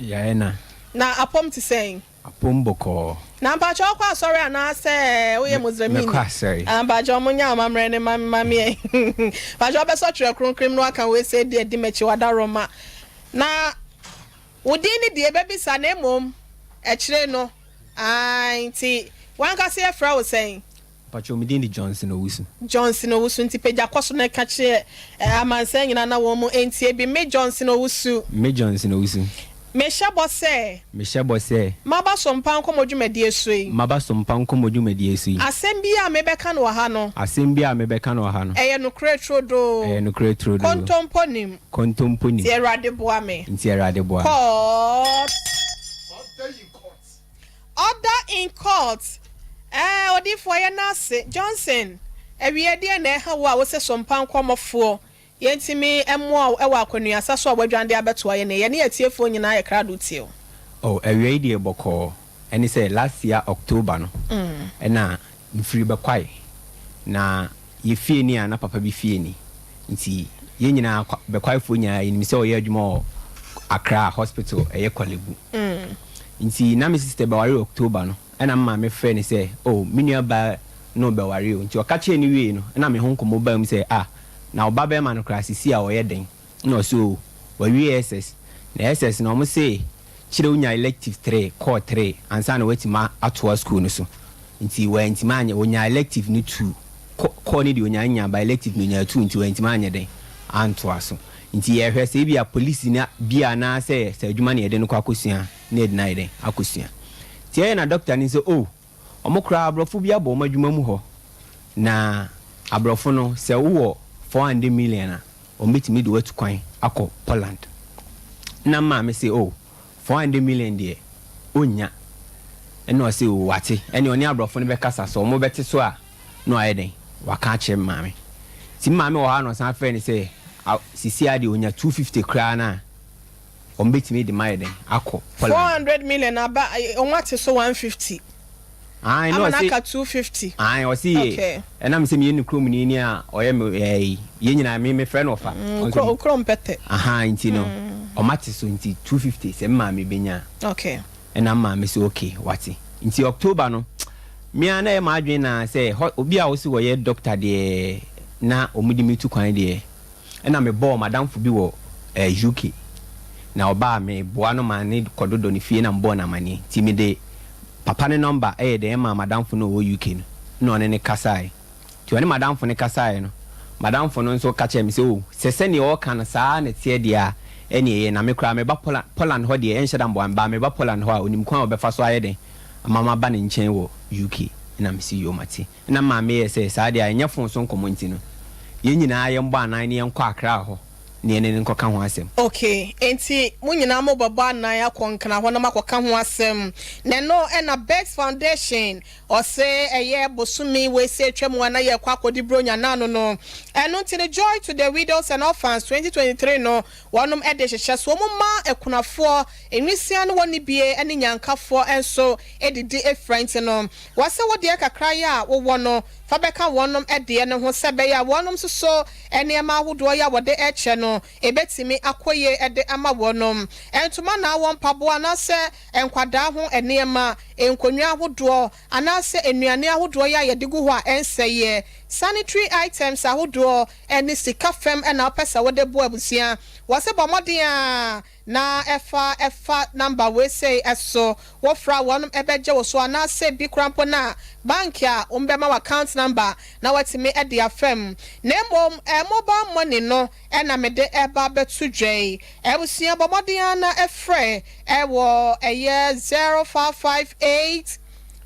[SPEAKER 16] Yaɛ na.
[SPEAKER 1] Na apɔm te sɛn?
[SPEAKER 16] Apɔm bɔkɔɔ.
[SPEAKER 1] Na mpakyɛ wokɔ asɔre anaa sɛ woyɛ Muslimini?
[SPEAKER 16] Mekɔ asɔre.
[SPEAKER 1] Ah mpakyɛ ɔmo nyɛ amammerɛ no ma ma me ɛ. Mpakyɛ wobɛsɔ twerɛ kronkron mu na waka wei sɛ di adi makyi wadaroma. Na. Wo din ne deɛ yɛbɛbisa na mmom akyire no ae nti w'ankasa yɛfrɛ wo sɛn?
[SPEAKER 16] Mpakyɛw me din de Johnson Owusu.
[SPEAKER 1] Johnson Owusu nti pagya kɔ so na ka kyerɛ amansan nyinaa na wɔn ntie bi me Johnson Owusu.
[SPEAKER 16] Me Johnson Owusu.
[SPEAKER 1] Mehyɛ bɔ sɛ.
[SPEAKER 16] Mehyɛ bɔ sɛ.
[SPEAKER 1] Maba Sompa nkɔmmɔ dwumadie so yi.
[SPEAKER 16] Maba Sompa nkɔmmɔ dwumadie so yi.
[SPEAKER 1] Asɛm biara a mebɛka no wɔ ha no.
[SPEAKER 16] Asɛm biara a mebɛka no wɔ ha no.
[SPEAKER 1] Ɛyɛ nokorɛ turodoo.
[SPEAKER 16] Ɛyɛ nokorɛ turodoo.
[SPEAKER 1] Kontompo nnim.
[SPEAKER 16] Kontompo nnim.
[SPEAKER 1] Nti Awurade boa me.
[SPEAKER 16] Nti Awurade boa me.
[SPEAKER 1] Court. Order in court. Ɛɛ odiyifoɔ yɛ n'ase. Johnson, awieɛ deɛn na ɛha wo a wose Sompa nkɔmmɔfoɔ Yɛntumi mmoa wo wɔ akwannuasa so a woadwan de abɛtoa yɛn ɛ. Yɛne atiefoɔ nyinaa yɛ krado tie wo.
[SPEAKER 16] Oh awia yi deɛ bɔkɔɔ ɛne sɛ last year October no ɛna mfiri bɛkwae na yɛ fie ni a na papa bi fie ni nti yɛn nyinaa bɛkwaefoɔ nyinaa yɛnim sɛ ɔyɛ adwuma wɔ Accra hospital ɛyɛ Korle Bu nti na me sister bɛware October no Ɛnna me maame frɛɛ no sɛ, Oh, me nuabaa no rebɛware o. Nti ɔka kyerɛɛ no wiei no, ɛnna me ho nkɔmmɔ baa mu sɛ, Ah, na wo babarima no koraa, seesei a ɔyɛ dɛn? Ɛnna ɔse, Oh, wawie SS. Na SS no, wɔse kyerɛ wonya elective three, core three, ansa na woatumi atoa sukuu no so. Nti wantumi anyɛ, ɔnyaa elective no two, core no deɛ ɔnyaa nyaa, but elective no ɔnyaa two, nti wantumi anyɛ dɛn? Antoa so. Nti yɛhwɛ sɛ ebia polisi no bi anaasɛ sɛ adwuma na yɛde no kɔ akɔsua a, na yɛde no ayɛ dɛn? Akɔsua. Nti ɛyɛ na dɔkta no sɛ oh, wɔn koraa aborɔfo bi abɔ wɔn adwuma mu hɔ, na aborɔfo no sɛ wowɔ 400 million a, wɔbɛtumi de wo atu kwan akɔ Poland. Nna me maame se oh, 400 million deɛ ɔnnya. Ɛna ɔse oh, wate, ɛneɛ ɔne aborɔfo no bɛkasa, sɛ wɔbɛte so a na wayɛ dɛn, waka akyerɛ me maame. Nti me maame wɔ hɔ a na ɔsan frɛɛ no sɛ, seesei ara deɛ ɔnya 250 koraa no a, wɔn bɛtumi de mayɛ dɛn akɔ Poland.
[SPEAKER 1] 400 million aba wɔn ate so 150
[SPEAKER 16] Ae na
[SPEAKER 1] ama no
[SPEAKER 16] ɔse
[SPEAKER 1] aka 250.
[SPEAKER 16] Ae ɔse ye
[SPEAKER 1] Okay.
[SPEAKER 16] ɛnam sɛ meyɛ ne kurom ni ni a ɔyɛ me ɛɛ yɛn nyinaa me mefrɛ no ɔfa.
[SPEAKER 1] Mm,
[SPEAKER 16] Ɔno
[SPEAKER 1] kuro
[SPEAKER 16] nso
[SPEAKER 1] kurom pɛtɛ.
[SPEAKER 16] Ahaa nti no wɔn ate so nti 250 sɛ me maame bɛnya a.
[SPEAKER 1] Okay.
[SPEAKER 16] Ɛna me maame se okay wate. Nti October no me ara na ɛyɛ m'adwene naa sɛ hɔ obi a ɔse ɔyɛ doctor deɛ na wɔn de me tu kwan deɛ Ɛna me bɔɔ m'adamfo bi wɔ eh UK na ɔbaa me boa no ma ne kɔ dodɔ ne fie na me bɔɔ no amaneɛ nti me de papa no number ɛyɛ dɛn ɛmaa m'adamfo no a ɔwɔ UK no na ɔne no kasaeɛ nti ɔne m'adamfo no kasaeɛ no m'adamfo no nso ka kyerɛɛ me sɛ oh sɛ sɛdeɛ ɔɔka no saa na ɛteɛ deɛ a ɛneɛ ɛyɛ na me koraa meba Poland Poland hɔ deɛ ɛnhyɛ da mboa me but meba Poland hɔ a ɔnim kwan a ɔbɛfa so ayɛ dɛn ama maba ne nkyɛn wɔ UK ɛna me se yoo mate. Ɛnna me maame yɛɛ sɛ, Saa deɛ a, ɛnyɛ fon so nkɔmmɔ nti no, yɛn nyinaa yɛmmɔ anan na yɛnkɔ Accra hɔ na yɛne no nkɔka ho asɛm.
[SPEAKER 1] Ok, enti mo nyinaa mobɛbɔ anan akɔ Nkran hɔ na moakɔka ho asɛm. Na ɛno na Bex Foundation, ɔse ɛyɛ bosome wei sɛ atwa mu a na yɛrekɔ akɔdi Buronya no ano no. Ɛno nti no Joy to the Widows and Orphans 2023 no, wɔnom de hyehyɛ so. Wɔn ma akunafoɔ, nwisiaa ne wɔn nibie ne nyankafoɔ nso didi fira nti no, Wɔse wo deɛ kakra yi a wowɔ no, fa bɛka wɔnom deɛ no ho sɛ ɛbɛyɛ a wɔnom nso so nneɛma ahodoɔ yi a wɔde rekyɛ no, ɛbɛtumi akɔ yie de ama wɔnom. Ntoma anaa wɔn mpaboa anaasɛ nkwadaa ho nneɛma, nkonnwa ahodoɔ, anaasɛ nnuane ahodoɔ yi a yɛde gu hɔ a ɛnsɛeɛ, sanitary items ahodoɔ, ne sika fam na wopɛ sɛ wode boa abusua. Wɔse bɔ mmɔden ara Na ɛfa ɛfa number wei sei so wo frɛ a wɔnom ɛbɛgye wo so anaasɛ bi koraa mpo no a bank a wɔn bɛma wo account number na watumi de afa mu. Na mmom mobile money no na mede ɛreba abɛto dwa yi. Abusua bɔ mmɔden ara na frɛ wɔ ɛyɛ 0558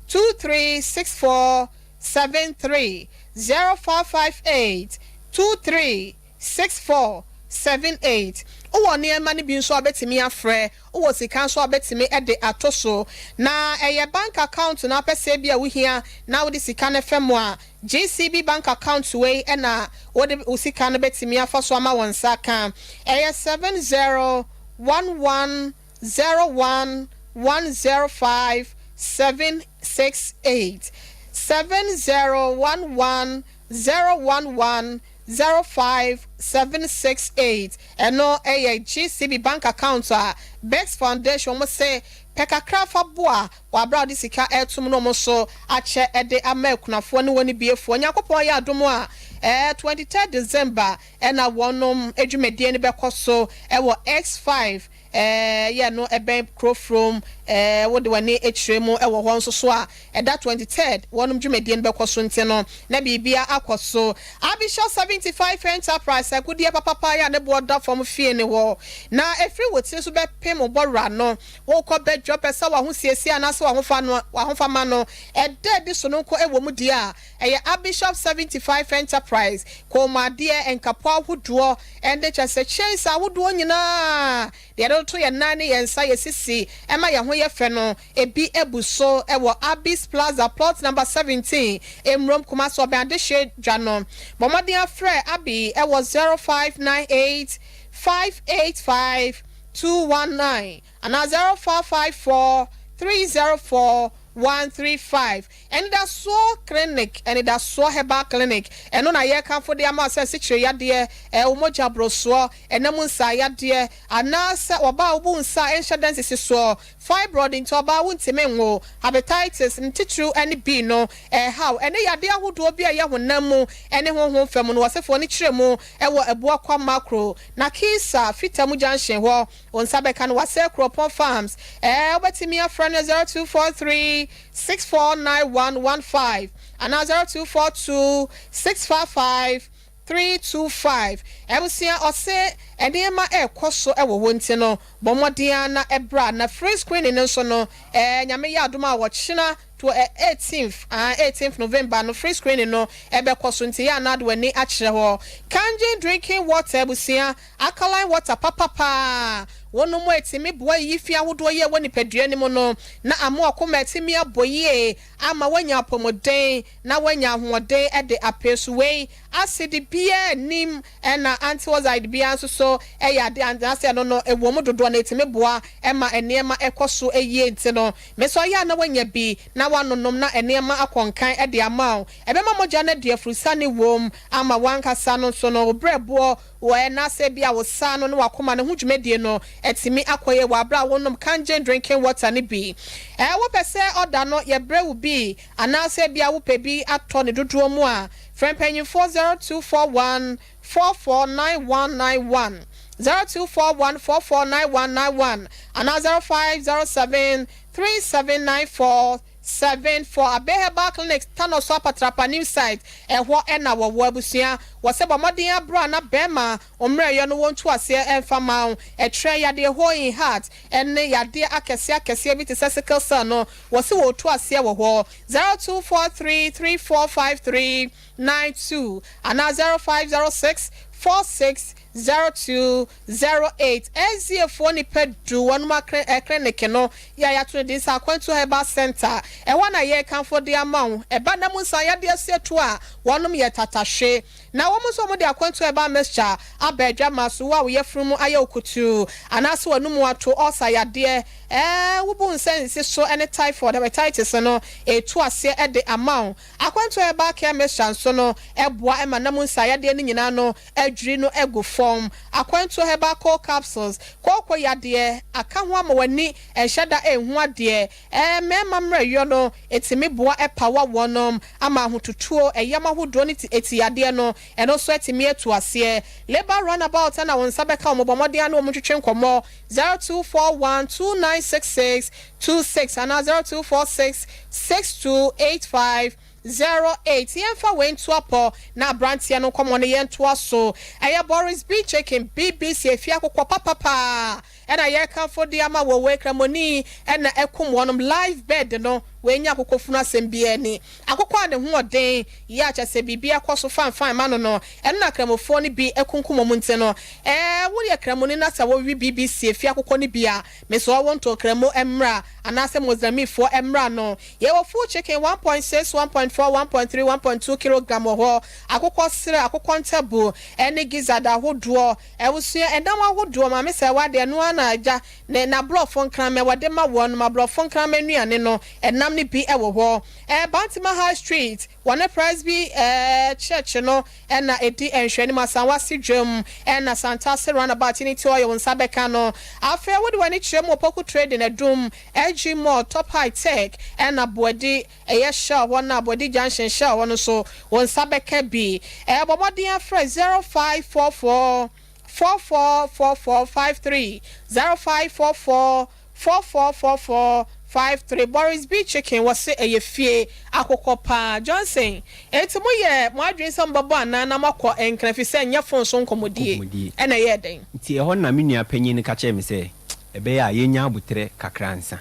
[SPEAKER 1] 2364 73, 0558 23 64 78. Wowɔ nneɛma no bi nso a wobɛtumi afrɛ, wowɔ sika nso a wobɛtumi de ato so. Na ɛyɛ bank account na wopɛ sɛ ebia wohia na wode sika no fa mu a, GCB bank account wei na wode wo sika no bɛtumi afa so ama wo nsa aka. Ɛyɛ 7011 01 105 768. 7011 011 05768 ɛno yɛ GCB bank account a Bex Foundation wɔn se pɛ kakra fa boa wɔ aberɛ a wode sika retom no wɔn nso akyɛ de ama akunafoɔ ne wɔn biefoɔ. Nyankopɔn yɛ adom a Ɛɛ 23 December ɛna wɔnom dwumadie no bɛkɔ so ɛwɔ X5 ɛɛ yɛ no ɛbɛn Kurofrom ɛɛ wode w'ani kyerɛ mu ɛwɔ hɔ nso so a ɛda 23rd wɔnom dwumadie no bɛkɔ so nti no na biribia akɔ so. Abisha 75 Enterprise agudeɛ papapa yɛ a ne boɔ da fam fie ne hɔ na ɛfiri wo tiri so bɛpem wo bɔwura no wokɔ badwa pɛ sɛ w'ahosiesie anaasɛ w'ahofa no w'ahofama no ɛda adi sononko ɛwɔ mu deɛ a Ɛyɛ Abishop 75 Enterprise, kɔnmuadeɛ, nkapo ahodoɔ, ɛne kyerɛ sɛ chains ahodoɔ nyinaa, deɛ yɛde toto yɛn nan ne yɛn nsa, yɛn sisi, ɛma yɛn ho yɛ fɛ no, ebi abu so wɔ Abis Plaza, Plot Number 17, Mmrom, Kumasi, ɔbɛn Adehyeɛ dwa no. Bɔ mmɔden afrɛ Abi wɔ 0598 585 219 anaa 0454 304 135. Anidasoɔ Clinic, Anidasoɔ Herbal Clinic, ɛno na yɛrekamfo de ama wo sɛ asikyire yadeɛ, wo mogya borosoɔ, ɛna mu nsaa yadeɛ, anaasɛ ɔbaa a wobu nsa a ɛnhyɛ da nsisi soɔ, fibroid nti ɔbaa wontumi nwo, hepatitis, ne titiriw ne B no, ɛrehaw, ɛne yadeɛ ahodoɔ bi a ɛyɛ honam mu ne honhom fam no, wɔsefoɔ no kyerɛ mu wɔ Abuakwa Makro, Nakisa, Fitamu Junction hɔ. Wo nsa bɛka no Wasɛ Kuropɔn Farms ɛɛ wobɛtumi afrɛ no 0243 649115 anaa 0242 655 325. Abusua ɔse nneɛma ɛrekɔ so wɔ hɔ nti no bɔ mmɔden ara na bra na free screening no nso no ɛɛ Nyame yɛ adom a ɔkyena to ɛ 18th ah 18th November no free screening no ɛbɛkɔ so nti yɛ a na de w'ani akyerɛ hɔ. Kangen drinking water abusua Alkaline water papa paa wonom a ɛtumi boa yiyi fi ahodoɔ yi a ɛwɔ nipadua no mu no na ama ɔkoma atumi abɔ yie ama woanya apɔmuden na woanya ahoɔden de apee so. Wei acid biara nnim ɛna antioxide biara nso so yɛ adeɛ anaasɛ ɛno no ɛwɔ mu dodoɔ na ɛtumi boa ma nneɛma kɔ so yie nti no me nso ayɛ a na woanya bi na woanonom na nneɛma akɔ nkan de ama wo. Ɛbɛma mogya no adi afurusane wom ama w'ankasa no nso no wo berɛboɔ Wɔ ɛna sɛ ebia wo saa no ne w'akoma no ho dwumadie no atumi akɔ yie wɔ aberɛ a wonom Kangen drinking water no bi. Ɛ wopɛ sɛ ɔda no yɛbrɛ wo bi anaasɛ ebia wopɛ bi atɔ ne dodoɔ mu a, frɛ mpanyinfoɔ 0241 449191, 0241 449191 anaa 0507 3794 74 Abe Herbal Clinic Tanoso Apatrapa New Site ɛhɔ na wɔwɔ. Abusua, wɔsɛ bɔ mmɔden abra na bɛɛma mmerɛyɔ no wɔntu aseɛ ɛmfa ma wo. Ɛtrɛ yadeɛ hole in heart ɛne yadeɛ akɛseɛ akɛseɛ bi te sɛ sickle cell no wɔse wɔtu aseɛ wɔ hɔ. 0243 3453 92 anaa 0506 46 0208 Aziefoɔ nnipa du wɔnom akre clinic no yɛ a yɛato no din sɛ Akwantu Herbal Centre. Ɛhɔ na yɛrekamfo de ama wo. Ɛba nna mu nsa yadeɛ aseɛtuo a, wɔnom yɛ tatahwe. Na wɔn nso wɔde Akwantu Herbal Mixture aba adwammaa so. Wo a wo yafunu mu ayɛ wo kutuu anaasɛ w'anomu ato, ulcer yadeɛ, ɛɛ wobu nsa nsisi so ne typhoid, hepatitis no, ɛretu aseɛ de ama wo. Akwantu Herbal Care Mixture nso no boa ma nna mu nsa yadeɛ no nyinaa no adwiri no agu fam. Akwantuo Herbal Cold Capsules, kooko yadeɛ, aka ho ama w'ani nhyɛ da nhu adeɛ. Ɛɛ mmarima mmerɛyɔ no, ɛtumi boa ɛpawa wɔnom ama ahotutuo, ɛyam ahodoɔ ne ti eti yadeɛ no, ɛno nso atumi atu aseɛ. Labour Runabout na wo nsa bɛka wɔn, bɔ mmɔden ara ne wɔn ntwetwe nkɔmmɔ, 0241 2966 26 anaa 0246 6285 08 Yɛmfa wei nto apɔ na abranteɛ no nkɔmmɔ no yɛntoa so. Ɛyɛ Boris B. Chicken, BBC, efie akokɔ papa paa ɛna yɛrekamfo de ama wɔ wei Kramoni ɛna ɛkum wɔnom live bird no wei nyɛ akokɔ funu asɛm biara ni. Akokɔ a ne ho ɔden yie a kyerɛ sɛ biribi ɛkɔ so fine fine ma no no ɛno na Kramofoɔ no bi akunkum wɔn nti no ɛɛ woyɛ Kramoni na sɛ wowe BBC efie akokɔ no bi a mesrɛ wo nto Kramo mmra anaasɛ Mozambiquefoɔ mmra no Yɛwɔ full chicken, 1.6, 1.4, 1.3, 1.2 kilogram wɔ hɔ, akokɔ serɛ, akokɔ ntabu, ɛne gizzard ahodoɔ, abusua ɛnam ahodoɔ, maame sɛ wade ɛno ara na agya ne n'aborɔfo nkraman wɔde ma wɔn nom, aborɔfo nkraman nnuane no, ɛnam. Ɛnam no bi wɔ hɔ. Ɛɛ Bantama High Street, wɔne Presby ɛɛ Church no na ɛdi nhwɛanim. Asanwase Dwam ɛna Santase Runabout ne ti oil wo nsa bɛka no. Afei wode w'ani kyerɛ mu Opoku Trading, Adum, SG Mall, Top High Tech ɛna Boadi ɛyɛ Shell hɔ no a Boadi Junction Shell hɔ no nso wo nsa bɛka bi. Ɛɛ bɔ mmɔden afrɛ 0544 444453, 0544 444453 Boris B Chicken wɔse ɛyɛ fie akokɔ paa Johnson enti mo yɛ mo adwene sɛ mobɛbɔ anaa na moakɔ nkran efisɛ ɛnyɛ phone so nkɔmmɔdie
[SPEAKER 16] Nkɔmmɔdie.
[SPEAKER 1] ɛna ɛyɛɛ dɛn?
[SPEAKER 16] Nti ɛhɔ no na me nua panyin no ka kyerɛɛ me sɛ ɛbɛyɛ a yɛnya aboterɛ kakra ansa.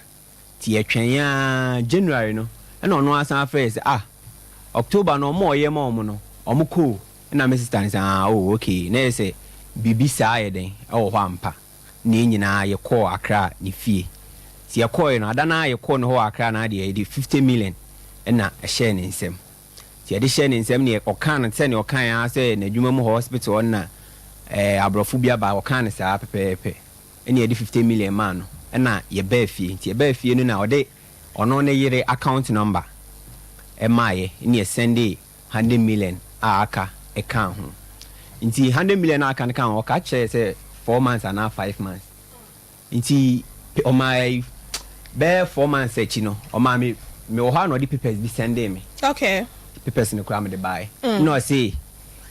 [SPEAKER 16] Nti yɛtwɛn ara, January no ɛna ɔno ara san frɛɛ sɛ ah October no wɔn a ɔyɛ ma wɔn no wɔn kɔ o. Ɛna me sister no sɛ ah oh okay na ɛyɛ sɛ biribi saa ayɛ dɛn ɛwɔ hɔ ampa. na yɛn nyinaa yɛkɔɔ Accra ne fie. Nti yɛkɔɔe no, ada no ara yɛkɔɔ ne hɔ wɔ Accra no ara deɛ, yɛde 50 million na ɛhyɛɛ ne nsam. Nti yɛde hyɛɛ ne nsam no, ɔkaa no sɛdeɛ ɔkaeɛ ara sɛ n'adwuma mu hɔ hospital hɔ no na ɛɛ aborɔfo bi aba, ɔkaa no saa pɛpɛɛpɛ. Ɛna yɛde 50 million maa no, ɛna yɛbaa fie. Nti yɛbaa fie no na ɔde ɔno ne yere account number maaeɛ, ɛna yɛsɛndee hundred million a aka kaa ho. Nti hundred million a aka no kaa ho, ɔka kyerɛɛ sɛ four months anaa 5 months. Nti ɔmaa bɛyɛ 4 months akyi no, ɔmaa me, mewɔ hɔ a na ɔde papers bi sɛndee me. Papers no koraa mede baeɛ. Na ɔse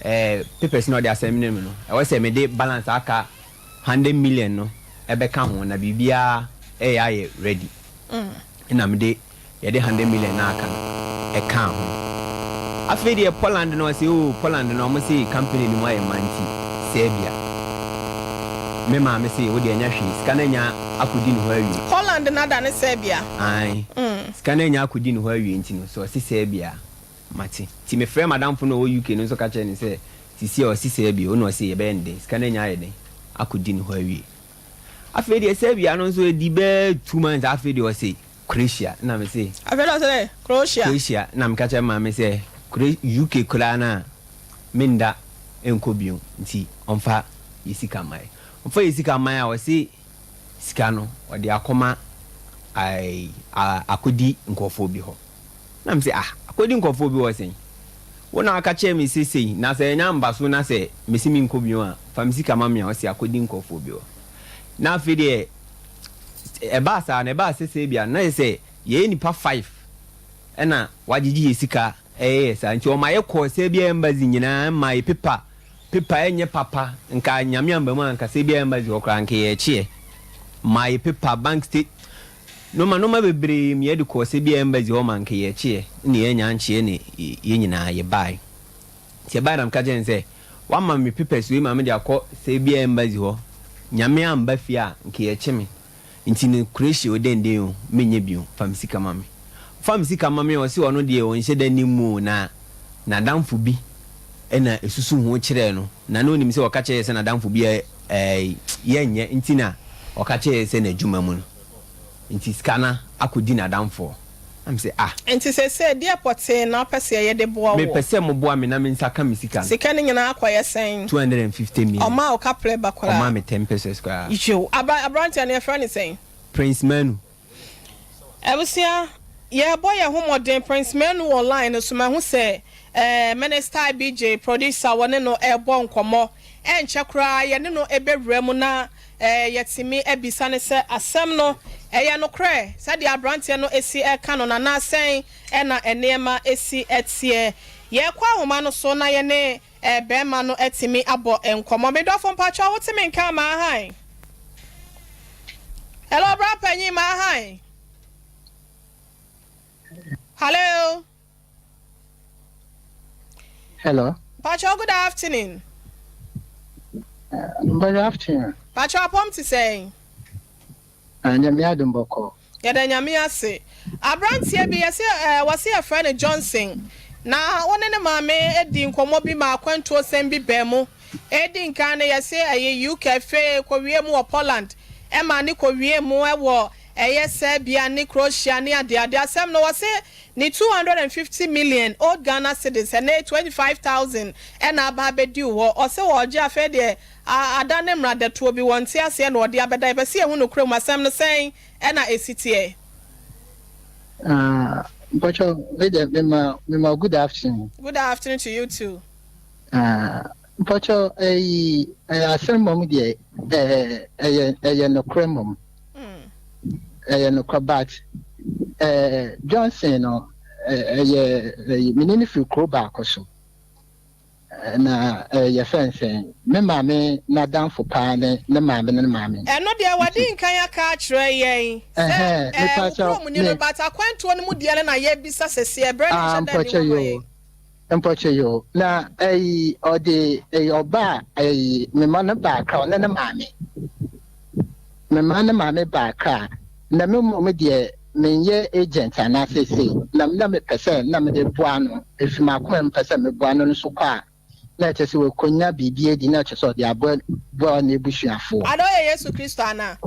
[SPEAKER 16] ɛɛ papers no a ɔde asɛnde me no, ɛwɔ sɛ mede balance a aka 100 million no ɛbɛka ho na biribiara ɛyɛ ayɛ ready. Ɛna mede yɛde 100 million no a aka no ɛkaa ho. Afei deɛ Poland no ɔse oo Poland no ɔmo se company no mu ayɛ ma nti Serbia. Me maame se wo deɛ nyɛ hwee sika no anya akɔdi ne hɔ awie.
[SPEAKER 1] Poland no adane Serbia.
[SPEAKER 16] Ae sika no anya akɔdi ne hɔ awie nti no sɛ ɔse Serbia a mate. Nti me frɛɛ m'adamfo no a ɔwɔ UK no nso ka kyerɛɛ no sɛ sisi a ɔse Serbia o na ɔse yɛbɛyɛ no dɛn sika no anya ayɛ dɛn akɔdi ne hɔ awie. Afei deɛ Serbia no nso ɛdi bɛyɛ 2 months afei deɛ ɔse Croatia na me se.
[SPEAKER 1] Afei na ɔse dɛ Croatia.
[SPEAKER 16] Croatia na meka kyerɛ maame sɛ Cro UK koraa no a menda nkɔ bio nti ɔmfa yɛ sika mma yɛ. Ɔmfa yɛ sika mma yɛ a ɔse sika no ɔde akɔma ae akɔdi nkurɔfoɔ bi hɔ. Na me se ah akɔdi nkurɔfoɔ bi hɔ sɛn? Wo na waka kyerɛ me sɛ sei na sɛ ɛnya mba so na sɛ mese menkɔ bio a fa me sika ma me a ɔse akɔdi nkurɔfoɔ bi hɔ. Na afei deɛ Ɛbaa saa no, ɛbaa sɛ Serbia no, na ayɛ sɛ yɛyɛ nnipa five ɛna wɔagyegye yɛ sika ɛyɛ yɛ saa. Nti wɔma yɛkɔɔ Serbia embassy nyinaa ɛma yɛ paper, paper ɛnyɛ papa, nka Nyame amba mu a nka Serbia embassy hɔ koraa nka yɛrekyeɛ. Maa yɛ paper, bank state, nnoɔma nnoɔma bebree ma yɛde kɔɔ Serbia embassy hɔ ma nka yɛrekyeɛ, ɛna yɛannya ankyeɛ na yɛn nyinaa yɛbaeɛ. Nti ɛbaeɛ na meka kyerɛɛ no sɛ, Wama me papers wei ma mede akɔ Serbia embassy hɔ, Nyame amba fie a nka yɛkye me, nti no Croatia o dɛndɛn o menyɛ bio, fa me sika ma me. Ɔfaa me sika ma me a ɔse ɔno deɛ ɔnhyɛ da nnim mu o na n'adamfo bi na ɛsusu ho kyerɛɛ no na na ɔnim sɛ ɔka kyerɛɛ sɛ n'adamfo bi a yɛnyɛ nti na ɔka kyerɛɛ sɛ n'adwuma mu no nti sika no akɔdi n'adamfoɔ. Na me se, ah.
[SPEAKER 1] Nti seesei deɛ pɔtee na wopɛ sɛ yɛyɛ de boa
[SPEAKER 16] woɔ? Mepɛ sɛ moboa me na me nsa ka me sika no.
[SPEAKER 1] Sika no nyinaa akɔyɛ sɛn?
[SPEAKER 16] 250 million.
[SPEAKER 1] Ɔmaa wo kaprɛ ba koraa?
[SPEAKER 16] Ɔmaa me 10 pesos koraa.
[SPEAKER 1] Yoo. Aba, aberanteɛ no yɛfrɛ no sɛn?
[SPEAKER 16] Prince Manu.
[SPEAKER 1] Abusua, yɛrebɔ yɛn ho mmɔden, Prince Manu wɔ line no so, mahu sɛ eh, Minister IBJ, producer, wɔne no rebɔ nkɔmmɔ. Ɛnkyɛ koraa yɛne no bɛwura mu na Yɛatumi abisa no sɛ asɛm no, ɛyɛ nokorɛ sɛdeɛ aberanteɛ no si reka no no anaa sɛn na nneɛma si teɛ. Yɛrekɔ ahoma no so na yɛne barima no atumi abɔ nkɔmmɔ. Me dɔfo mpakyɛw wote me nka maa hann? Hello bra panyin maa hann? Hello?
[SPEAKER 17] Hello.
[SPEAKER 1] Pacho, good afternoon.
[SPEAKER 17] Good afternoon.
[SPEAKER 1] Pacho, apɔm te sɛn?
[SPEAKER 17] Nyame adom bɔkɔ.
[SPEAKER 1] Yɛda Nyame ase. Aberanteɛ bi yɛse ɛɛ wɔse yɛfrɛ no Johnson. Na wo ne ne maame di nkɔmmɔ bi ma akwantuo sɛm bi baa mu. Edi nkan no yɛse ɛyɛ UK afei kɔwie mu wɔ Poland ɛma ne kɔwie mu ɛwɔ ɛyɛ Serbia ne Croatia ne adeade. Asɛm no wɔse Ne 250 million old Ghana cedis, ɛnɛ 25,000 ɛna aba abɛdi wo hɔ. Ɔse ɔɔgye afei deɛ a ada ne mmara dɛtoɔ bi wɔnte aseɛ na ɔde abɛda. Yɛpɛ sɛ yɛhu nokorɛ mu asɛm no sɛn ɛna ɛsi teɛ?
[SPEAKER 17] Ah, mpakyɛw, me deɛ mema mema good afternoon.
[SPEAKER 1] Good afternoon to you too.
[SPEAKER 17] Ah, mpakyɛw ɛyi ɛyɛ asɛm mmom deɛ ɛɛ ɛyɛ ɛyɛ nokorɛ mmom. Ɛyɛ nokorɛ but ɛɛ Johnson no ɛyɛ ɛyi mene no firi kuro baako so. Na yɛfrɛ no sɛn, me maame n'adamfo paa ne ne maame ne ne maame.
[SPEAKER 1] Ɛno deɛ wadi nkan aka akyerɛ yɛn sɛ ɛɛ wo kurom ni no but akwantuo no mu deɛ no na yɛbisa sɛseɛ berɛ no nhyɛ da nni hɔ ma yɛn.
[SPEAKER 17] Mpɔkyɛ yoo na ɛyi ɔde ɛyi ɔba ɛyi me ma no ba Accra ɔne ne maame me ma ne maame ba Accra na me mmom deɛ Menyɛ agent anaa seesei na na mepɛ sɛ na mede boa no, efi m'akoma mu pɛ sɛ meboa no no so kɔ a, na ɛkyerɛ sɛ wakonya biribi adi, na ɛkyerɛ sɛ ɔde aboa boa n'abusuafoɔ.
[SPEAKER 1] Ada woyɛ Yesu Kristo anaa?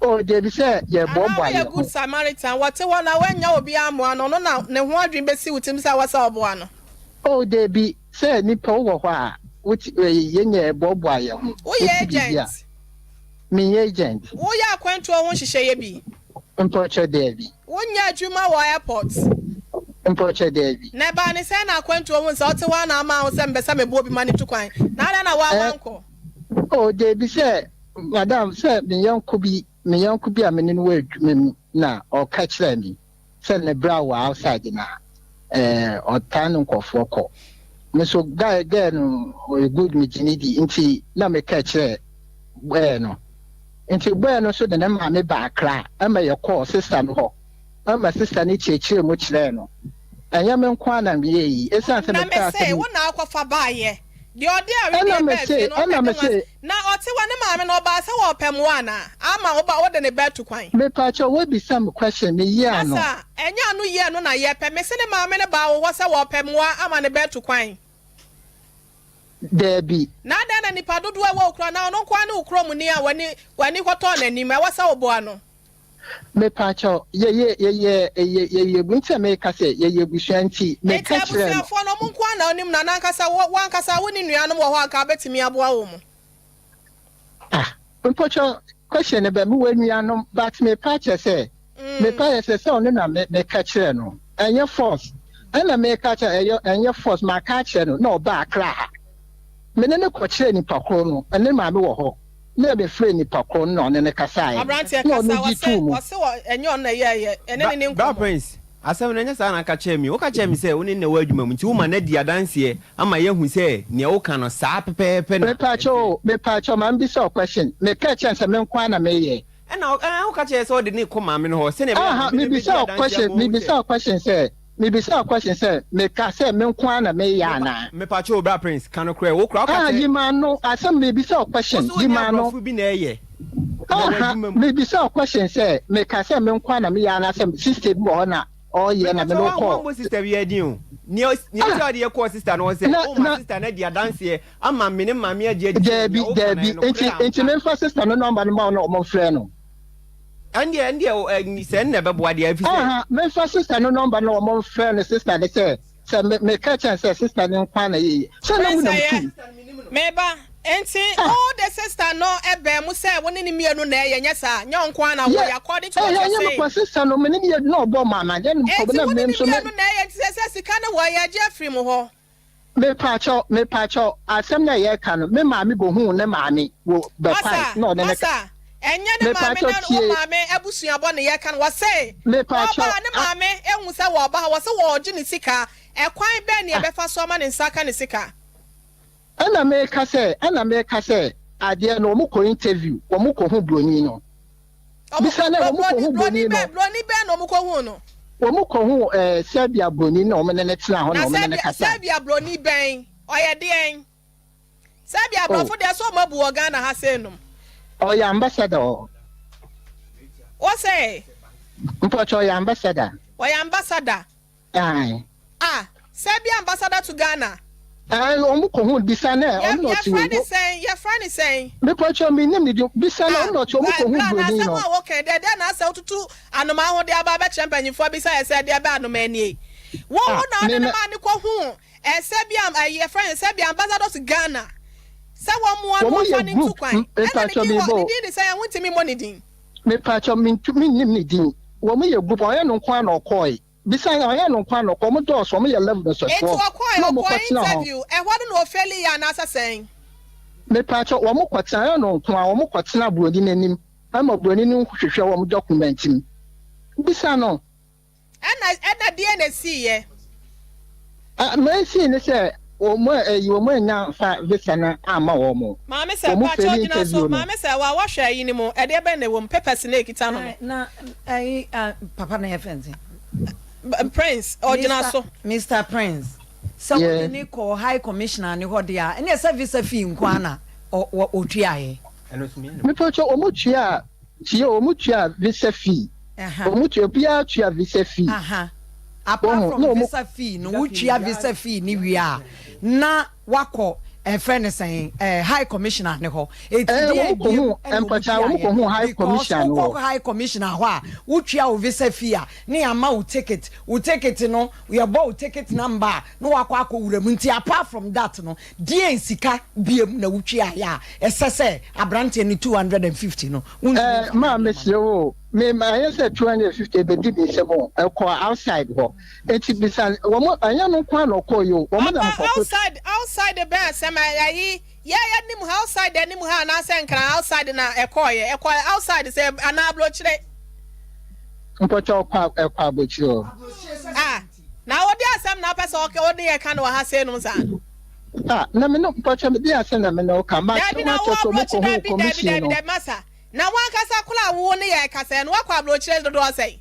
[SPEAKER 17] Oh, dabi sɛ
[SPEAKER 1] Anaa
[SPEAKER 17] yɛboaboa
[SPEAKER 1] woyɛ
[SPEAKER 17] yɛn ho.
[SPEAKER 1] Good Samaritan, wɔte hɔ na woannya obiara ammoa no, ɔno na ne ho adwene bɛsi wo tirim sɛ ɛwɔ sɛ ɔboa no?
[SPEAKER 17] Oh, dabi, sɛ nipa wowɔ hɔ a, wote, yɛn nyinaa yɛboaboa yɛn ho,
[SPEAKER 1] Woyɛ
[SPEAKER 17] wote biribi a.
[SPEAKER 1] agent?
[SPEAKER 17] Menyɛ agent.
[SPEAKER 1] Woyɛ akwantuo ho nhyehyɛeɛ bi?
[SPEAKER 17] Mpɔkyɛ daabi.
[SPEAKER 1] Wonyɛ adwuma wɔ airport?
[SPEAKER 17] Mpɔkyɛ daabi.
[SPEAKER 1] Na ɛbaa ne sɛn na akwantuo ho nsɛ wote hɔ ara na ama wo sɛ mepɛ sɛ meboa obi ma no tu kwan, na adɛn na wo ara woankɔ?
[SPEAKER 17] Oh daabi sɛ madam sɛ me yɔnko bi me yɔnko bi a me ne no wɔ adwuma mu na ɔka kyerɛɛ me. sɛ ne bra wɔ outside na eh, ɔtaa ne nkurɔfoɔ kɔ. Me so guy girl no ɔyɛ good me gye ne di nti na meka kyerɛ boy no. Nti boy no nso de ne maame ba Accra ɛma yɛkɔɔ sister no hɔ ɛma sister no kyerɛkyerɛ mu kyerɛɛ no. Ɛnyɛ me nko ara na meyɛ yi ɛsiane sɛ
[SPEAKER 1] Na
[SPEAKER 17] mekaa
[SPEAKER 1] mese
[SPEAKER 17] sɛ
[SPEAKER 1] wo na wokɔfa baeɛ. Deɛ ɔde
[SPEAKER 17] Ɛna
[SPEAKER 1] awedeɛ baa
[SPEAKER 17] mese
[SPEAKER 1] fie no ɔpɛ
[SPEAKER 17] ɛna
[SPEAKER 1] de ho
[SPEAKER 17] mese
[SPEAKER 1] asɛm. Na ɔte hɔ ne maame no ɔbaa sɛ ɔɔpɛ mmoa anaa? Ama wo ba wode ne ba atu kwan.
[SPEAKER 17] Mepakyɛw woabisa me question meyii ano.
[SPEAKER 1] Masa, ɛnyɛ ano yie no na yɛpɛ. Mese ne maame no baa wo hɔ sɛ ɔɔpɛ mmoa ama ne ba atu kwan.
[SPEAKER 17] Daabi.
[SPEAKER 1] Na adɛn na nnipa dodoɔ a ɛwɔ wo kuro anaa ɔno nko ara ne wo kuromni a w'ani w'ani kɔtɔɔ n'anim? Ɛwɔ sɛ woboa no.
[SPEAKER 17] Mepakyɛw, yɛyɛ yɛyɛ yɛ yɛyɛ nti a meka sɛ yɛyɛ abusua nti
[SPEAKER 1] Enti
[SPEAKER 17] meka kyerɛɛ no.
[SPEAKER 1] abusuafoɔ no, wɔn nko ara na wonim no anaa ankasa wo wo ankasa wonni nuanom wɔ hɔ a anka wobɛtumi aboa wɔn?
[SPEAKER 17] Ah, mpakyɛw question no bɛ mewɔ anuanom but mepa kyerɛ sɛ mepa yɛ sɛ sɛ ɔno na me meka kyerɛ no ɛnyɛ force ɛna meka kyerɛ ɛyɛ ɛnyɛ force maka akyerɛ no na ɔba Accra ha me ne no kɔkyerɛ nipa koro no ne maame wɔ hɔ. na mefrɛɛ nipa korɔ no na ɔne no kasaeɛ
[SPEAKER 1] Aberanteɛ
[SPEAKER 17] na
[SPEAKER 1] kasa,
[SPEAKER 17] ɔno gye
[SPEAKER 1] ɔse
[SPEAKER 17] too mu.
[SPEAKER 1] ɔse wɔ ɛnyɛ ɔno na ɛyɛɛyɛ, ɛne ne ne
[SPEAKER 16] Bra
[SPEAKER 1] nkɔmmɔ.
[SPEAKER 16] Prince, asɛm no ɛnyɛ saa na aka kyerɛɛ me. Woka kyerɛɛ me sɛ wo ne no na ɛwɔ adwuma mu nti woma no adi adanseɛ ama yɛahu sɛ nea woka no saa pɛpɛɛpɛ na
[SPEAKER 17] Mepaakyɛw
[SPEAKER 16] ɛteɛ.
[SPEAKER 17] o, mepaakyɛw ma mebisa wo question, meka kyerɛɛ no sɛ me nko ara na meyɛ.
[SPEAKER 16] Ɛna ɛɛ woka kyerɛɛ sɛ wode no rekɔ maame no hɔ sɛnea ɛbɛyɛ a
[SPEAKER 17] Aha,
[SPEAKER 16] maame no bɛdi
[SPEAKER 17] mebisa wo
[SPEAKER 16] adanseɛ
[SPEAKER 17] question,
[SPEAKER 16] ama wahu sɛ.
[SPEAKER 17] mebisa wo question sɛ, Mebisa wo question sɛ, meka sɛ me nko ara na meyɛ anaa?
[SPEAKER 16] Mepakyɛw o, Bra Prince, ka nokorɛ, wo koraa woka
[SPEAKER 17] Ah,
[SPEAKER 16] kyerɛ.
[SPEAKER 17] yi m'ano, asɛm mebisa wo question,
[SPEAKER 16] Wo se wo
[SPEAKER 17] yi
[SPEAKER 16] ne
[SPEAKER 17] m'ano.
[SPEAKER 16] aborɔfo bi na ɛyɛ wɔ
[SPEAKER 17] Aha,
[SPEAKER 16] w'adwuma mu.
[SPEAKER 17] mebisa wo question sɛ, meka sɛ me nko ara na meyɛ anaa sɛ sister bi wɔ hɔ na ɔyɛ na me
[SPEAKER 16] Mepakyɛw,
[SPEAKER 17] ne wo kɔɔ.
[SPEAKER 16] woammɔ sister biara din o. Nea nea nti a
[SPEAKER 17] Ah,
[SPEAKER 16] ɔde yɛ kɔɔ sister no hɔ sɛ,
[SPEAKER 17] na,
[SPEAKER 16] woma
[SPEAKER 17] na.
[SPEAKER 16] sister no adi adanseɛ ama me ne maame agye adi sɛ
[SPEAKER 17] Daabi,
[SPEAKER 16] nea woka no
[SPEAKER 17] daabi,
[SPEAKER 16] ɛyɛ nokorɛ
[SPEAKER 17] nti, nti
[SPEAKER 16] ampa.
[SPEAKER 17] memfa sister no number no ma wo na wɔmfrɛ no.
[SPEAKER 16] Ɛndeɛ, ɛndeɛ o, ɛ, sɛ ɛno na ɛbɛboa deɛ, ɛfiri sɛ.
[SPEAKER 17] Aha, memfa sister no number na wɔn mfrɛ no sister no sɛ, sɛ me, meka kyerɛ no sɛ sister no nko ara na ɛyɛ yie. Sɛ na wonam
[SPEAKER 1] Ɛsɛeɛ,
[SPEAKER 17] tum.
[SPEAKER 1] me ba, enti
[SPEAKER 17] Ah.
[SPEAKER 1] wo de sister no baa mu sɛ wo ne no mmienu na ɛyɛ, nyɛ saa? Nyɛ wo nko ara na
[SPEAKER 17] Yɛ,
[SPEAKER 1] woyɛ, according to what
[SPEAKER 17] ɛhɛ,
[SPEAKER 1] you're
[SPEAKER 17] ɛnyɛ
[SPEAKER 1] saying.
[SPEAKER 17] mekɔ sister no, me ne no yɛ, na ɔbɔ me amaneɛ, na mekɔ,
[SPEAKER 1] Enti
[SPEAKER 17] na
[SPEAKER 1] wo ne
[SPEAKER 17] me
[SPEAKER 1] no
[SPEAKER 17] nso me.
[SPEAKER 1] mmienu na ɛyɛ, nti sɛ sɛ sika no wɔ, yɛagye afiri mo hɔ.
[SPEAKER 17] Mepaakyɛw, mepaakyɛw, asɛm no a yɛreka no, me maame bohuu ne maame wɔ Bɛkwae
[SPEAKER 1] Masa,
[SPEAKER 17] na ɔne no ka.
[SPEAKER 1] masa, ɛnyɛ ne maame
[SPEAKER 17] Mepaakyɛw
[SPEAKER 1] na wo
[SPEAKER 17] tie.
[SPEAKER 1] maame abusuabɔ na yɛreka no, wɔse
[SPEAKER 17] Mepaakyɛw,
[SPEAKER 1] wɔba a ne
[SPEAKER 17] a.
[SPEAKER 1] maame ehu sɛ wɔreba ha, wɔse wɔregye ne sika, ɛkwan bɛn na
[SPEAKER 17] Ah.
[SPEAKER 1] yɛbɛfa so ama ne nsa aka ne sika?
[SPEAKER 17] Ɛna meka sɛ, ɛna meka sɛ, adeɛ no wɔn kɔ interview, wɔn kɔ hu broni no.
[SPEAKER 1] Ɔmo,
[SPEAKER 17] Bisa no
[SPEAKER 1] bro,
[SPEAKER 17] wɔn kɔ
[SPEAKER 1] broni,
[SPEAKER 17] hu
[SPEAKER 1] broni
[SPEAKER 17] broni no.
[SPEAKER 1] bɛn, broni bɛn na wɔn kɔ hu no?
[SPEAKER 17] Wɔn kɔ hu ɛɛ Serbia broni na wɔn ne no tena hɔ
[SPEAKER 1] Na
[SPEAKER 17] na wɔn ne no
[SPEAKER 1] Serbia,
[SPEAKER 17] kasa.
[SPEAKER 1] Serbia broni bɛn? Ɔyɛ deɛn? Serbia
[SPEAKER 17] Oh.
[SPEAKER 1] aborɔfo deɛ sɛ wɔn abu wɔ Ghana ha sei nom.
[SPEAKER 17] Ɔyɛ ambassador ɔ.
[SPEAKER 1] Wɔ sɛ?
[SPEAKER 17] Mpɔkyɛ ɔyɛ ambassador.
[SPEAKER 1] Ɔyɛ ambassador.
[SPEAKER 17] Ae.
[SPEAKER 1] Ah, Serbia ambassador to Ghana.
[SPEAKER 17] Ae, wɔn kɔ ho bisa no ɛ,
[SPEAKER 1] Yɛ,
[SPEAKER 17] ɔno na ɔte
[SPEAKER 1] yɛfrɛ
[SPEAKER 17] wei.
[SPEAKER 1] ne sɛn? Yɛfrɛ ne sɛn?
[SPEAKER 17] Mepɔkyɛ me nim ne din, bisa no,
[SPEAKER 1] Ah,
[SPEAKER 17] ɔno na ɔte, wɔn
[SPEAKER 1] bra,
[SPEAKER 17] kɔ ho
[SPEAKER 1] bra, na
[SPEAKER 17] broni
[SPEAKER 1] asɛm
[SPEAKER 17] no.
[SPEAKER 1] a woka yi, deɛ deɛ na asɛ wotutu anomaa ho de aba abɛkyerɛ mpanyinfoɔ abisa yɛ sɛ deɛ bɛ anomaa nie. Wo, wo
[SPEAKER 17] Ah,
[SPEAKER 1] na ɔde
[SPEAKER 17] me
[SPEAKER 1] ne
[SPEAKER 17] me.
[SPEAKER 1] maa ne kɔ hu eh, Serbia, eh, yɛfrɛ ne Serbia ambassador to Ghana. Sɛ wɔn mmoa no
[SPEAKER 17] Wɔn
[SPEAKER 1] wɔmfa
[SPEAKER 17] yɛ
[SPEAKER 1] ne ntu
[SPEAKER 17] group,
[SPEAKER 1] kwan. Ɛna ne
[SPEAKER 17] mepatwɔ
[SPEAKER 1] din
[SPEAKER 17] me
[SPEAKER 1] wɔ, ne
[SPEAKER 17] bo.
[SPEAKER 1] din de sɛn? Wontumi mmɔ ne din.
[SPEAKER 17] Mepatwɔ, mentu, mennim ne din. Wɔn yɛ group, ɔnyɛ no nko ara na ɔkɔɔe. Bisa ɔnyɛ no nko ara na ɔkɔɔ, wɔn dɔɔso, wɔn yɛ 11
[SPEAKER 1] Enti
[SPEAKER 17] sɛsoɔ.
[SPEAKER 1] ɔkɔɔe,
[SPEAKER 17] Na wɔn
[SPEAKER 1] ɔkɔɔ
[SPEAKER 17] kɔtena hɔ.
[SPEAKER 1] interview, ɛhɔ no na ɔfeeli yɛ anaasɛ sɛn?
[SPEAKER 17] Mepaakyɛw, wɔn kɔtena, ɔnyɛ no nko ara, wɔn kɔtena buroni no anim ma buroni no hwehwɛ wɔn document mu. Bisa no.
[SPEAKER 1] Ɛna ɛna deɛn na ɛsiiɛ?
[SPEAKER 17] Ah, ma esii ne sɛ wɔn a ɛyi wɔn annya nfa visa no amma wɔn.
[SPEAKER 1] Maame sɛ,
[SPEAKER 17] Wɔn
[SPEAKER 1] pakyɛw
[SPEAKER 17] faili
[SPEAKER 1] gyina so,
[SPEAKER 17] interview no.
[SPEAKER 1] maame sɛ, wa wahwɛ ayi no mu, ɛdeɛ bɛn na ɛwɔ mu, papers no a ɛkita no no.
[SPEAKER 6] Na ɛyi ah, papa no yɛfrɛ no sɛn?
[SPEAKER 1] Prince, ɔgyina so.
[SPEAKER 6] Mister Prince, sɛ
[SPEAKER 17] Yeah.
[SPEAKER 6] wode no kɔɔ High Commissioner no hɔ deɛ a, ɛneɛ sɛ visa fee nko ara na ɔ, wɔ, ɔtuaeɛ.
[SPEAKER 17] Mepakyɛw, wɔn tuaa, tie o, wɔn tuaa visa fee. Wɔn tua, obiara tua visa fee.
[SPEAKER 6] Apart
[SPEAKER 17] Wɔn
[SPEAKER 6] from
[SPEAKER 17] na wɔn.
[SPEAKER 6] visa fee no, wotua visa fee no wie a, na wakɔ ɛfrɛ no sɛn ɛɛ high commissioner ne hɔ. Eti
[SPEAKER 17] Ɛɛ
[SPEAKER 6] deɛ
[SPEAKER 17] wɔn kɔ
[SPEAKER 6] ebiem
[SPEAKER 17] hu
[SPEAKER 6] ɛna wɔn
[SPEAKER 17] mpakyɛ wɔn kɔ
[SPEAKER 6] tuaeɛ
[SPEAKER 17] hu high
[SPEAKER 6] because
[SPEAKER 17] commissioner no
[SPEAKER 6] wokɔ
[SPEAKER 17] hɔ.
[SPEAKER 6] high commissioner hɔ a, wotua wo visa fee a, ne yɛama wo ticket. Wo ticket no, yɛbɔ wo ticket number a, na wakɔ akɔ wura mu. Nti apart from that no, deɛn sika biem na wotuaeɛ a ɛsɛ sɛ aberanteɛ no 250 no wontumi
[SPEAKER 17] Ɛɛ
[SPEAKER 6] mfa
[SPEAKER 17] maa
[SPEAKER 6] nyɛ nneɛma no?
[SPEAKER 17] mesrɛ wo o, me ma ɛyɛ sɛ 250 ebedi me nsam o, ɛkɔɔ outside hɔ. Enti bisa wɔn, ɛnyɛ no nko ara na ɔkɔɔ yi o, wɔn nam
[SPEAKER 1] Papa
[SPEAKER 17] kɔko.
[SPEAKER 1] outside outside bɛn asɛm ayi yɛ yɛ nim ha outside anim ha anaasɛ nkran outside na ɛkɔɔyɛ ɛkɔɔ outside sɛ anaa abrokyire.
[SPEAKER 17] Mpɔkyɛ ɔkɔ ɛkɔ abrokyire o.
[SPEAKER 1] Ah na wode asɛm na wopɛ sɛ ɔka wode yɛ ka no wɔ ha sei nom saa.
[SPEAKER 17] Ah na me no mpɔkyɛ me de asɛm na me ne wo ka ma
[SPEAKER 1] Dabi
[SPEAKER 17] kyerɛ
[SPEAKER 1] na
[SPEAKER 17] wo
[SPEAKER 1] wo
[SPEAKER 17] akyerɛ sɛ ɔmo
[SPEAKER 1] abrokyi
[SPEAKER 17] kɔ hu
[SPEAKER 1] dabi dabi
[SPEAKER 17] commission
[SPEAKER 1] dabi
[SPEAKER 17] no.
[SPEAKER 1] dabi masa Na wankasa koraa a wo ne yɛn rekasa yi no, woakɔ aburokyire dodoɔ sɛn?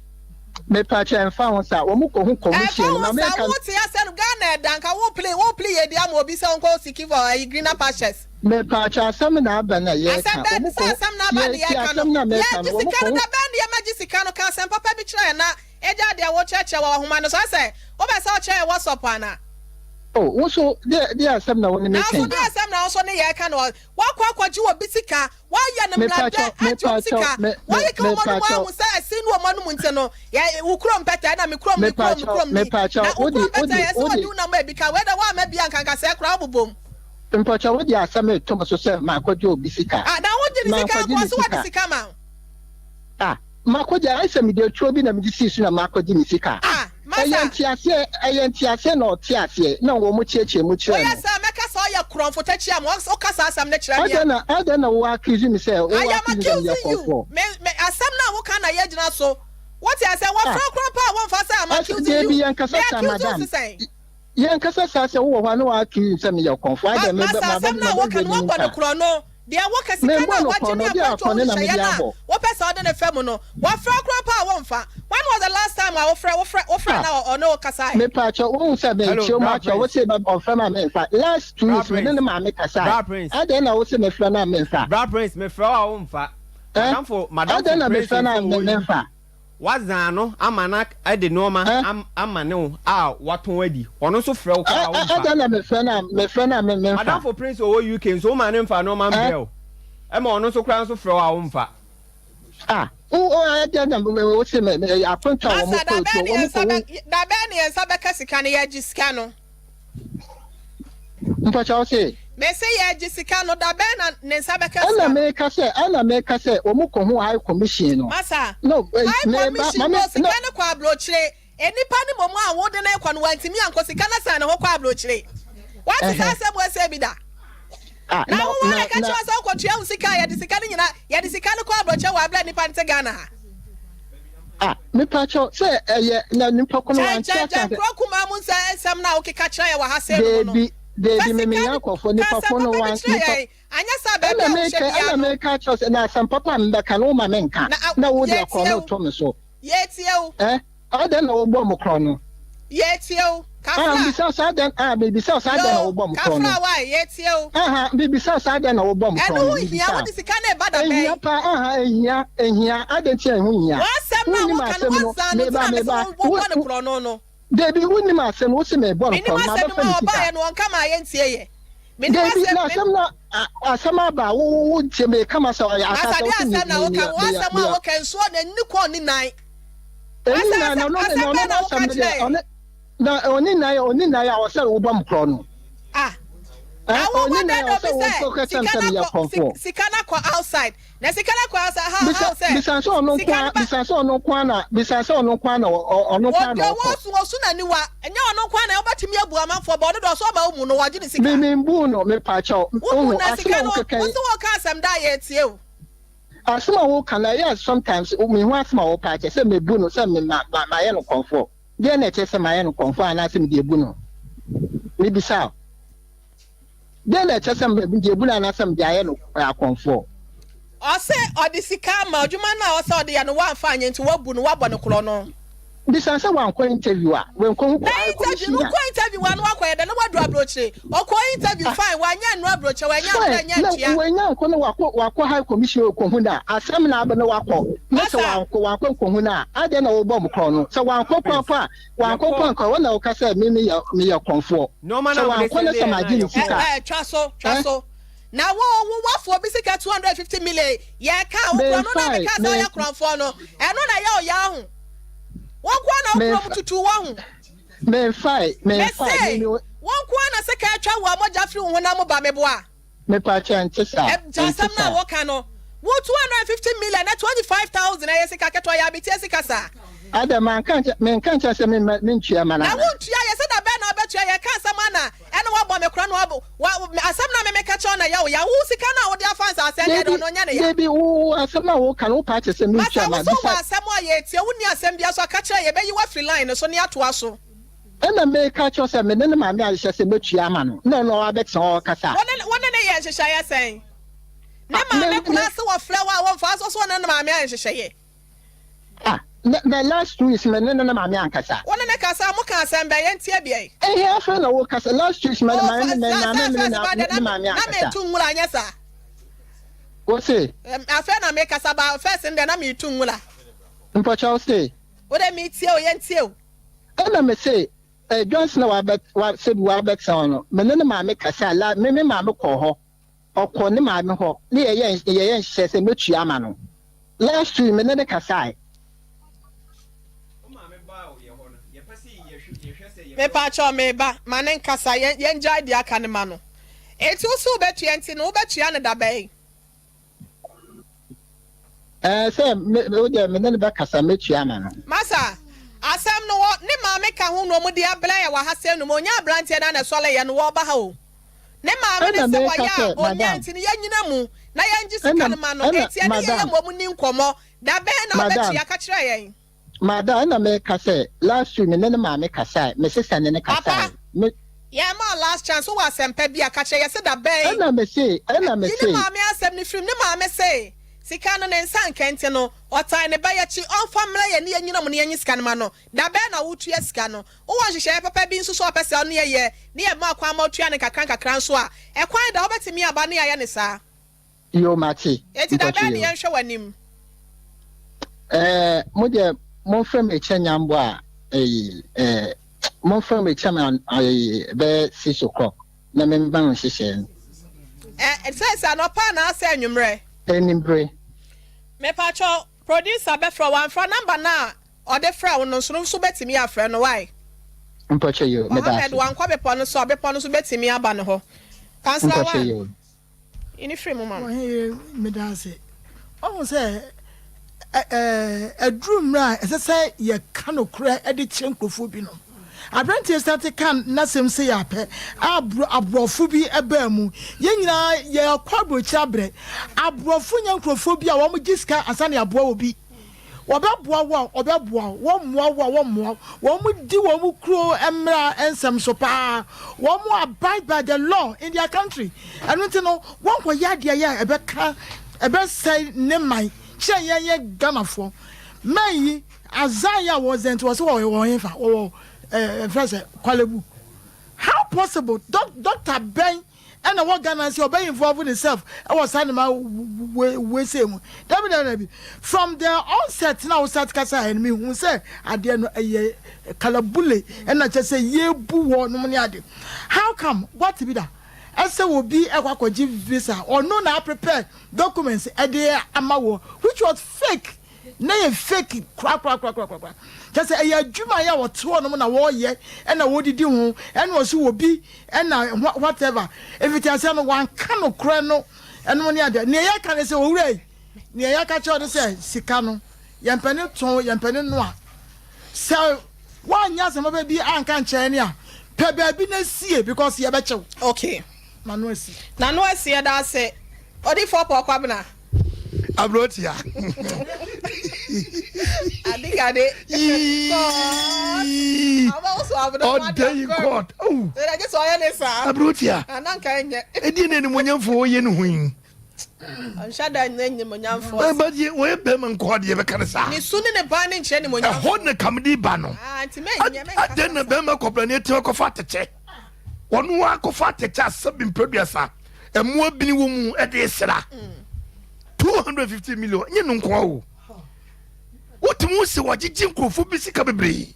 [SPEAKER 17] Mepakyɛ ɛmfa ho sa, wɔn kɔ hu
[SPEAKER 1] Ɛmfa
[SPEAKER 17] commission no,
[SPEAKER 1] ho
[SPEAKER 17] ma
[SPEAKER 1] sa,
[SPEAKER 17] meka.
[SPEAKER 1] wo te asɛ no Ghana ɛda nka wo pli wo pli yɛ di ama obi sɛ ɔnkɔ siki for ayi greener pastures.
[SPEAKER 17] Mepakyɛ asɛm na aba na yɛreka,
[SPEAKER 1] Asɛm bɛn,
[SPEAKER 17] wɔn
[SPEAKER 1] sɛ
[SPEAKER 17] kɔ hu,
[SPEAKER 1] asɛm na aba ne
[SPEAKER 17] yɛ tie
[SPEAKER 1] yɛreka no,
[SPEAKER 17] asɛm na meka
[SPEAKER 1] yɛgye
[SPEAKER 17] no, wɔn
[SPEAKER 1] sika
[SPEAKER 17] kɔ
[SPEAKER 1] no
[SPEAKER 17] hu.
[SPEAKER 1] da bɛn ne yɛmɛgye sika no, ka asɛm papa bi kyerɛ yɛn na agya deɛ wo kyerɛkyerɛ wɔ ahoma no so, asɛ wopɛ sɛ wokyerɛ yɛn WhatsApp anaa?
[SPEAKER 17] Oh, wo nso deɛ deɛ asɛm na wo ne me
[SPEAKER 1] Nanso
[SPEAKER 17] ka yi.
[SPEAKER 1] deɛ asɛm na wo nso ne yɛreka no, woakɔ akɔgye obi sika Wɔayɛ no mmara dɛ
[SPEAKER 17] Mepakyɛw,
[SPEAKER 1] agye wɔn
[SPEAKER 17] mepakyɛw,
[SPEAKER 1] sika.
[SPEAKER 17] me, me,
[SPEAKER 1] Wɔayɛ ka wɔn anom
[SPEAKER 17] mepakyɛw,
[SPEAKER 1] ahu sɛ ɛsen ne wɔn anom nti no, yɛ, wo kurom pɛtɛ, ɛna me kurom, me kurom, me
[SPEAKER 17] mepakyɛw,
[SPEAKER 1] kurom ni.
[SPEAKER 17] mepakyɛw,
[SPEAKER 1] Na wo
[SPEAKER 17] wode,
[SPEAKER 1] kurom pɛtɛ,
[SPEAKER 17] wode,
[SPEAKER 1] ɛsɛ wɔde
[SPEAKER 17] wode,
[SPEAKER 1] wo nam ebi ka. Wei dɛ woamma bi a, nka nkasɛɛ koraa wobobom.
[SPEAKER 17] mpakyɛw, wode asɛm reto me so sɛ makɔgye obi sika.
[SPEAKER 1] Ah, na wogye ne sika
[SPEAKER 17] Mankɔgye
[SPEAKER 1] nko,
[SPEAKER 17] ne
[SPEAKER 1] ɔse wɔde
[SPEAKER 17] sika.
[SPEAKER 1] sika ma wo.
[SPEAKER 17] Ah, makɔgye, ayɛ sɛ mede atuo bi na mede sii so na makɔgye ne sika.
[SPEAKER 1] Ah,
[SPEAKER 17] Ɛyɛ
[SPEAKER 1] masa.
[SPEAKER 17] nteaseɛ, ɛyɛ nteaseɛ na ɔte aseɛ na wɔn kyeakyea mu kyerɛɛ
[SPEAKER 1] Woyɛ
[SPEAKER 17] no.
[SPEAKER 1] saa a, mɛka sɛ ɔyɛ korɔmfo takyia ma woka saa asɛm no kyerɛ me a.
[SPEAKER 17] Adɛn na, adɛn na wo accuse me sɛ, wo
[SPEAKER 1] I am
[SPEAKER 17] accuse me sɛ meyɛ
[SPEAKER 1] accusing you.
[SPEAKER 17] korɔmfoɔ?
[SPEAKER 1] Me, me, asɛm no a woka na yɛgyina so. Wote aseɛ?
[SPEAKER 17] Ah,
[SPEAKER 1] Wɔfrɛ wo koraa mpo a womfa sɛ I'm
[SPEAKER 17] as,
[SPEAKER 1] accusing
[SPEAKER 17] deebi
[SPEAKER 1] you.
[SPEAKER 17] yɛnkasa
[SPEAKER 1] Me
[SPEAKER 17] saa
[SPEAKER 1] accuse wo
[SPEAKER 17] madam.
[SPEAKER 1] se sɛn?
[SPEAKER 17] Yɛnkasa saa sɛ wowɔ hɔ a na wo accuse me sɛ meyɛ ɔkorɔmfoɔ.
[SPEAKER 1] Ma,
[SPEAKER 17] Adɛn, me,
[SPEAKER 1] masa,
[SPEAKER 17] mabɛ,
[SPEAKER 1] asɛm no a
[SPEAKER 17] mabɛ
[SPEAKER 1] woka no,
[SPEAKER 17] wura
[SPEAKER 1] woabɔ no
[SPEAKER 17] nipa.
[SPEAKER 1] korɔno. Deɛ woka, sika no
[SPEAKER 17] Memmɔɔ
[SPEAKER 1] a
[SPEAKER 17] no
[SPEAKER 1] woagye
[SPEAKER 17] korɔno,
[SPEAKER 1] ne
[SPEAKER 17] deɛ
[SPEAKER 1] akwantuo
[SPEAKER 17] akɔne na mede
[SPEAKER 1] nhyehyɛeɛ no a
[SPEAKER 17] abɔ.
[SPEAKER 1] wopɛ sɛ wode no fa mu no, wɔfrɛ wo koraa mpo a womfa. When was the last time a wofrɛ, wofrɛ, wofrɛ
[SPEAKER 17] Ah,
[SPEAKER 1] na ɔne wo kasaeɛ?
[SPEAKER 17] mepaakyɛw, wohu sɛ
[SPEAKER 16] Hello,
[SPEAKER 17] mekyerɛ mu
[SPEAKER 16] Bra
[SPEAKER 17] akyerɛ wo
[SPEAKER 16] Prince.
[SPEAKER 17] se ɔmfrɛ me a memfa. Last 2
[SPEAKER 16] Bra
[SPEAKER 17] weeks me ne
[SPEAKER 16] Prince.
[SPEAKER 17] ne maame
[SPEAKER 16] Bra
[SPEAKER 17] kasae.
[SPEAKER 16] Prince.
[SPEAKER 17] Adɛn na wose mefrɛ no a memfa?
[SPEAKER 16] Bra Prince, mefrɛ wo a womfa.
[SPEAKER 17] Eh?
[SPEAKER 16] Madamfo,
[SPEAKER 17] Adɛn
[SPEAKER 16] madamfo
[SPEAKER 17] na
[SPEAKER 16] Prince
[SPEAKER 17] mefrɛ no
[SPEAKER 16] nso
[SPEAKER 17] a
[SPEAKER 16] wɔ UK.
[SPEAKER 17] memfa?
[SPEAKER 16] Woadze ano ama no de nneɛma
[SPEAKER 17] Eh?
[SPEAKER 16] ama ne wo a watɔn adi. Ɔno nso frɛ wo koraa a womfa.
[SPEAKER 17] Adɛn na mefrɛ no a mefrɛ no a memfa?
[SPEAKER 16] Madamfo Prince a ɔwɔ UK nso woma no mfa nneɛma
[SPEAKER 17] Eh?
[SPEAKER 16] mbrɛ wo. Ɛma ɔno nso koraa nso frɛ wo a womfa.
[SPEAKER 17] Ah, wo wo adɛn na wo se me me akonta a wɔn
[SPEAKER 1] Masa,
[SPEAKER 17] kɔ
[SPEAKER 1] da bɛn
[SPEAKER 17] etuo
[SPEAKER 1] ne yɛn
[SPEAKER 17] wɔn
[SPEAKER 1] nsa
[SPEAKER 17] kɔ
[SPEAKER 1] bɛ, da bɛn ne yɛn nsa bɛka sika no? Yɛgye sika no.
[SPEAKER 17] Mpakyɛ wo se?
[SPEAKER 1] Mese yɛgye sika no, da bɛn na ne nsa bɛka
[SPEAKER 17] Ɛna
[SPEAKER 1] sika no?
[SPEAKER 17] meka sɛ, ɛna meka sɛ wɔn kɔ hu high commission no.
[SPEAKER 1] Masa,
[SPEAKER 17] No, eh,
[SPEAKER 1] High
[SPEAKER 17] meba,
[SPEAKER 1] commission
[SPEAKER 17] ma
[SPEAKER 1] no
[SPEAKER 17] me,
[SPEAKER 1] sika
[SPEAKER 17] no.
[SPEAKER 1] no kɔ abrokyire. Nnipa no mmom a wode no rekɔ no wantumi ankɔ, sika no san ne ho kɔ abrokyire. Wate saa
[SPEAKER 17] Ɛhɛ.
[SPEAKER 1] asɛm wei sɛɛ bi da?
[SPEAKER 17] Ah,
[SPEAKER 1] Na
[SPEAKER 17] na,
[SPEAKER 1] wo wa
[SPEAKER 17] na,
[SPEAKER 1] na ɛka
[SPEAKER 17] na.
[SPEAKER 1] kyerɛ wo sɛ wokɔtua wo sika a yɛde sika no nyina yɛde sika no kɔ abrɔkyɛ wɔ aberɛ a nnipa no te Ghana ha.
[SPEAKER 17] Ah, mepakyɛw sɛ ɛyɛ na nipa ko no
[SPEAKER 1] Kyɛn
[SPEAKER 17] wante
[SPEAKER 1] kyɛn
[SPEAKER 17] ase
[SPEAKER 1] kyɛn
[SPEAKER 17] ansa.
[SPEAKER 1] kuro kumaa mu nsɛ nsɛm no a wokeka kyerɛ yɛ wɔ ha sei no mu no.
[SPEAKER 17] Deebi,
[SPEAKER 1] Fa
[SPEAKER 17] deebi, me
[SPEAKER 1] sika
[SPEAKER 17] menya
[SPEAKER 1] no
[SPEAKER 17] nkurɔfoɔ
[SPEAKER 1] ka
[SPEAKER 17] nipa
[SPEAKER 1] asɛm
[SPEAKER 17] ko no
[SPEAKER 1] papa bi
[SPEAKER 17] wan
[SPEAKER 1] kyerɛ
[SPEAKER 17] nipa.
[SPEAKER 1] yɛn anyɛ saa baabi
[SPEAKER 17] Ɛna
[SPEAKER 1] a wohyɛ
[SPEAKER 17] meka
[SPEAKER 1] biara
[SPEAKER 17] ɛna
[SPEAKER 1] no.
[SPEAKER 17] meka kyerɛ sɛ na asɛm papa a mebɛka no woma menka
[SPEAKER 1] Na a
[SPEAKER 17] na wode
[SPEAKER 1] yɛtie
[SPEAKER 17] akorɔ no
[SPEAKER 1] wo.
[SPEAKER 17] to me so.
[SPEAKER 1] Yɛretie wo.
[SPEAKER 17] Eh, adɛn na wobɔ mo korɔ no?
[SPEAKER 1] Yɛretie wo.
[SPEAKER 17] Ah,
[SPEAKER 1] Kafra.
[SPEAKER 17] mebisa wo sɛ adɛn, ah, mebisa wo sɛ adɛn na
[SPEAKER 1] Yoo,
[SPEAKER 17] wobɔ mo korɔ no?
[SPEAKER 1] Kafra why, yɛretie wo.
[SPEAKER 17] Aha, mebisa wo sɛ adɛn na wobɔ mo
[SPEAKER 1] Ɛno
[SPEAKER 17] korɔ no?
[SPEAKER 1] ho hia,
[SPEAKER 17] Mebisa.
[SPEAKER 1] wode sika no reba da
[SPEAKER 17] Ehia
[SPEAKER 1] bɛn?
[SPEAKER 17] paa, aha, ehia, ehia, adɛn nti na ɛho hia?
[SPEAKER 1] W'asɛm no a
[SPEAKER 17] Wonnim
[SPEAKER 1] woka no,
[SPEAKER 17] asɛm no,
[SPEAKER 1] woazan no nti
[SPEAKER 17] meba,
[SPEAKER 1] na mese
[SPEAKER 17] meba,
[SPEAKER 1] wo,
[SPEAKER 17] wo,
[SPEAKER 1] wobɔ no
[SPEAKER 17] wo,
[SPEAKER 1] korɔ no no.
[SPEAKER 17] Dabi, wonnim asɛm no, wose mebɔ no
[SPEAKER 1] Menim
[SPEAKER 17] korɔ no,
[SPEAKER 1] asɛm no
[SPEAKER 17] mabɛfa
[SPEAKER 1] mu
[SPEAKER 17] ne
[SPEAKER 1] a
[SPEAKER 17] sika.
[SPEAKER 1] ɔbaeɛ no, ɔnka maa yɛntie yɛ. Menim
[SPEAKER 17] Dabi,
[SPEAKER 1] asɛm,
[SPEAKER 17] na
[SPEAKER 1] me.
[SPEAKER 17] asɛm no, a, asɛm aba a, wo, wo, wo ntie, meka m'asɛm, ɔyɛ
[SPEAKER 1] Masa,
[SPEAKER 17] asase,
[SPEAKER 1] deɛ
[SPEAKER 17] wose me,
[SPEAKER 1] asɛm na
[SPEAKER 17] me,
[SPEAKER 1] woka,
[SPEAKER 17] meyɛ,
[SPEAKER 1] wo
[SPEAKER 17] meyɛ,
[SPEAKER 1] asɛm a
[SPEAKER 17] meyɛ.
[SPEAKER 1] woka, nsuo na ɛnni kɔn nni nan.
[SPEAKER 17] Ɛnni
[SPEAKER 1] Asɛ,
[SPEAKER 17] nan, na
[SPEAKER 1] asɛ,
[SPEAKER 17] ɔno,
[SPEAKER 1] asɛm
[SPEAKER 17] na ɔno
[SPEAKER 1] bɛn na woka
[SPEAKER 17] n'asɛm no deɛ,
[SPEAKER 1] kyerɛ yɛn?
[SPEAKER 17] ɔne, na ɔnni nan, ɔnni nan a ɔsɛ wobɔ me korɔ no.
[SPEAKER 1] Ah,
[SPEAKER 17] Ɛ,
[SPEAKER 1] na wo
[SPEAKER 17] ɔnni
[SPEAKER 1] wɔ
[SPEAKER 17] nan
[SPEAKER 1] dɛn
[SPEAKER 17] a
[SPEAKER 1] na
[SPEAKER 17] ɔsɛ
[SPEAKER 1] obi
[SPEAKER 17] wo
[SPEAKER 1] sɛ
[SPEAKER 17] kɔ kyerɛ me
[SPEAKER 1] sika
[SPEAKER 17] sɛ
[SPEAKER 1] no
[SPEAKER 17] meyɛ
[SPEAKER 1] akɔ,
[SPEAKER 17] korɔmfoɔ.
[SPEAKER 1] sika no akɔ outside. Na sika no akɔ asa ha
[SPEAKER 17] Bisa
[SPEAKER 1] how sɛ
[SPEAKER 17] bisa sɛ ɔno nko
[SPEAKER 1] sika no
[SPEAKER 17] ara
[SPEAKER 1] ba.
[SPEAKER 17] bisa sɛ ɔno nko ara na bisa sɛ ɔno nko ara na ɔno nko ara
[SPEAKER 1] Wɔde
[SPEAKER 17] na
[SPEAKER 1] ɔwɔ
[SPEAKER 17] ɔkɔ.
[SPEAKER 1] ɔso ɔso n'aniwa ɛnyɛ ɔno nko ara na wobɛtumi abu amanfoɔ bɛ ɔno deɛ ɔso ɔma wo mu no wɔgye ne sika.
[SPEAKER 17] Me me mbu no mepakyɛw
[SPEAKER 1] Wo bu
[SPEAKER 17] ohu
[SPEAKER 1] na
[SPEAKER 17] asɛm
[SPEAKER 1] sika
[SPEAKER 17] a
[SPEAKER 1] no
[SPEAKER 17] wokeka
[SPEAKER 1] wo
[SPEAKER 17] yi
[SPEAKER 1] se wɔka asɛm da a yɛtie o.
[SPEAKER 17] Asɛm a woka no ɛyɛ a sometimes mehu asɛm a wopɛ akyɛ sɛ mebu no sɛ me ma ma mayɛ no kɔmfoɔ deɛ na ɛkyerɛ sɛ mayɛ no kɔmfoɔ anaasɛ mede abu no mebisa wo deɛ na ɛkyerɛ sɛ mede abu no anaasɛ mede ayɛ no akɔmfoɔ.
[SPEAKER 1] Ɔse ɔde sika ama adwuma no a ɔsɛ ɔde yɛ no wamfa anyɛ nti wabu no wabɔ no korɔno.
[SPEAKER 17] Bisa sɛ wankɔ interview a wankohu
[SPEAKER 1] Na
[SPEAKER 17] high
[SPEAKER 1] interview no
[SPEAKER 17] commissioner.
[SPEAKER 1] wokɔ interview a na wakɔyɛ dɛn na wadu abrokyire ɔkɔɔ interview fine wanyɛ annu abrokyire wanya
[SPEAKER 17] Fine
[SPEAKER 1] abrɛ anya
[SPEAKER 17] na
[SPEAKER 1] ntua.
[SPEAKER 17] wanya nkɔ na wakɔ wakɔ high commission okohu no a asɛm na aba na wakɔ na sɛ
[SPEAKER 1] Masa.
[SPEAKER 17] wankɔ wankɔ nkohu no a adɛn na wobɔ mo korɔn no sɛ wankɔ
[SPEAKER 16] Prince,
[SPEAKER 17] koraa mpo a wankɔ
[SPEAKER 16] yɛkɔ
[SPEAKER 17] mpo anka wo na woka sɛ me meyɛ meyɛ korɔnfoɔ
[SPEAKER 16] nneɛma
[SPEAKER 17] sɛ
[SPEAKER 16] no a mode
[SPEAKER 17] wankɔ na
[SPEAKER 16] sɛndeeɛ
[SPEAKER 17] sɛ
[SPEAKER 16] no a
[SPEAKER 17] magye ne
[SPEAKER 16] yɛkɔɔ.
[SPEAKER 17] sika
[SPEAKER 1] Ɛ ɛ twa so twa
[SPEAKER 17] eh
[SPEAKER 1] so na wo wo wafo obi sika 250 million yɛ ka wo korɔ no na
[SPEAKER 17] memfae
[SPEAKER 1] meka sɛ
[SPEAKER 17] me
[SPEAKER 1] ɔyɛ korɔnfoɔ no ɛno na ɛyɛ ɔyaa ho wo nko ara na wo korɔ mu
[SPEAKER 17] memfa
[SPEAKER 1] tutu wɔ ho.
[SPEAKER 17] memfae memfae
[SPEAKER 1] Mese
[SPEAKER 17] me me
[SPEAKER 1] wo nko ara na sika atwa wo a mogya firi wo honam mu ba meboa.
[SPEAKER 17] Mepakyɛ nte saa
[SPEAKER 1] Ɛ gya
[SPEAKER 17] nte
[SPEAKER 1] asɛm no a
[SPEAKER 17] saa.
[SPEAKER 1] woka no wo 250 million na 25,000 ɛyɛ sika ketewa yɛ abeteɛ sika saa.
[SPEAKER 17] Adɛn manka nkyɛ menka nkyɛ sɛ memma mentua ma no
[SPEAKER 1] Na
[SPEAKER 17] ana?
[SPEAKER 1] wontua yɛ sɛ da bɛn na wobɛtua yɛka asɛm a na ɛna woabɔ me korɔ no wabɔ wa asɛm no a me meka kyerɛ wo na ɛyɛ wo ya wo sika no a wode afa nsaase ɛndeɛ deɛ
[SPEAKER 17] Dabi
[SPEAKER 1] ɔno ɔnyɛ ne ya.
[SPEAKER 17] dabi wo wo asɛm a woka no wopɛ akyɛ sɛ mentua
[SPEAKER 1] Masa
[SPEAKER 17] ma
[SPEAKER 1] wo so wɔ
[SPEAKER 17] bisa
[SPEAKER 1] asɛm a yɛretie wonni asɛm biara so a ka kyerɛ yɛ yɛbɛyi wo afiri line no so ne atoa so.
[SPEAKER 17] Ɛna meka kyerɛ wo sɛ me ne ne maame ahyehyɛ sɛ mɛtua ama no na ɔno abɛtena hɔ ɔkasa.
[SPEAKER 1] Wo ne wo ne no yɛ nhyehyɛeɛ sɛn? Ne
[SPEAKER 17] Ah,
[SPEAKER 1] maame
[SPEAKER 17] me me
[SPEAKER 1] koraa se wɔfrɛ wo a womfa so so wo ne ne maame ayɛ nhyehyɛeɛ?
[SPEAKER 17] Ah, na na last 2 weeks me ne ne maame ankasa.
[SPEAKER 1] Wo ne no kasa a, moka asɛm bɛn? Yɛntie biɛ.
[SPEAKER 17] Ehe, afei na wokasa. Last 2 weeks me
[SPEAKER 1] Oh,
[SPEAKER 17] maame
[SPEAKER 1] fa,
[SPEAKER 17] me
[SPEAKER 1] sɛ,
[SPEAKER 17] maame
[SPEAKER 1] sɛ
[SPEAKER 17] me
[SPEAKER 1] first
[SPEAKER 17] ne
[SPEAKER 1] ba deɛ
[SPEAKER 17] ne
[SPEAKER 1] na,
[SPEAKER 17] maame
[SPEAKER 1] na
[SPEAKER 17] ankasa.
[SPEAKER 1] metu nwura, anyɛ saa?
[SPEAKER 17] Wo se?
[SPEAKER 1] Afei na mekasa ba, first no deɛ na metu nwura.
[SPEAKER 17] Mpɔkyɛ wo se?
[SPEAKER 1] Wo deɛ metie o, yɛntie o.
[SPEAKER 17] Ɛna me se, eh, Johnson a wabɛ, wa, sɛbi wabɛtena hɔ no, me ne ne maame kasa, la, me me maame kɔɔ hɔ. Ɔkɔ ne maame hɔ ne yɛyɛ yɛyɛ nhyehyɛe sɛ mɛtua ama no. Last week me ne no kasae.
[SPEAKER 1] Mepaakyɛw meba, ma no nkasa, yɛn yɛngyae deɛ aka no ma no. Enti wo se wobɛtua nti no wobɛtua no dabɛn?
[SPEAKER 17] Ɛɛ sɛ me wo deɛ me ne no bɛkasa mɛtua ama no.
[SPEAKER 1] Masa, asɛm no wɔ ne maame ka ho na ɔmo de abrɛ yɛ wɔ ha sɛ num, ɔnya abranteɛ no a na ɛsɔre yɛ no wɔɔba ha o. Ne maame no
[SPEAKER 17] Ɛna
[SPEAKER 1] sɛ
[SPEAKER 17] meka
[SPEAKER 1] wɔyɛ a
[SPEAKER 17] sɛ
[SPEAKER 1] ɔnya
[SPEAKER 17] madam.
[SPEAKER 1] nti no yɛnyina mu na yɛngye sika
[SPEAKER 17] Ɛna
[SPEAKER 1] no ma no,
[SPEAKER 17] ɛna
[SPEAKER 1] enti ɛne yɛyɛ
[SPEAKER 17] madam.
[SPEAKER 1] mmom nni nkɔmmɔ. Da bɛn na
[SPEAKER 17] Madam.
[SPEAKER 1] wobɛtua? Ka kyerɛ yɛn.
[SPEAKER 17] Madam, ɛna meka sɛ last week me ne ne maame kasae, me sister ne no
[SPEAKER 1] Papa,
[SPEAKER 17] kasae. Me.
[SPEAKER 1] yɛma wo last chance, wowɔ asɛmpa bi a, ka kyerɛ yɛn sɛ da bɛn?
[SPEAKER 17] Ɛna mese, ɛna
[SPEAKER 1] Yi ne
[SPEAKER 17] mese.
[SPEAKER 1] maame asɛm no firim, ne maame se sika no ne nsa nka nti no, ɔtan ne ba yi akyi, ɔmfa mmrɛ yɛn ne yɛnyina mu na yɛnye sika no ma no. Da bɛn na wotua sika no? Wowɔ nhyehyɛeɛ papa bi nso so a wopɛ sɛ ɔne yɛ yɛ ne yɛma kwan ma wotua no nkakrankakra nso a, ɛkwan da hɔ wobɛtumi aba ne yɛayɛ no saa.
[SPEAKER 17] Yoo mate,
[SPEAKER 1] Enti da
[SPEAKER 17] mpɔkyɛ
[SPEAKER 1] bɛn ne
[SPEAKER 17] yoo.
[SPEAKER 1] yɛnhwɛ w'anim?
[SPEAKER 17] Ɛɛ mo deɛ momfrɛ me kyɛ nyambɔ a ɛyi ɛɛ momfrɛ me kyɛ me ɛyi bɛyɛ 6 o'clock na me mma mo nhyehyɛɛ no.
[SPEAKER 1] Ɛ sɛ sɛ anɔpa anaasɛ anwummerɛ?
[SPEAKER 17] Anibere.
[SPEAKER 1] Mepakyɛw, producer bɛfrɛ wo, wamfrɛ number no a ɔde frɛ wo no nso no nso bɛtumi afrɛ no wai?
[SPEAKER 17] Mpɔkyɛ yoo, meda
[SPEAKER 1] Mohammed
[SPEAKER 17] ase.
[SPEAKER 1] wankɔ bepɔ no so a, bepɔ no nso bɛtumi aba ne hɔ. Councillor
[SPEAKER 17] Mpɔkyɛ
[SPEAKER 1] one,
[SPEAKER 17] yoo.
[SPEAKER 1] yi ne firi mu ma me.
[SPEAKER 3] Ɔhene, meda ase. Woahu sɛ aduru mmerɛ a ɛsɛ sɛ yɛka nokorɛ de kyerɛ nkurɔfoɔ binom. Aberanteɛ starte ka n'asɛm sei a pɛ a aborɔfo bi baa mu. Yɛn nyinaa yɛkɔ aburokyire abrɛ. Aborɔfo nyɛ nkurɔfoɔ bi a wɔgye sika ansa na yɛaboa obi. Wɔbɛboa wo a, wɔbɛboa wo, wɔmmoa wo a, wɔmmoa wo. Wɔdi wɔn kuro mmara nsɛm so paa. Wɔn abide by the law in their country. Ɛno nti no, wɔnkɔyɛ adeɛ yɛ a ɛbɛka, ɛbɛsɛe ne man kyerɛ yɛn yɛ Ghanafoɔ. Man yi, azan yi a wɔzɛn nti wɔse wɔwɔ wɔn hefa, wɔwɔ ɛɛ ɛfrɛ sɛ Korle Bu. How possible? Doc, doctor bɛn ɛna wɔ Ghana sɛ ɔbɛ involve ne self ɛwɔ saa nneɛma wei wei sei mu? Dabi dabi dabi, from the onset na wo start kasa yɛ no, me hu sɛ adeɛ no ɛyɛ kalabule ɛna kyɛ sɛ yɛbu wɔ nom ne ade. How come what bi da ɛsɛ obi ɛkɔ akɔgye visa, ɔno na aprepare documents ɛde ama wɔ, which was fake, na yɛ fake korakorakorakorakora. Kyɛ sɛ ɛyɛ adwuma yɛ a wɔte hɔ nom na wɔyɛ ɛna wɔdidi ho ɛna ɔso wɔ bi ɛna whatever. Mfitiaseɛ no wanka nokorɛ no ɛnom ne adeɛ. Nea yɛka ne sɛ owura yi. Nea yɛka kyerɛ wo ne sɛ sika no, yɛmpɛ ne tɔn, yɛmpɛ ne noa. Sɛ woanyɛ asɛm papa bi anka ankyerɛ yɛn a, pɛ baabi na sie because yɛbɛkye wo.
[SPEAKER 1] Okay.
[SPEAKER 3] N'ano asi.
[SPEAKER 1] N'ano asi, yɛda ase. Odiyifoɔ Paul Kwabena.
[SPEAKER 2] Aberanteɛ.
[SPEAKER 1] Adigade.
[SPEAKER 2] Yii. Ɔda yi court. Oh. Aberanteɛ. Ɛdeɛ na animuonyamfoɔ yɛ ne ho yi.
[SPEAKER 1] Ɔnhyɛ da nyɛ animuonyamfoɔ.
[SPEAKER 2] Ɛba deɛ wɔyɛ bɛrima nkɔɔ deɛ bɛka ne saa.
[SPEAKER 1] Ne su ne ne ban ne nkyerɛ animuonyamfoɔ.
[SPEAKER 2] Ɛhɔ na kamdi ba no.
[SPEAKER 1] Ah, nti mɛ nyɛ mɛ nkasa.
[SPEAKER 2] Adɛn na bɛrima kɔbrane atumi akɔfa atɛkyɛ. Ɔno akɔfa atɛkyɛ asɛbi mprɛduasa. Ɛmoa bini wɔ mu ɛde sra. 250 million nye no nkoa o. Wotumi wo sɛ wɔgyegye nkurɔfoɔ bi sika bebree.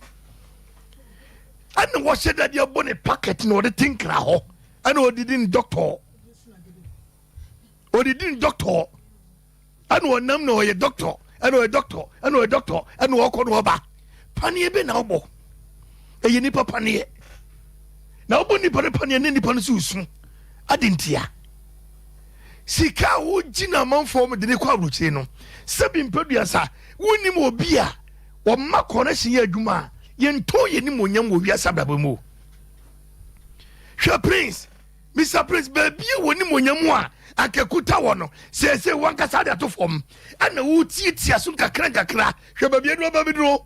[SPEAKER 2] Ɛna wɔhyɛ dadeɛ bɔ ne packet na ɔde tinkra hɔ. Ɛna ɔdidi ne dɔktɔɔ. Ɔdidi ne dɔktɔɔ. Ɛna ɔnam na ɔyɛ dɔktɔ. Ɛna ɔyɛ dɔktɔ. Ɛna ɔyɛ dɔktɔ. Ɛna ɔkɔ na ɔba. Paneɛ bɛ na ɔbɔ. Ɛyɛ nipa paneɛ. Na ɔbɔ nipa no paneɛ ne nipa no so su. Adi ntia. Sika a wogye na amanfoɔ wɔn de ne kɔ aburokyire no, sɛbi mpɛduasa, wonim obi a ɔma connection yɛ adwuma a, yɛntɔn yɛn animuonyam wɔ wiase abrabɔ mu. Hwɛ Prince, Mr Prince, baabi a wɔ animuonyam a anka kuta wɔ no, seesei wankasa de ato fam, ɛna wotiatia so nkakra nkakra. Hwɛ baabi aduro ba bɛduro.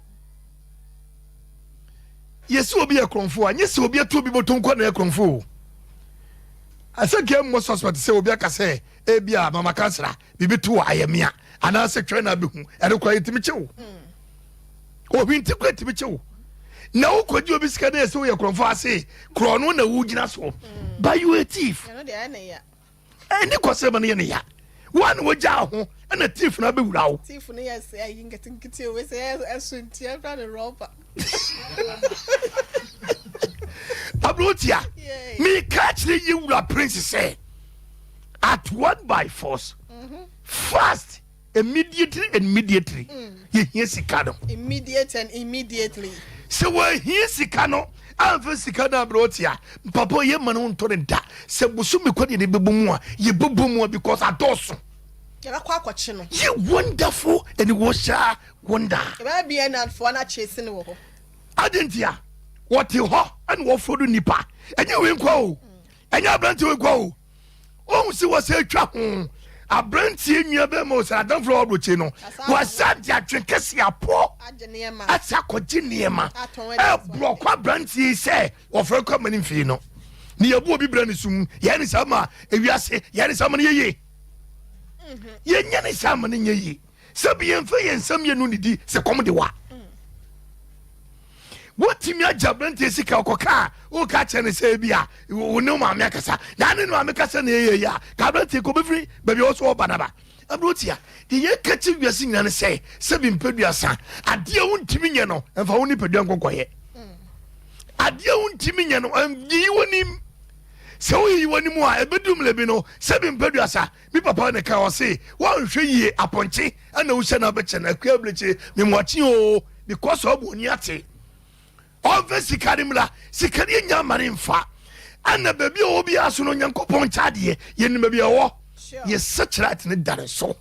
[SPEAKER 2] Yɛsi obi yɛ korɔmfo a, nyɛ sɛ obi atu obi bɔtɔ nkɔ na yɛ korɔmfo o. Ɛsɛ nka mmɔ suspect sɛ obi aka sɛ ebi a mama kansra biribi to wɔ ayɛmea anaasɛ twɛn na abɛhu ɛno koraa yɛtumi kye wo. Obi nti koraa yɛtumi kye wo. Na wokɔgye obi sika na yɛsɛ woyɛ korɔmfo ase korɔ no na wogyina so. But you a thief. Ɛni kɔsɛ ma no yɛ ne ya. Woa na wogyaa ho ɛna thief no abɛwura wo.
[SPEAKER 1] Thief no yɛ sɛ ayi nketenkete o sɛ ɛso nti ɛfra ne rɔba.
[SPEAKER 2] Aberanteɛ meka kyerɛ yɛ wura prince sɛ at one by force mm-hmm. fast immediately and immediately mm. yɛhia sika no
[SPEAKER 1] immediate and immediately
[SPEAKER 2] sɛ wɔahia sika no amfa sika no aberanteɛ papa yɛ ma no ntɔ ne da sɛ bosome kɔ deɛ ne bɛbɔ mu a yɛbɛbɔ mu a because adɔɔso
[SPEAKER 1] yɛbɛkɔ akɔkye no
[SPEAKER 2] yɛ wonderful and wɔhyɛ wonder
[SPEAKER 1] yɛbɛyɛ bnn foɔ no akyesi no wɔ hɔ
[SPEAKER 2] adi ntia wɔte hɔ ɛna wɔforo do nipa ɛnyɛ wei nkwa o ɛnyɛ aberanteɛ wei nkwa o ohun si wɔsɛ atwa ho aberanteɛ nua bɛrima o sɛ adamfo a ɔbrokye no wɔsɛ de atwe kɛse apɔ ɛsɛ akɔgye nneɛma ɛborɔkɔ aberanteɛ yi sɛ wɔfrɛ kɔ ama ne mfie no ne yɛbu obi brɛ ne sum yɛne saa ma ewiase yɛne saa ma no yɛye yɛnyɛ ne saa ma no nyɛ yie Sɛbi yɛmfa yɛn nsa mmienu nnidi sɛ kɔm de wa. Wotumi agye aberanteɛ sika ɔkɔka a woka kyerɛ no sɛ bi a wo ne wo maame akasa na ne ne maame kasa na ɛyɛ yi a ka aberanteɛ kɔ bɛfiri baabi a ɔso ɔba naba. Aberanteɛ deɛ yɛka kyerɛ wiase nyina ne sɛ sɛbi mpɛduasa adeɛ wontumi nyɛ no ɛmfa wo nipadua nkɔnkɔyɛ adeɛ wontumi nyɛ no yiyi w'anim sɛ woyiyi w'anim a ɛbɛdu mmerɛ bi no sɛbi mpɛduasa Me papa na ɛka ɔse woanhwɛ yie apɔnkye ɛna wohyɛ no abɛkyɛ no akua abirekye memoakye oo because ɔbɔ oni ate ɔmfa sika no mmra sika no yɛnya ama ne mfa ɛna baabi a ɔwɔ biara so no Onyankopɔn nkyɛ adeɛ yɛnim baabi a ɔwɔ yɛ searchlight no da ne so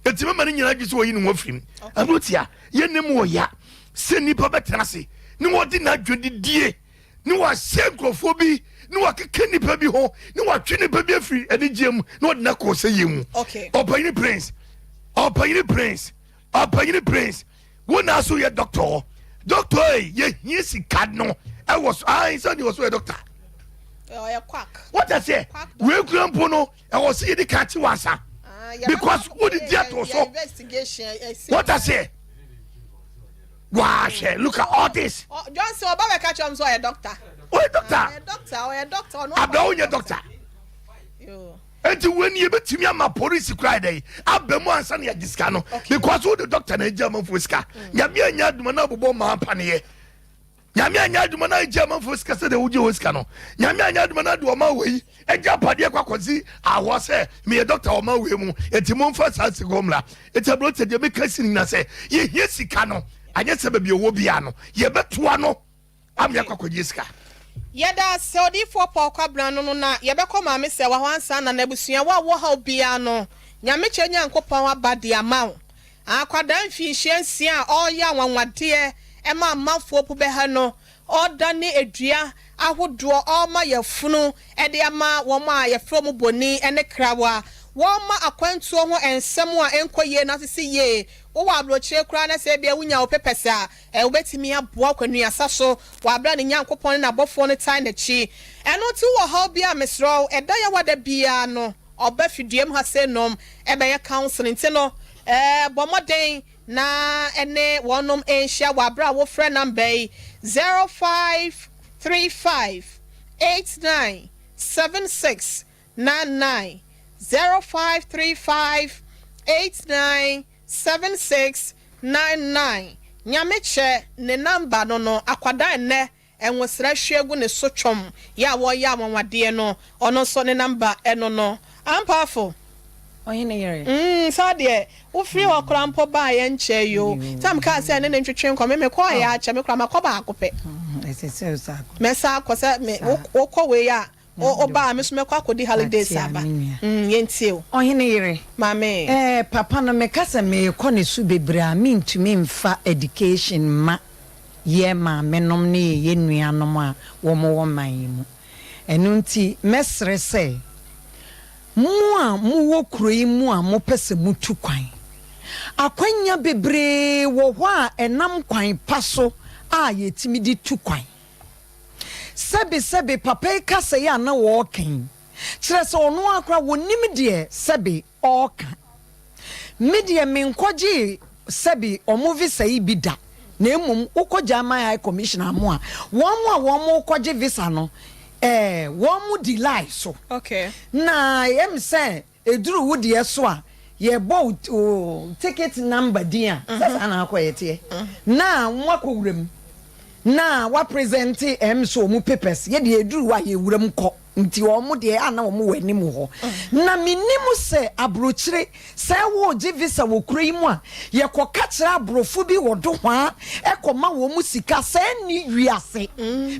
[SPEAKER 2] ɛti mɛma no nyinaa gye sɛ ɔyi ne ho afiri mu ɛno tia yɛnim wɔ ya sɛ nnipa bɛtena ase ne wɔde n'adwadidie ne wahyɛ nkurɔfoɔ bi ne wakeka nnipa bi ho ne watwe nnipa bi afiri anigyeɛ mu na ɔde no akɔ ɔsɛyie mu. Ɔpanyini Prince, ɔpanyini Prince, ɔpanyini Prince, wo na so yɛ dɔktɔ. Dɔktɔ yi, yɛhia sika no ɛwɔ so. Ayi sɛ deɛ wɔ so yɛ dɔkta. What I say, wei kura mpo no, ɛwɔ sɛ yɛde ka akyi wansa. Because wode di ato so. What I say. Wahwɛ look at all this.
[SPEAKER 1] Johnson ɔba bɛ ka kyerɛ ɔmo sɛ ɔyɛ doctor.
[SPEAKER 2] Ɔyɛ doctor.
[SPEAKER 1] Ɔyɛ doctor ɔyɛ doctor ɔno.
[SPEAKER 2] Abira ɔnyɛ doctor. Eti wo ni ebetumi ama polisi kura yɛ dɛ aba mu ansa na yɛgye sika no because wo de doctor na egye amanfoɔ sika. Nyame anya aduma na abobɔ maa paneɛ. Nyame anyɛ adwuma na agye amanfoɔ sika sɛdeɛ wogye wɔn sika no. Nyame anyɛ adwuma na de ɔman wei agya apadeɛ kɔ akɔsi ahoa sɛ meyɛ dɔkta ɔman wei mu enti momfa saa sika hɔ mmra. Enti aberanteɛ deɛ meka si no nyina sɛ yɛhia sika no anyɛ sɛ baabi ɔwɔ biara no yɛbɛtoa no ama yɛakɔ akɔgye sika.
[SPEAKER 1] Yɛda ase Odiyifoɔ Paul Kwabena no no na yɛbɛkɔ Maame Sɛwa hɔ ansa na n'abusua wɔ a wɔ haw biara no. Nyamekyɛ Nyankopɔn aba de ama wo. Akwadaa mfinhyia nsia a ɔreyɛ anwanwadeɛ ma amanfoɔ po bɛha no, ɔredane dua ahodoɔ, ɔrema yafunu de ama wɔn a yɛfrɛ wɔn boni ne krawa, wɔrema akwantuo ho nsɛm a ɛnkɔ yie no asisi yie. Wowɔ aburokyire koraa na sɛ ebia wonya wo papers a, wobɛtumi aboa kwanuasa so wɔ aberɛ a ne Nyankopɔn ne n'abɔfoɔ no taa n'akyi. Ɛno nti wowɔ ɔhaw bi a, mesrɛ wo, ɛda Yawada biara no, Ɔba fiduam ha sei nom bɛyɛ counseling nti no bɔ mmɔden na ne wɔnom nhyia wɔ aberɛ a wofrɛ number yi 0535 89 76 99, 0535 89 76 99. Nyamekyɛ ne number no no akwadaa nnɛ Nwosra hwie gu ne so twɔm yɛ a wɔyɛ anwanwadeɛ no, ɔno nso ne number ɛno no. Ampaafo.
[SPEAKER 6] Ɔhene yere.
[SPEAKER 1] Mm, saa deɛ, wo firi hɔ koraa mpo baeɛ nkyɛɛ yi o. Sɛ mekaa sɛ ɛne no ntwetwe nkɔmmɔ, me mekɔeɛ akyɛ, me koraa makɔ baako pɛ.
[SPEAKER 6] Ɛsɛ sɛ wosan akɔ.
[SPEAKER 1] Mɛsan akɔ sɛ me, wo, wokɔ wei a, wo, woba a, me nso mɛkɔ akɔdi holidays
[SPEAKER 6] Mate a,
[SPEAKER 1] aba.
[SPEAKER 6] me nua.
[SPEAKER 1] Mm, yɛntie o.
[SPEAKER 6] Ɔhene yere.
[SPEAKER 1] Maame.
[SPEAKER 6] Eh, papa no, meka sɛ merekɔ ne so bebree a, mentumi mfa education mma yɛn maamenom ne yɛn nuanom a wɔwɔ man yi mu. Ɛno nti, mɛsrɛ sɛ, mo a mowɔ kuro yi mu a mopɛ sɛ motu kwan, akwannya bebree wɔ hɔ a ɛnam kwan pa so a yɛtumi de tu kwan. Sɛbesɛbe papa yi kasa yi a na ɔreka yi, kyerɛ sɛ ɔno ara koraa ɔnnim deɛ sɛbe ɔɔka. Me deɛ menkɔgyee sɛbe ɔmo visa yi bi da, na mmom wokɔ German High Commissioner mo a, wɔn a wɔn rekɔgye visa no, eh, wɔn di line so.
[SPEAKER 1] Okay.
[SPEAKER 6] Na ɛm sɛ ɛduru wo deɛ so a, yɛbɔ wo, wo ticket number din a, sɛ saa na akɔ ɛteɛ, na moakɔ wura mu, na woapresente ɛm sɛ wɔn papers, yɛ deɛ ɛduru hɔ a yɛwura mu kɔ. Nti wɔn deɛ a na wɔn wɔ anim hɔ. Na menim sɛ abrokyire, sɛ woregye visa wɔ kuro yi mu a, yɛkɔka kyerɛ abrofo bi wɔ Dohwaa kɔma wɔn sika. Saa nni wiase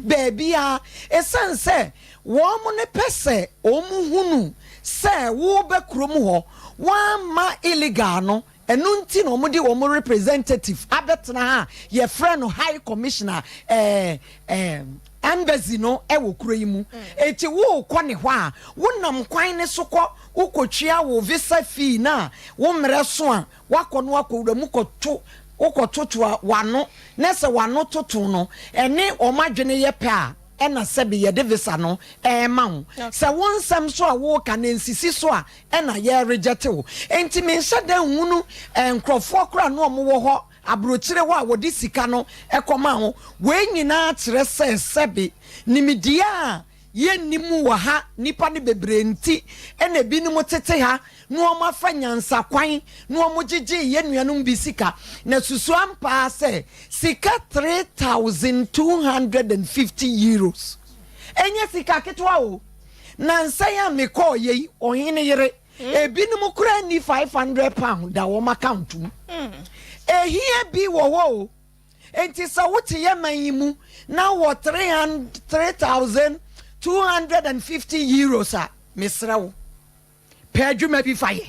[SPEAKER 6] baabiara. Ɛsiane sɛ wɔn no pɛ sɛ wɔn hunu sɛ woreba kurom hɔ, woamma illegal no, Ɛno nti na wɔde wɔn representative abɛtena ha a yɛfrɛ no High Commissioner ɛɛ ɛɛ embassy no wɔ kuro yi mu. Eti worekɔ ne hɔ a, wonam kwan no so kɔ, wokɔtua wo visa fee no a, wo mmerɛ so a, woakɔ no akɔwura mu kɔto wokɔtotoa w'ano, na sɛ w'ano toto no, ɛne wɔn adwene yɛ pɛ a, ɛna sɛbe yɛde visa no rema wo. Sɛ wo nsɛm so a woreka no nsisi so a, ɛna yɛ reject wo. Enti me nhyɛ da nhunu nkorɔfoɔ koraa na wɔn wɔ hɔ abrokyire hɔ a wɔde sika no kɔ ma wo. Wei nyinaa kyerɛ sɛ sɛbe nimdeɛ a yɛnni mu wɔ ha nnipa no bebree nti ɛna ebinom tete ha na wɔn afa nyansa kwan na wɔn gyegyee yɛn nuanom bi sika. Na susu ampa ara sɛ sika 3250 euros ɛnyɛ sika ketewa o. Nansa yi a mekɔɔ yɛ yi, ɔhene yere, ebinom koraa nni 500 pound da wɔn account mu. Ehia bi wɔ hɔ o. Enti sɛ wote yɛ man yi mu na wɔ 3,250 euros a, mesrɛ wo. Pɛ adwuma bi fa yɛ.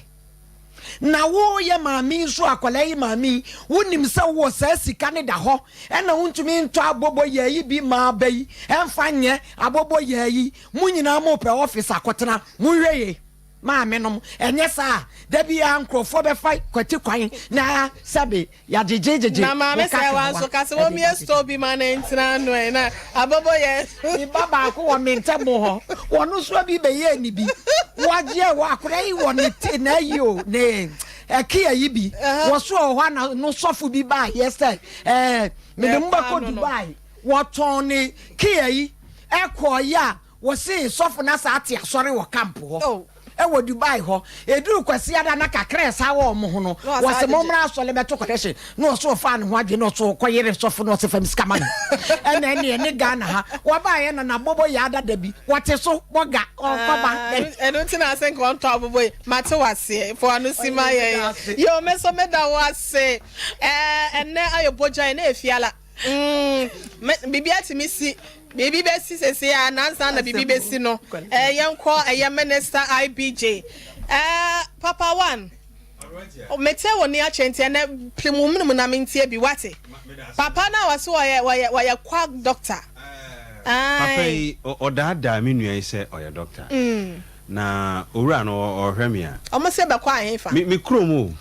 [SPEAKER 6] Na wo yɛ maame yi nso akwadaa yi maame yi, wonim sɛ wowɔ saa sika no da hɔ ɛna wontumi ntɔ abobo yɛ yi bi ma aba yi ɛmfa nyɛ abobo yɛ yi. Mo nyinaa mopɛ office akɔtena. Monhwɛ yie maame nom, ɛnyɛ saa a da biara nkurɔfoɔ bɛfa kwati kwan na sɛbe Yɛagyegye
[SPEAKER 1] Na maame
[SPEAKER 6] wo
[SPEAKER 1] sɛ wa
[SPEAKER 6] kakrawa
[SPEAKER 1] nso ka sɛ
[SPEAKER 6] de
[SPEAKER 1] wɔmmie
[SPEAKER 6] ba
[SPEAKER 1] store bi ma no ntena ano ɛ na abobo yɛ.
[SPEAKER 6] Me ba baako wɔ me ntam hɔ, ɔno nso bi bɛyɛɛ ne bi. Wagye wɔ akwadaa yi wɔ ne te n'ayi o ne ɛke ayi bi. Wɔ so wɔ hɔ na no sɔfo bi baa yɛ sɛ ɛɛ mede mo bɛkɔ Dubai. Wɔtɔn ne ke ayi ɛkɔɔ yɛ a Wɔse sɔfo no asa ate asɔre wɔ camp hɔ wɔ Dubai hɔ. Ɛduru Kwasiada na kakra a ɛsa wɔ wɔn ho no, wɔse mommra asɔre bɛto kɔnɛhye. Na ɔse ɔfaa ne ho adwene na ɔse ɔkɔyere sɔfo no ɔse fam sika ma no. Ɛna ɛneɛ ne Ghana ha. Wɔbaeɛ na n'abobo yɛ adada bi. Wɔte so bɔ ga ɔkɔba.
[SPEAKER 1] Ɛno nti na ase nka ɔntɔ abobo yi. Mate waseɛ. Fo ano si ma yɛn. Yoo me nso meda wo ase. Ɛɛ ɛnɛ ayɛ bogyan na efiala. Mm, biribi atumi si. Biribi bɛsi sese a nansa na biribi bɛsi no. Ɛɛ yɛnkɔ ɛyɛ Minister IBJ. Ɛɛ Papa One, mete wo nne akyɛ nti ɛnɛ pirim wo mene mu na mentie bi, wate? Papa no a wɔse wɔyɛ wɔyɛ wɔyɛ quack doctor.
[SPEAKER 18] Papa yi, ɔdaadaa me nua yi sɛ ɔyɛ doctor. Na owura no ɔhwɛ me a.
[SPEAKER 1] Ɔmo se bɛkɔ ahefa?
[SPEAKER 18] Me me kurom o.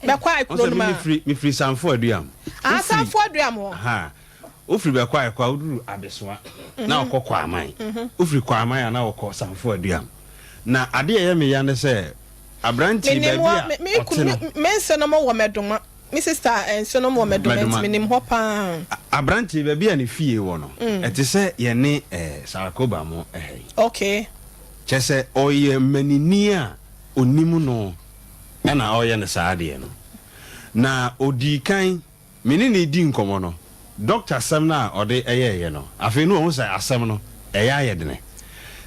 [SPEAKER 1] Bɛkɔ kuro no mu a.
[SPEAKER 18] Mefiri mefiri Sanfo Aduam.
[SPEAKER 1] Ah Sanfo Aduam hɔ.
[SPEAKER 18] Aha. Wofiri bɛkɔ ayɛkɔ a woduru Adesoa na wokɔ Kwaman. Wofiri Kwaman a na wokɔ Sanfo Aduam. Na adeɛ a ɛyɛ me ya ne sɛ aberanteɛ
[SPEAKER 1] Menim
[SPEAKER 18] baabi
[SPEAKER 1] hɔ,
[SPEAKER 18] a
[SPEAKER 1] me me
[SPEAKER 18] ɔte
[SPEAKER 1] kunu
[SPEAKER 18] no.
[SPEAKER 1] me nsenom wɔ Mɛdoma. Me sister nsenom wɔ Mɛdoma nti
[SPEAKER 18] Mɛdoma.
[SPEAKER 1] menim hɔ paa.
[SPEAKER 18] Aberanteɛ baabi a ne fie wɔ no, ɛte sɛ yɛne eh, Sarakoba mo ɛha yi.
[SPEAKER 1] Okay.
[SPEAKER 18] Kyerɛ sɛ ɔyɛ manini a ɔnim no na ɔreyɛ no saa adeɛ no. Na ɔdii kan Me ne no redi nkɔmmɔ no, dɔkta asɛm no a ɔde yɛeɛ no, afei na wahu sɛ asɛm no, ɛyɛ ayɛ dene.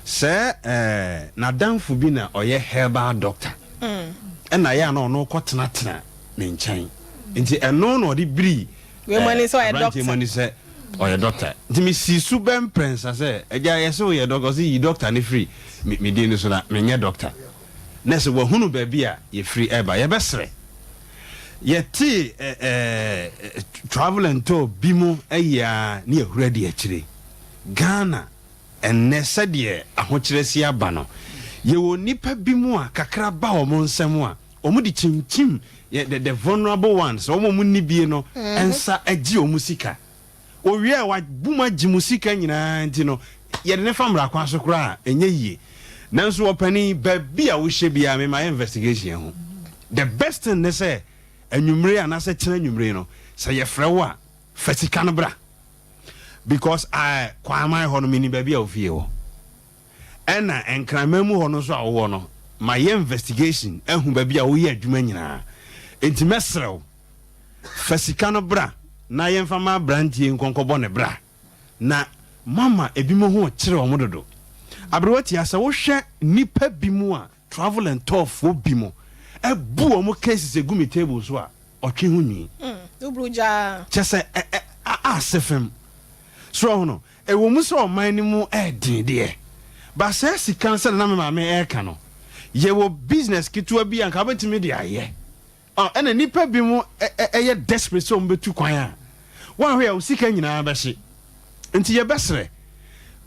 [SPEAKER 18] Sɛ eh, n'adamfo bi na ɔyɛ herbal doctor, ɛna ɛyɛ a na ɔno kɔtenatena ne nkyɛn. Nti ɛno na ɔde birii
[SPEAKER 1] Wei mu ani sɛ ɔyɛ
[SPEAKER 18] aberanteɛ mu
[SPEAKER 1] dɔkta.
[SPEAKER 18] ani sɛ ɔyɛ dɔkta. Nti mesii so bɛ mprɛnsa sɛ, agya yɛse woyɛ dɔkta, ɔse yi dɔkta no firi me me din no so na menyɛ dɔkta. Na sɛ wahunu baabi a yɛfiri reba, yɛbɛsrɛ. Yɛtee eh, travel and tour bi mu ayi ara ne yɛahuri adi akyire. Ghana ɛnnɛ sɛdeɛ ahokyerɛ si aba no, yɛwɔ nnipa bi mu a kakra ba wɔn nsam a, wɔde kyinkyim the, the vulnerable ones, wɔn a wɔnni bie no nsa gye wɔn sika. Owie a wabu mu agye mo sika nyinaa nti no, yɛde no fa mmara kwan so koraa a, ɛnyɛ yie. Nanso ɔpanin, baabi a wohyɛ biara me mayɛ investigation ahu. The best thing ne sɛ anwummere anaasɛ kyena anwummere no, sɛ yɛfrɛ wo a, fa sika no bra. Because uh, Kwaman hɔ no menim baabi a wo fie wɔ. Ɛna Nkraman mu hɔ no nso a wowɔ no, mayɛ investigation ahu baabi a woyɛ adwuma nyinaa. Enti mɛsrɛ wo, Fa sika no bra na yɛmfa ma aberanteɛ yi nkɔ nkɔbɔ ne bra. Na moama ebinom ho rekyere wɔn dodo. Aberewa Tia, sɛ wohwɛ nnipa binom a travel and tour foɔ binom abu wɔn cases agu me table so a, ɔtwe ho nwi. Kyerɛ sɛ ɛ ɛ ase fam. So wahu no? Ɛwɔ mu sɛ ɔman no mu yɛ den deɛ, but saa sika no sɛdeɛ na me maame reka no, yɛwɔ business ketewa bi a anka wobɛtumi de ayɛ. Oh, ɛna nnipa binom yɛ desperate sɛ wɔbɛtu kwan a, woanhwɛ a wo sika nyinaa bɛhye. Nti yɛbɛsrɛ,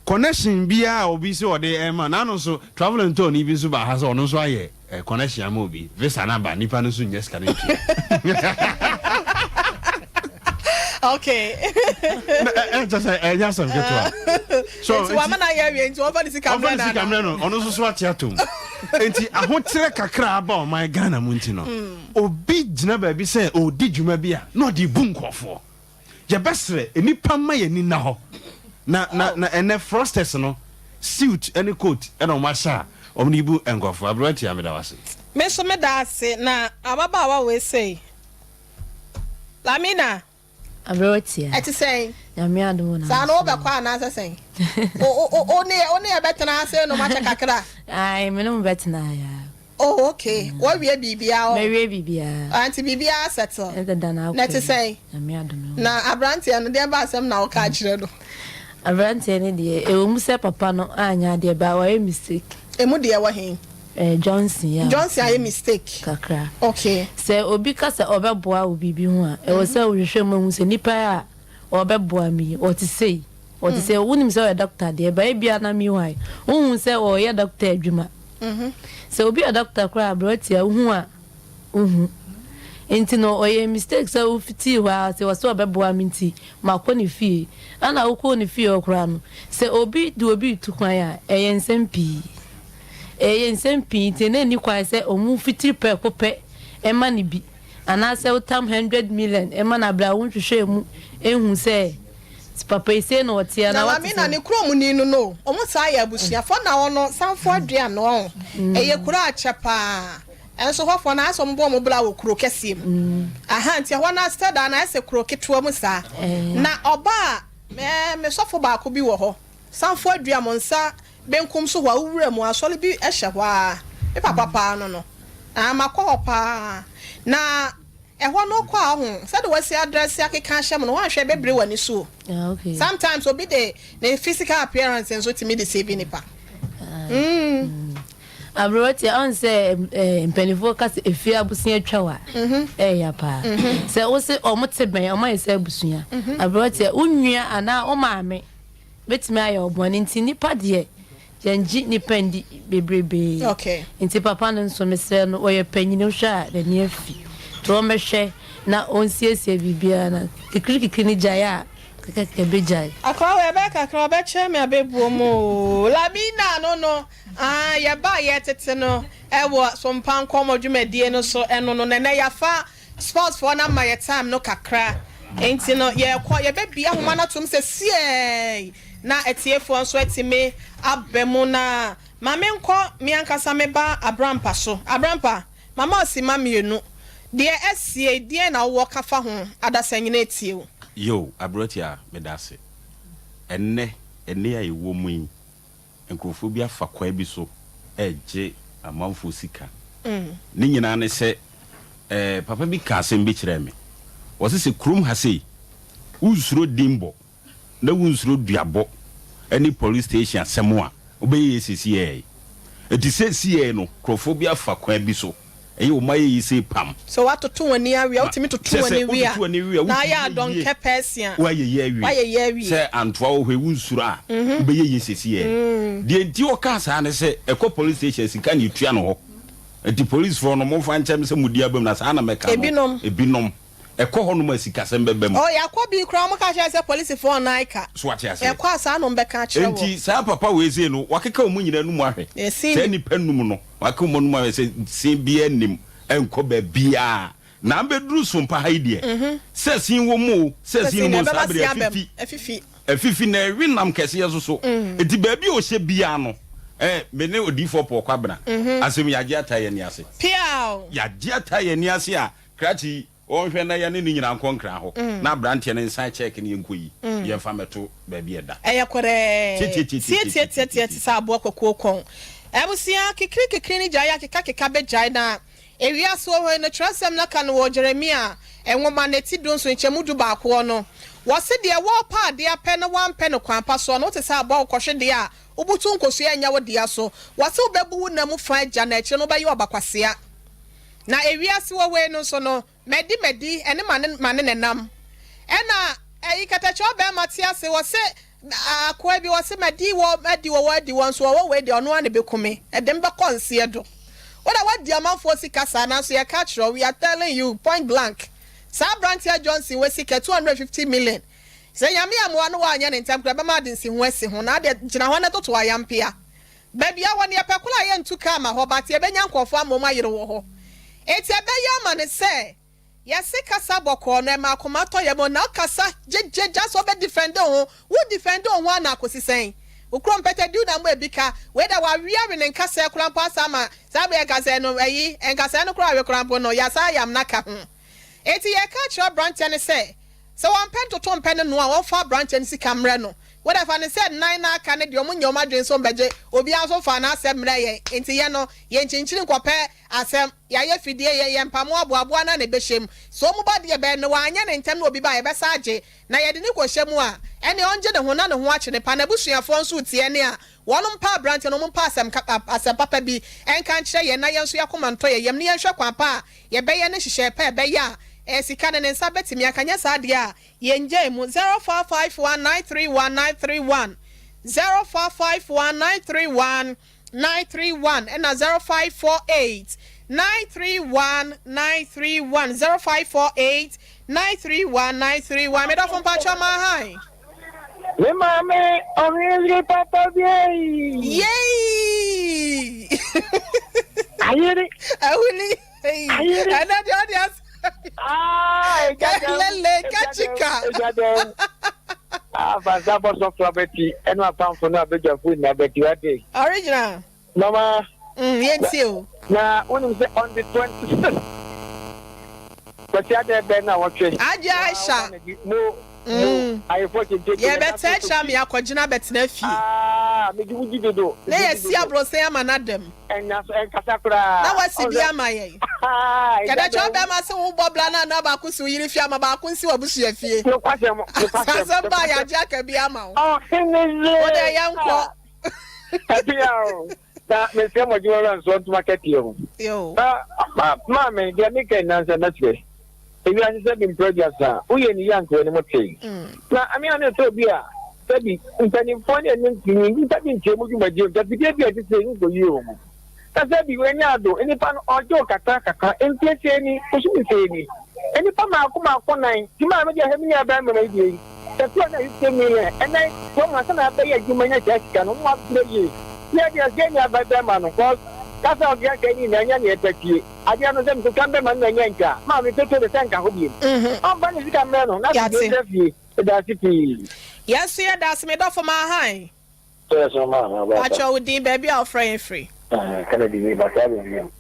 [SPEAKER 18] connection biara a obi sɛ ɔde ɛma, n'ano nso travel and tour ni bi nso baa ha sɛ ɔno nso ayɛ eh, connection ama obi, visa no aba, nipa no nso nnya sika no ntua.
[SPEAKER 1] Okay.
[SPEAKER 18] Ɛnkyɛ sɛ ɛnyɛ asɛm ketewa.
[SPEAKER 1] So nti wama no ayɛ awie nti wɔmfa ne sika mmerɛ no
[SPEAKER 18] sika mmerɛ no ɔno nso so ate atom. Nti ahokyerɛ kakra aba ɔman Ghana mu nti no mm. obi gyina baabi sɛ ɔredi dwuma bi a na ɔde bu nkurɔfoɔ. Yɛbɛsrɛ nnipa mma yɛn ani nna hɔ. Na na na ɛnɛ frosters no suit ne coat ɛna wɔn ahyɛ a wɔn de bu nkurɔfoɔ. Aberewa tia meda wo ase.
[SPEAKER 1] Me nso meda ase na ababaawa wei sei Lamina.
[SPEAKER 19] Aberɛ tia.
[SPEAKER 1] Ɛte sɛn?
[SPEAKER 19] Nyame adom o na.
[SPEAKER 1] Saa no wobɛkɔ anaasɛ sɛn? O o o ne wo ne yɛ bɛtena ase nom akyɛ kakra.
[SPEAKER 19] Ae me ne mo bɛtena ya.
[SPEAKER 1] Oh okay. Wawie biribiara o.
[SPEAKER 19] Mawie biribiara.
[SPEAKER 1] Ah nti biribiara settle.
[SPEAKER 19] Ɛdeda na akɔ.
[SPEAKER 1] Na ɛte sɛn?
[SPEAKER 19] Nyame adom.
[SPEAKER 1] Na aberanteɛ no deɛ ba asɛm na woka akyerɛ no?
[SPEAKER 19] Aberanteɛ no deɛ ɛwɔ mu sɛ papa no anyɛ adeɛ but wayɛ mistake.
[SPEAKER 1] Emu deɛ ɛwɔ he?
[SPEAKER 19] Eh, Johnson yeah.
[SPEAKER 1] Johnson ayɛ mistake.
[SPEAKER 19] Kakra.
[SPEAKER 1] Okay.
[SPEAKER 19] Sɛ obi ka sɛ ɔbɛboa wo biribi ho a, ɛwɔ sɛ wohwehwɛ mu ahu sɛ nipa a ɔbɛboa me yi, ɔte sei. Ɔte sei. Wonim sɛ ɔyɛ doctor deɛ, but ebia na meanwhile, wonhu sɛ ɔreyɛ doctor adwuma. Sɛ obi yɛ doctor koraa a, aberɛ tia, wohu a, wohu. Nti no, ɔyɛɛ mistake sɛ wofitii hɔ ara sɛ ɔsɛ ɔbɛboa me nti, makɔ ne fie. Ɛna wokɔɔ ne fie hɔ koraa no, sɛ obi de obi retu kwan a, ɛyɛ nsɛm pii. Ɛyɛ nsɛm pii nti na enni kwan sɛ wɔfitiri prɛko pɛ ma no bi anaasɛ wotam hundred million ma no bere a wonhwehwɛɛ mu nhu sɛ papa yi sei na ɔteɛ
[SPEAKER 1] Na
[SPEAKER 19] anaa wate
[SPEAKER 1] Lamina
[SPEAKER 19] sɛ.
[SPEAKER 1] ne kurom ni no no ɔmo saa yɛ abusuafoɔ na ɔno sanfo aduan no ɔho ɛyɛ kuro a kyɛ paa ɛnso hɔfoɔ no ayɛ sɛ ɔmo bɔ ɔmo bra wɔ kuro kɛseɛ mu aha nti ɛhɔ no aseda no ayɛ sɛ kuro ketewa mu saa na ɔbaa me me sɔfo baako bi wɔ hɔ sanfo aduan mo nsa Benkum so hɔ a, wo wura mu, asɔre bi hyɛ hɔ ara. Me papa paa no no. Ah, makɔ hɔ paa. Na ɛhɔ no wokɔ a, ɔho, sɛdeɛ wasi adrɛse akeka ahyɛ mu no, woanhwɛ ɛbɛbire w'ani so o.
[SPEAKER 19] Ah, okay.
[SPEAKER 1] Sometimes obi de ne physical appearance nso tumi deceive nipa. Mm.
[SPEAKER 19] Aberewa tia ɔn sɛ eh, mpanimfoɔ ka sɛ efie abosea twa wa mhm. ɛyɛ paa mhm. sɛ wo se ɔmo te bɛn ɔmo ayɛ sɛ abusua mhm. aberewa tia wo nua anaa wo maame betumi ayɛ ɔbɔne nti nipa deɛ yɛngye nipa ndi bebrebee nti papa no nso mesrɛ no ɔyɛ panyin wohwɛ a n'ani afi nti ɔmmɛhwɛ na ɔnsiesie biribiara na kikiri kikiri no gyae a kɛkɛkɛ bɛgyae.
[SPEAKER 1] Akora wei ɛbɛyɛ kakra ɔbɛkyerɛ me abɛbuo mu oo Lamina no no Aah yɛba a yɛtete no wɔ Sompa nkɔmmɔ dwumadie no so ɛno no na ɛnɛ yɛafa sports foɔ no ama yɛ time no kakra nti no yɛrekɔ yɛbɛbie ahoma no atom sɛsiɛi na atiefoɔ nso atumi aba mu na ma menkɔ me ankasa me ba Abrampa so Abrampa mama wo sima mmienu deɛ asie deɛn na wowɔ ka fa ho adasa nyina atie wo.
[SPEAKER 18] Yoo Aberanteɛ medase. Ɛnnɛ ɛnne a yɛwɔ mu yi nkurɔfoɔ bi afa kwan bi so regye amanfoɔ sika. Ne nyinaa ne sɛ, eh, papa bi kaa asɛm bi kyerɛɛ me. Ɔse sɛ kurom ha sei, wonsuro dinbɔ na wonsuro duabɔ ne police station asɛm a, wobɛyɛ yei seesei. Enti seesei no, nkurɔfoɔ bi afa kwan bi so Ɛyɛ wɔn ayeyi sei pam.
[SPEAKER 1] Sɛ woatoto w'ani awe a, wotumi toto w'ani we a, na ayɛ adɔnkɛ pɛɛsia.
[SPEAKER 18] Woayɛ yie awie.
[SPEAKER 1] Woayɛ yie awie.
[SPEAKER 18] Sɛ antoa wɔ hɔ yi, wonsuro a, wobɛyɛ yie seesei. Deɛ nti ɔkaa saa ne sɛ, ɛkɔ police station a, sika na yɛtua no hɔ. Nti policefoɔ no, momfa nkyɛ me sɛ modi aba mu na saa na mɛka no.
[SPEAKER 1] Ebinom.
[SPEAKER 18] Ebinom. Ɛkɔ hɔnom a, sikasɛm bɛba mu.
[SPEAKER 1] Oh, yɛakɔ bi koraa, wɔka kyerɛ yɛn sɛ polisifoɔ nnan ka.
[SPEAKER 18] So wate aseɛ?
[SPEAKER 1] Ɛkɔ a, saa na wɔbɛka akyerɛ wo.
[SPEAKER 18] Enti saa papa wei sei no, wakeka wɔn nyinaa anum ahwɛ.
[SPEAKER 1] Ɛsen
[SPEAKER 18] Saa
[SPEAKER 1] nim.
[SPEAKER 18] nnipa num no, wakeka wɔn anum ahwɛ sɛ sen biara nnim, ɛnkɔ baabiara. Na abɛduru Sompa ha yi deɛ, sɛ sen wɔ mu o, sɛ
[SPEAKER 1] Sɛ
[SPEAKER 18] sen
[SPEAKER 1] sen
[SPEAKER 18] nni mu o,
[SPEAKER 1] ɛbɛma
[SPEAKER 18] saa
[SPEAKER 1] sen
[SPEAKER 18] berɛ
[SPEAKER 1] aba mu.
[SPEAKER 18] afifi.
[SPEAKER 1] Afifi.
[SPEAKER 18] Afifi, na ɛwe nam kɛseɛ nso so. Enti baabi a ɔhyɛ biara no, eh, me ne Odiyifoɔ Paul Kwabena, asɛm yi, yɛagye ataa yɛn ani ase.
[SPEAKER 1] Piaw!
[SPEAKER 18] Yɛagye ataa yɛn ani ase a, Krakye yi, wɔnhwɛ na yɛne no nyinaa nkɔ nkran hɔ, na aberanteɛ no nsan kyɛɛke no yɛnkɔ yi, yɛmfa mmɛto baabi a ɛda.
[SPEAKER 1] Ɛyɛ kɔrɛɛ.
[SPEAKER 18] Tiatiatiatiatiatiati.
[SPEAKER 1] Tiatiatiatia te sɛ aboa kwakuo kɔn. Abusua, kikiri kikiri no gyae a kekakeka bɛgyae na ewiase wɔ hɔ yi no twerɛsɛm no ka no wɔ Jeremia nwoma no ti dunson nkyɛmu dubaakoɔ no wɔse deɛ wɔɔpɛ adeɛ apɛ na wampɛ no kwan pa soɔ no wote sɛ aboa wokɔhwe deɛ a wobutu nkosua ɛnyɛ wo dea so wɔse wobɛbu wo nna mu fa agya na akyire no wobɛyɛ ɔbakwasea. Na ewiase wɔ wei no nso no, madi madi ɛne mane mane na ɛnam. Ɛna ɛyi katakyɛ ɔbɛɛma te ase wɔse akoa bi wɔse madi wɔ madi wɔ wɔ adi wɔ nso ɔwɔ wei deɛ ɔno ara na ɛbɛku me ɛde me bɛkɔ nseɛ do. Wo na wadi amanfoɔ sika saa nanso yɛka akyerɛ wo we are telling you point blank saa abranteɛ Johnson wɔ sika 250 million sɛ Nyame ammoa no wanyɛ no ntɛm koraa ɛbɛma ade nsiho asi ho na adeɛ gyina hɔ na toto ayampea. Baabi a wɔ no yɛpɛ koro a yɛntu car ma hɔ but yɛbɛnya nkurɔfoɔ ama wɔn ayere wɔ hɔ. Enti ɛbɛyɛ ama no sɛ yɛse kasa bɔkɔɔ no ɛma akoma tɔ yɛm o na wokasa gyegye gya sɛ wobɛ defend wo ho, wo defend wo ho a na akosi sɛn? Wo kurom pɛtɛdiw na mo ebi ka, wei deɛ wawe awe ne nkasɛɛ koraa mpo asan ama saa berɛ nkasɛɛ no ayi nkasɛɛ no koraa awe koraa mpo no yɛasan ayam no aka ho. Enti yɛka kyerɛ aberanteɛ no sɛ sɛ wɔmpɛ ntoto mpɛ no noa a wɔmfa aberanteɛ no sika mmrɛ no. Wo deɛ fa no sɛ nnan na aka no deɛ wɔnyɛ wɔn adwene sɛ wɔbɛgye, obiara nso mfaa n'asɛm mmrɛɛ yɛn, enti yɛn no, yɛnkyinkyini nkɔpɛ asɛm, yɛayɛ fidie, yɛn yɛn mpamoa aboaboa no ara na ɛbɛhyɛ mu. Sɛ wɔn ba deɛ bɛn no wɔanyɛ no ntɛm na obi ba a, yɛbɛsan agye, na yɛde no kɔhyɛ mu a, ɛnneɛ ɔngye ne ho na ne ho akye no pa. N'abusuafoɔ nso retie ɛnne a wɔn mpa aberanteɛ no, wɔmpa asɛm ka, asɛm papa bi nka nkyerɛ yɛn na yɛn nso yɛn akoma ntɔ yɛn yam na yɛnhwɛ kwan pa a yɛbɛyɛ ne nhyehyɛe pa a ɛbɛyɛ a, sika no ne nsa bɛtumi aka, nyɛ saa deɛ a, Yɛngyae mu, 0451 931 931, 0451 931 931, ɛna 0548 931 931, 0548 931 931. Me dɔfo mpakyɛ ma han.
[SPEAKER 5] Me maame ɔhwere papa bi eyi.
[SPEAKER 1] Yei!
[SPEAKER 5] Ayere.
[SPEAKER 1] Ahuli.
[SPEAKER 5] Ayere.
[SPEAKER 1] Ɛnɛ deɛ ɔde ase.
[SPEAKER 5] Ah,
[SPEAKER 1] Lele kachika.
[SPEAKER 5] Ah, fansa bɔ sɔfo abɛti ɛne apamfo no abɛdwafo nyinaa bɛti wate.
[SPEAKER 1] Original.
[SPEAKER 5] Mama.
[SPEAKER 1] Mm, yɛntie o.
[SPEAKER 5] Na wonim sɛ on the 26th Kwasi adɛ bɛn na wɔtwe.
[SPEAKER 1] Agye Aisha.
[SPEAKER 5] Mo mo ayefo kyenkyen.
[SPEAKER 1] Yɛbɛtɛ akyerɛ me akɔgyina abɛtena fie.
[SPEAKER 5] Ah, megye wo di dodo.
[SPEAKER 1] Na yɛsi abrɔsɛn ama no adam.
[SPEAKER 5] Ɛnya so ɛnkasa koraa.
[SPEAKER 1] Na wasi bi ama yɛn. Kɛdɛkyɛ ɔbɛrima se wo bɔ bra na anaa baako si wo yere fie ama baako nsi w'abusua fie.
[SPEAKER 5] Nokwasɛm nokwasɛm.
[SPEAKER 1] Asɛm ba yɛagye aka bi ama wo.
[SPEAKER 5] Ɔhene yee.
[SPEAKER 1] Wo deɛ yɛnkɔ.
[SPEAKER 5] Ɛbea o.
[SPEAKER 14] Na mesrɛ mo adwuma wura nsoɔ ntoma kɛteɛ ho. Na ma maame deɛ meka nyinaa nsɛ mɛkyerɛ. Ewiase sɛ bi mpere aduasa, woyɛ ne yie anka w'anim tee. Na ame a na ɛtɔ obi a sɛbi mpanimfoɔ ne anim tumi nnipa bi ntie mu dwumadie nti afidie bi a ɛte sɛ nkɔ yie wɔ mu. Na sɛbi wanya ado, nnipa no ɔgye wo kakra kakra, mfie sei ni, bosome sei ni. Nnipa mmaako mmaako nan, nti maame deɛ hwɛ me nua barima yi deɛ yi, sɛ 250 million, ɛnɛ wɔn ansa na abɛyɛ adwuma nya saa sika no, wɔn abrɛ yie. Yɛ deɛ sɛ nua barima no, cause kasa a ɔde aka yi nyinaa nyɛ nea ɛpɛ tie. Adeɛ no sɛ mekɔtwa mbɛma no na ɛnyɛ nka a, maame toto no sɛ nka hɔ biom. Ɔmfa ne sika mmrɛ no na
[SPEAKER 1] Yɛate.
[SPEAKER 14] asomdwoe ntra fie. Meda ase pii.
[SPEAKER 1] Yɛn nso yɛda ase me dɔfo Mahan.
[SPEAKER 12] Sɛ so ma ma ba.
[SPEAKER 1] Pakyɛ wo din baabi a wofrɛ yɛn firi.
[SPEAKER 12] Ah, Kennedy me ba saa baabi o.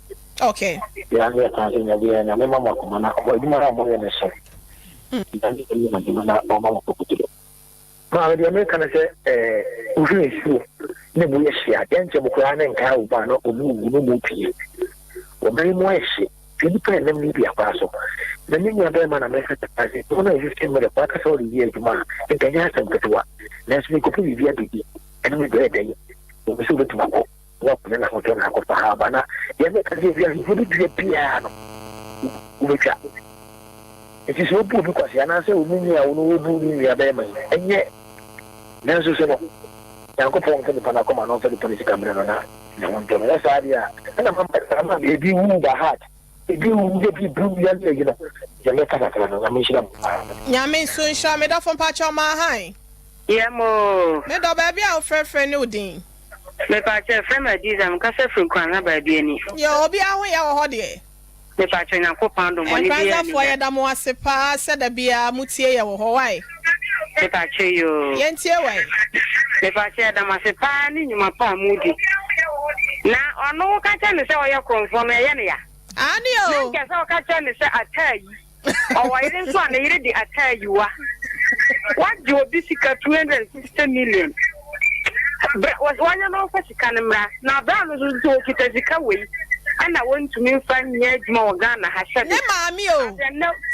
[SPEAKER 1] Okay.
[SPEAKER 12] Ya ne kan sɛ nyame yɛ nyame ma mo akoma na ɔbɔ adwuma na ɔmo yɛ ne so. Nyame yɛ mo adwuma na ɔma mo kokoto. Maame deɛ meka ne sɛ ɛɛ wohwɛ nsuo na mu yɛ hye a deɛ nkyɛ mu koraa ne nkaa wo ba na ɔmu wu no mu pie. Ɔman mu ayɛ hye. Hwɛ nnipa a ɛnam Libya kwan so. Na me nua barima na meka kyerɛ sɛ wɔn a ɛsisi mmerɛ kwan kasa wɔde yɛ adwuma a nka ɛnyɛ asɛm ketewa. Nanso mekɔpɛ biribi abɛdi ɛne me brɛ dɛn. Wɔn sɛ wobɛtumi akɔ na wakɔnya n'ahotɔ na akɔfa ha aba na deɛ meka sɛ ewiase wobɛdua biara no wobɛtwa. Nti sɛ wobu obi kwasea anaasɛ obi nua a wo no wobu ne nua bɛrima yi ɛnyɛ nanso so no Nyankopɔn nka nipa no akoma na ɔmfa nipa no sika mmerɛ no na ne ho ntɔ no nyɛ saa deɛ a ɛna mama ebi wu by heart ebi wu ebi bu wia ne ayi no deɛ mɛka kakra no Nyame nhyira mo paa.
[SPEAKER 1] Nyame nso nhyira me dɔfo mpakyɛw ma hann.
[SPEAKER 20] Yɛ moo.
[SPEAKER 1] Me dɔ baabi a wo frɛfrɛ ne wo din.
[SPEAKER 20] Mepakyɛ frɛ me Adiza me kasa firi Nkoranza baabi ani.
[SPEAKER 1] Yoo obiara ho yɛ wɔ hɔ deɛ.
[SPEAKER 20] Mepakyɛw Nyankopɔn adom bɔne biaa nni
[SPEAKER 1] Nkoranzafoɔ
[SPEAKER 20] ha.
[SPEAKER 1] yɛda mo ase paa sɛ da biaa mo tie yɛ wɔ hɔ wai.
[SPEAKER 20] Mepakyɛw yoo.
[SPEAKER 1] Yɛntie wai.
[SPEAKER 20] Mepakyɛw yɛda mo ase paa ne nnwuma pa a mo di. Na ɔno wo ka kyerɛ no sɛ ɔyɛ korɔmfoɔ no ɛyɛ no ya?
[SPEAKER 1] Aane oo.
[SPEAKER 20] Na nka sɛ wo ka kyerɛ no sɛ ataa yi. Ɔwɔ yere nso a ne yere de ataa ayiwa. Wagye obi sika 260 million. Bra wanya na ɔmfa sika no mmra. Na bra no nso sɛ ɔkita sika wei ɛna wɔntumi mfa nyɛ adwuma wɔ Ghana ha sɛbe.
[SPEAKER 1] Ne maame o.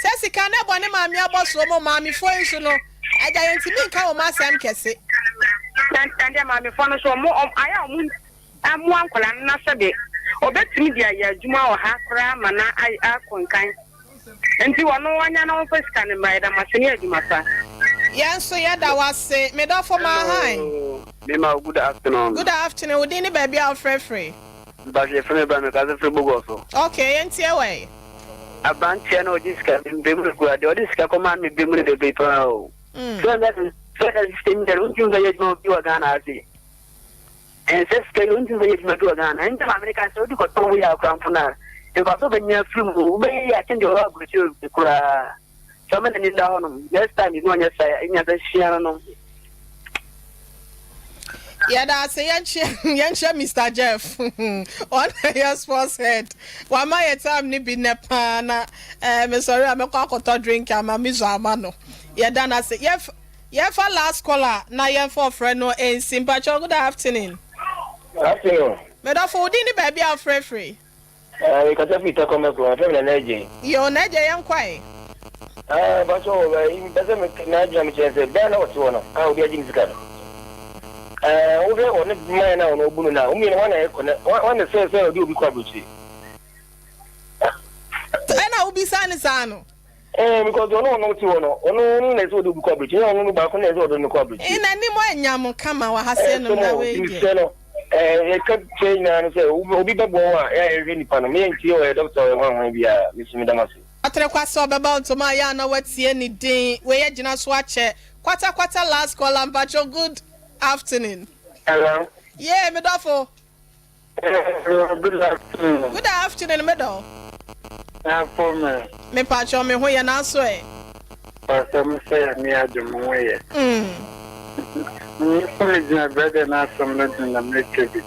[SPEAKER 1] Sɛ sika no ɛbɔ ne maame abɔsoɔ mu maamefoɔ yi nso no agya yɛntumi nka wɔn asɛm kɛse.
[SPEAKER 20] Na ɛndeɛ maamefoɔ no nso wɔn ayɛ a wɔn mmoa nkwadaa no na sɛbe ɔbɛtumi de ayɛ adwuma wɔ ha koraa ma no akɔ nkan nti ɔno ɔnya na ɔmfa sika no mmra yɛda mo ase ne adwuma pa.
[SPEAKER 1] Yɛn nso yɛda wo ase me dɔfo ma hi.
[SPEAKER 21] Hello, me ma wo good afternoon.
[SPEAKER 1] Good afternoon, wo din ne baabi a wo frɛ firi?
[SPEAKER 21] Mpacho yɛfrɛ me Ibrahim me kasa firi Bogor so.
[SPEAKER 1] Okay, yɛn tie wo ɛ.
[SPEAKER 21] Abranteɛ no ɔgye sika me brɛ mu no koraa deɛ ɔde sika kɔmaa no me brɛ mu no bebree paa o. 260 million wontumi mfa yɛ adwuma bi wɔ Ghana ha sei. Ɛnsɛ sika yi ontumi bɛyɛ adwuma bi wɔ Ghana. Ɛnti maame no ka sɛ wode kɔtɔn wei a koraa mpo no a, mfaso wobɛnya afiri mu. Wobɛyɛ yie akyɛn deɛ ɔwɔ aburokyire koraa. Sɛ ɔma n'ani nda hɔ nom. Next time bi ɔnyɛ saa nyansa sua no nom.
[SPEAKER 1] Yɛda ase yɛnkyɛ yɛnkyɛ Mr Jeff ɔna yɛ sports head wama yɛ time no bi nnɛ paa na ɛɛ mesɔre a mɛkɔ akɔtɔ drink ama mizo ama no yɛda no ase yɛf Yɛnfa last caller na yɛnfa ɔfrɛ no nsi. Mpakyɛw good afternoon.
[SPEAKER 22] Afternoon.
[SPEAKER 1] Medɔfo wo din ne baabi a wofrɛ firi?
[SPEAKER 22] Eh, me kasa firi Tɔkɔmɛ kurom, yɛfrɛ me Nana Adjei.
[SPEAKER 1] Yoo, Nana Adjei yɛnkɔ ɛ.
[SPEAKER 22] Ah, mpakyɛw wɔ bɛ, mpɛ sɛ me n'adwene a mekyerɛ sɛ bɛn na ɔte hɔ no a obi agye ne sika no. Eh, wohwɛ ɔne man no a ɔno ɔbu no no a, wɔn mmienu wɔn na ɛkɔ na wɔn na sɛ sɛ ɔde obi kɔ aburokyire.
[SPEAKER 1] Ɛna wobisa ne saa no?
[SPEAKER 22] Eh, because ɔno ɔno te hɔ no, ɔno ɔno na ɛsɛ ɔde obi kɔ aburokyire, ɛnyɛ ɔno no baako na ɛsɛ ɔde no kɔ aburokyire.
[SPEAKER 1] Ɛna anim anyam kama wɔ ha sɛ no na wei deɛ.
[SPEAKER 22] Sɛ no, eh, yɛka kyerɛ nyinaa no sɛ obi bɛboa wo a, yɛ a yɛhwɛ nipa no, meyɛ ntie ɔyɛ dɔkta ɔyɛ hwan hwan biara, mesi meda mo ase.
[SPEAKER 1] Ɔtere kwa sɛ ɔbɛba ntoma a yɛ a na watie ne din wei agyina so akyɛ kwata kwata last caller mpakyɛw good afternoon.
[SPEAKER 22] Hello.
[SPEAKER 1] Yee me dɔfo.
[SPEAKER 22] Hello, good afternoon.
[SPEAKER 1] Good afternoon, me dɔ.
[SPEAKER 22] Afɔ me.
[SPEAKER 1] Me pakyɛ me ho yɛ n'aso ɛ.
[SPEAKER 22] Pastor mo sɛ yɛ me adwo mo ho yɛ. Me nso me gyina brɛdɛ n'asɛm no do na meka bi.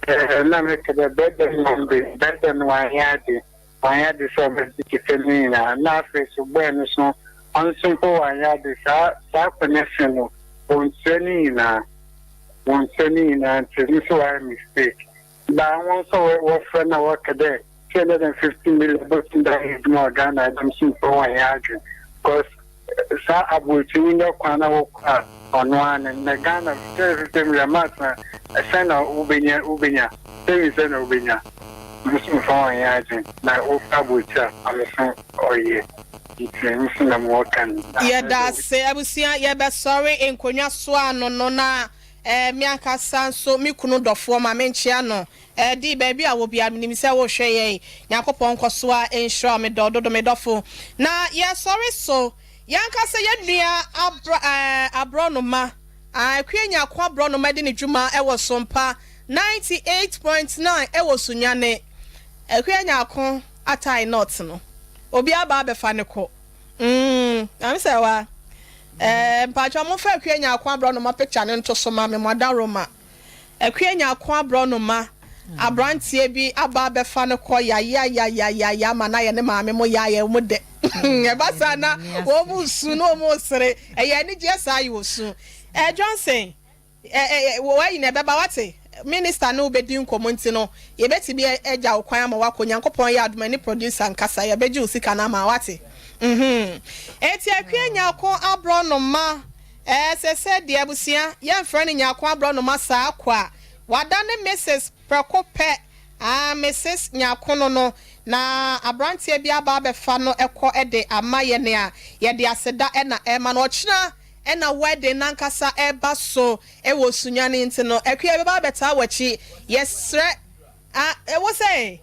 [SPEAKER 22] Ɛɛ na meka dɛ brɛdɛ no de brɛdɛ no wanyɛ ade wanyɛ ade sɛ ɔbɛgye sika no nyinaa na afei so bɔɛ no so ɔno nso mpo wanyɛ ade saa saa connection no wɔntua ne nyinaa. Wɔn nsa ne nyinaa ntsi no so ɔayɛ mistake. Baa hɔn so wɔfrɛ na wɔka dɛ 250 million botum dze ayɛ edwuma wɔ Ghana a dɛm so mpo wɔnnyɛ adwen cos. saa aburokyiri wonya kwan na wokɔ a ɔno ara ne na Ghana sɛ sɛ mmerɛ mass na sɛn na wobɛnya wobɛnya sɛn sɛn na wobɛnya me nso mfa wɔn nyɛ adwene na wokɔ aburokyiri a ɔno nso ɔyɛ nti me nso na mewɔ ka no.
[SPEAKER 1] Yɛda ase abusua yɛbɛsɔre nkonnwa so ano no na eh, me ankasa nso me kunu dɔfoɔ ma menkyea no eh, Dee baabi a wɔ biara menim sɛ worehwɛ yɛn Nyankopɔn nkɔso ara nhyira wo medɔ wo dodo me dɔfo na yɛsɔre so yɛn ankasa yɛn nua abra eh, aborɔnoma ah, Akua Nyarko aborɔnoma di ne dwuma wɔ Sompa 98.9 wɔ Sunyani Akua Nyarko atae not no obi aba abɛfa no kɔ mm maame sɛ wa eh, mpakyɛ momfa Akua Nyarko aborɔnoma picture no nto so ma me mo adaworoma Akua Nyarko aborɔnoma abranteɛ bi aba abɛfa no kɔ yayayayayaya ama no ayɛ ne maame mo yaayɛ mo dɛ ɛba saa na wɔn mo su na wɔn mo sere ɛyɛ anigyeɛ saa yɛ osu eh, Johnson eh, eh, wayi na ɛbɛba wate minister ne wobɛdi nkɔmmɔ nti no yɛbɛtumi agya wo kwan ama wakɔ Nyankopɔn yɛ adom ɛne producer nkasa yɛbɛgye wo sika no ama wate mhm eti Akua Nyarko aborɔnoma Ɛsɛ sɛ deɛ abusua yɛnfrɛ no Nyarko aborɔnoma saa kwa. Wadane Misis prɛko pɛ, ah Misis Nyarko no no, na abranteɛ bi aba abɛfa no kɔ de ama yɛn a, yɛde aseda na ɛrema no. Ɔkyena na wedding no ankasa reba so wɔ Sunyani nti no, Akua yɛbɛba abɛtaa w'akyi. Yɛsrɛ. Ah ɛwɔ sɛ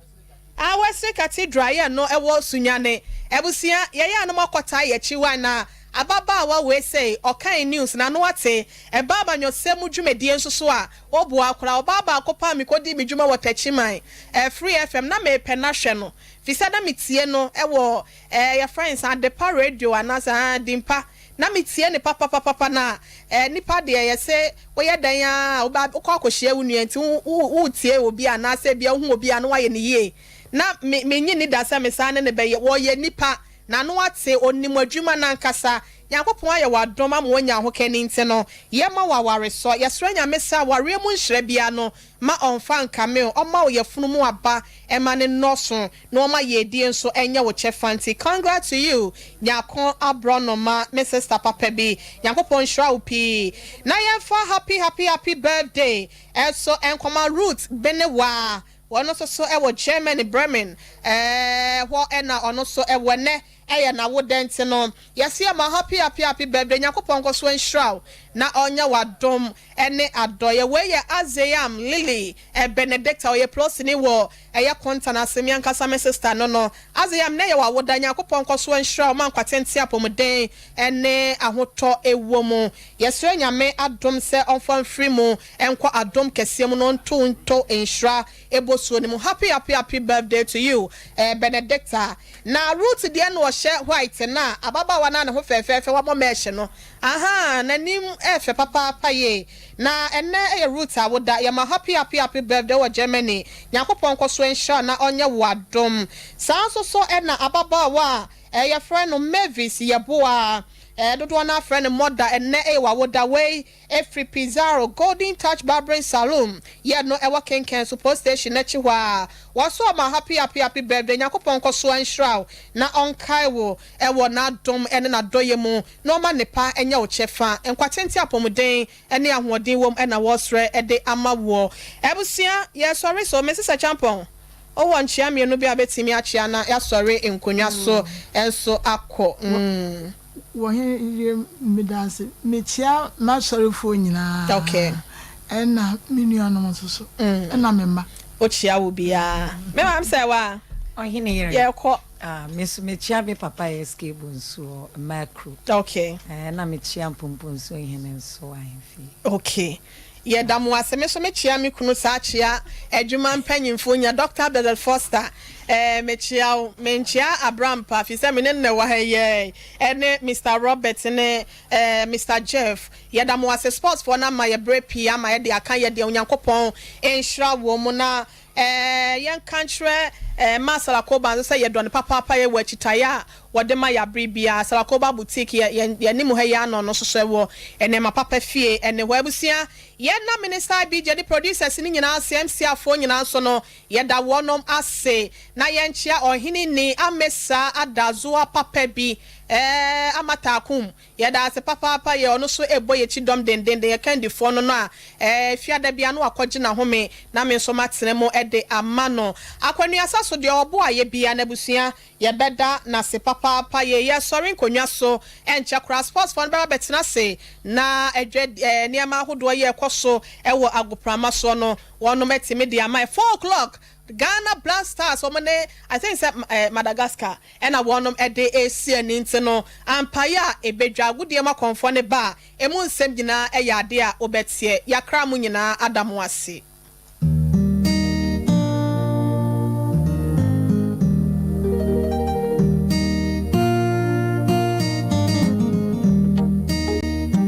[SPEAKER 1] ah Wesley Cathedral yɛ no ɛwɔ Sunyani abusua yɛyɛ a na mo akɔtaa yɛkyi why na ababaawa wei sei ɔkan news na ano ate ɛba amanyɔsɛm mu dwumadie nso so a ɔboa koraa ɔbaa baako paa mekɔdii me dwuma wɔ Takyiman eh Free FM na mepɛ no ahwɛ no fisɛ na metie no ɛwɔ eh yɛfrɛ no sɛn Adepa radio anaasɛ ah Dimpa Na me tie no papapapapa na eh nipa deɛ yɛse woyɛ dɛn ara a wobɛ wokɔ akɔhyia wo nua nti wo wo woretie obi anaasɛ ebia wohu obi a na wayɛ no yie na me mennye nni da sɛ me saa ne no bɛyɛ wɔyɛ nipa n'ano ate onim adwuma no ankasa Nyankopɔn ayɛ wo adom ama wanya ahokani nti no yɛma wo awaresɔ yɛsrɛ Nyame sɛ awareɛ mu nhyira biara no ma ɔmfa nkame wo ɔma wo yafunu mu aba ɛma no nnɔɔso na ɔma yiedie nso ɛnyɛ wo kyɛfa nti congrats to you Nyarko aborɔnoma me sister papa bi Nyankopɔn nhyira wo pii na yɛmfa happy happy happy birthday nso nkɔma Ruth Benewaa ɔno nso so ɛwɔ Germany Bremen ɛhɔ ɛna ɔno nso ɛwɔ ɛnɛ Ɛyɛ nawoda nti no yɛse yɛma happy happy happy birthday Nyankopɔn nkɔso nhyira wo na ɔnyɛ wo adom ne adɔyɛ Wei yɛ Azeam Lily Benedicta ɔyɛ plosini wɔ ɛyɛ Kontan ase me ankasa me sister no no Azeam nɛ yɛ wawoda Nyankopɔn nkɔso nhyira wo ma nkwa tenten apɔmuden ne ahotɔ wɔ mu Yɛsrɛ Nyame adom sɛ ɔmfa mfiri mu nkɔ adom kɛseɛ mu na ɔnto nto nhyira bosuo no mu Happy happy happy birthday to you Benedicta Na Ruth deɛ na ɔhyɛ white no a ababaawa no a ne ho fɛɛfɛɛfɛ wabɔ mesh no ahaa n'anim ɛɛfɛ papaapa yie na ɛnnɛ ɛyɛ Ruth awoda yɛma happy happy happy birthday wɔ Germany Nyankopɔn nkɔso nhyira na ɔnyɛ wo adom saa nso so ɛna ababaawa a yɛfrɛ no Mavis Yeboah dodoɔ no ara frɛ no Mother ɛnnɛ ɛyɛ w'awoda wei Ɛfiri Pizarro Golden Touch Barbering Saloon yɛ no ɛwɔ Kenken so post station no akyi hɔ ara. Wɔso ɔma happy happy happy birthday Nyankopɔn nkɔso nhyira wo na ɔnkae wo wɔ n'adom ne n'adɔyɛ mu na ɔma nnepa nyɛ wo kyɛfa. Nkwa tenten apɔmuden ne ahoɔden wom na wɔresrɛ de ama woɔ. Abusua yɛresɔre so Mrs Acheampong wowɔ nkyea mmienu bi a wobɛtumi akyea na yɛasɔre nkonnwa so nso akɔ.
[SPEAKER 3] Wɔ he yere medaase. Mekyea m'asɔrefoɔ nyinaa
[SPEAKER 1] Okay.
[SPEAKER 3] ɛna me nuanom nso so ɛna me mma.
[SPEAKER 1] Wokyea wo biaa. Me maame sɛ wa.
[SPEAKER 6] Ɔhene yere.
[SPEAKER 1] Yɛkɔ.
[SPEAKER 6] Ah, me nso mekyea me papa SK Bonsuo Mmakru.
[SPEAKER 1] Okay.
[SPEAKER 6] Ɛna mekyea Mpomponsuo hene nso ahemfie.
[SPEAKER 1] Okay. Yɛda mo ase. Me nso mekyea me kunu saa kyea adwuma mpanyimfoɔ nyinaa. Doctor Bernard Foster, eh, mekyea wo. Menkyea Abrampa, firi sɛ me ne no na ɛwɔ ha yi, eh, ɛne Mister Robert ne eh, Mister Jeff. Yɛda mo ase. Sportsfoɔ no ama yɛ berɛ pii ama yɛde aka yɛ deɛ Onyankopɔn nhyira wɔn na Eh, yɛnka nkyerɛ eh, Marcel Akoba nso sɛ yɛdɔ no papaapa, yɛwɔ akyitaeɛ a wɔde ma yɛ abere biara. Salakoba Boutique yɛ yɛn yɛn anim ha yi ano no nso so ɛwɔ nneɛma papa fie ɛne hɔ. Abusua, yɛn na Minister IBJ ne producers no nyinaa ase, MC afoɔ nyinaa nso no yɛda wɔnom ase. Na yɛnkyea Ɔhene Ni Amesa Adazoa papa bi, ɛɛ Amatakum. Yɛda ase papaapa yɛ ɔno nso ɛbɔ yɛkyi dɔm dendenden yɛ kandifoɔ no no a ɛɛ fiada bia no wakɔgye n'ahome na me nso matena mu de ama no. Akwanuasa so deɛ ɔboa yɛ bia n'abusua yɛbɛda nase papaapa yɛ yɛ sɔre nkonnwa so ɛnkyɛ koraa sports foɔ no bɛba bɛtena ase na ɛdwa ɛɛ nneɛma ahodoɔ yɛ ɛkɔ so ɛwɔ agoprama soɔ no wɔnom atumi de ama yɛ 4 o'clock Ghana Black Stars wɔn ne I think sɛ ɛɛ Madagascar ɛna wɔnom de resi ani nti no, ampaeɛ a ɛbɛdwa agodie mu akɔmfoɔ no ba a, ɛmu nsɛm nyinaa yɛ adeɛ a wobɛteɛ. Yɛakra mo nyinaa ada mo ase.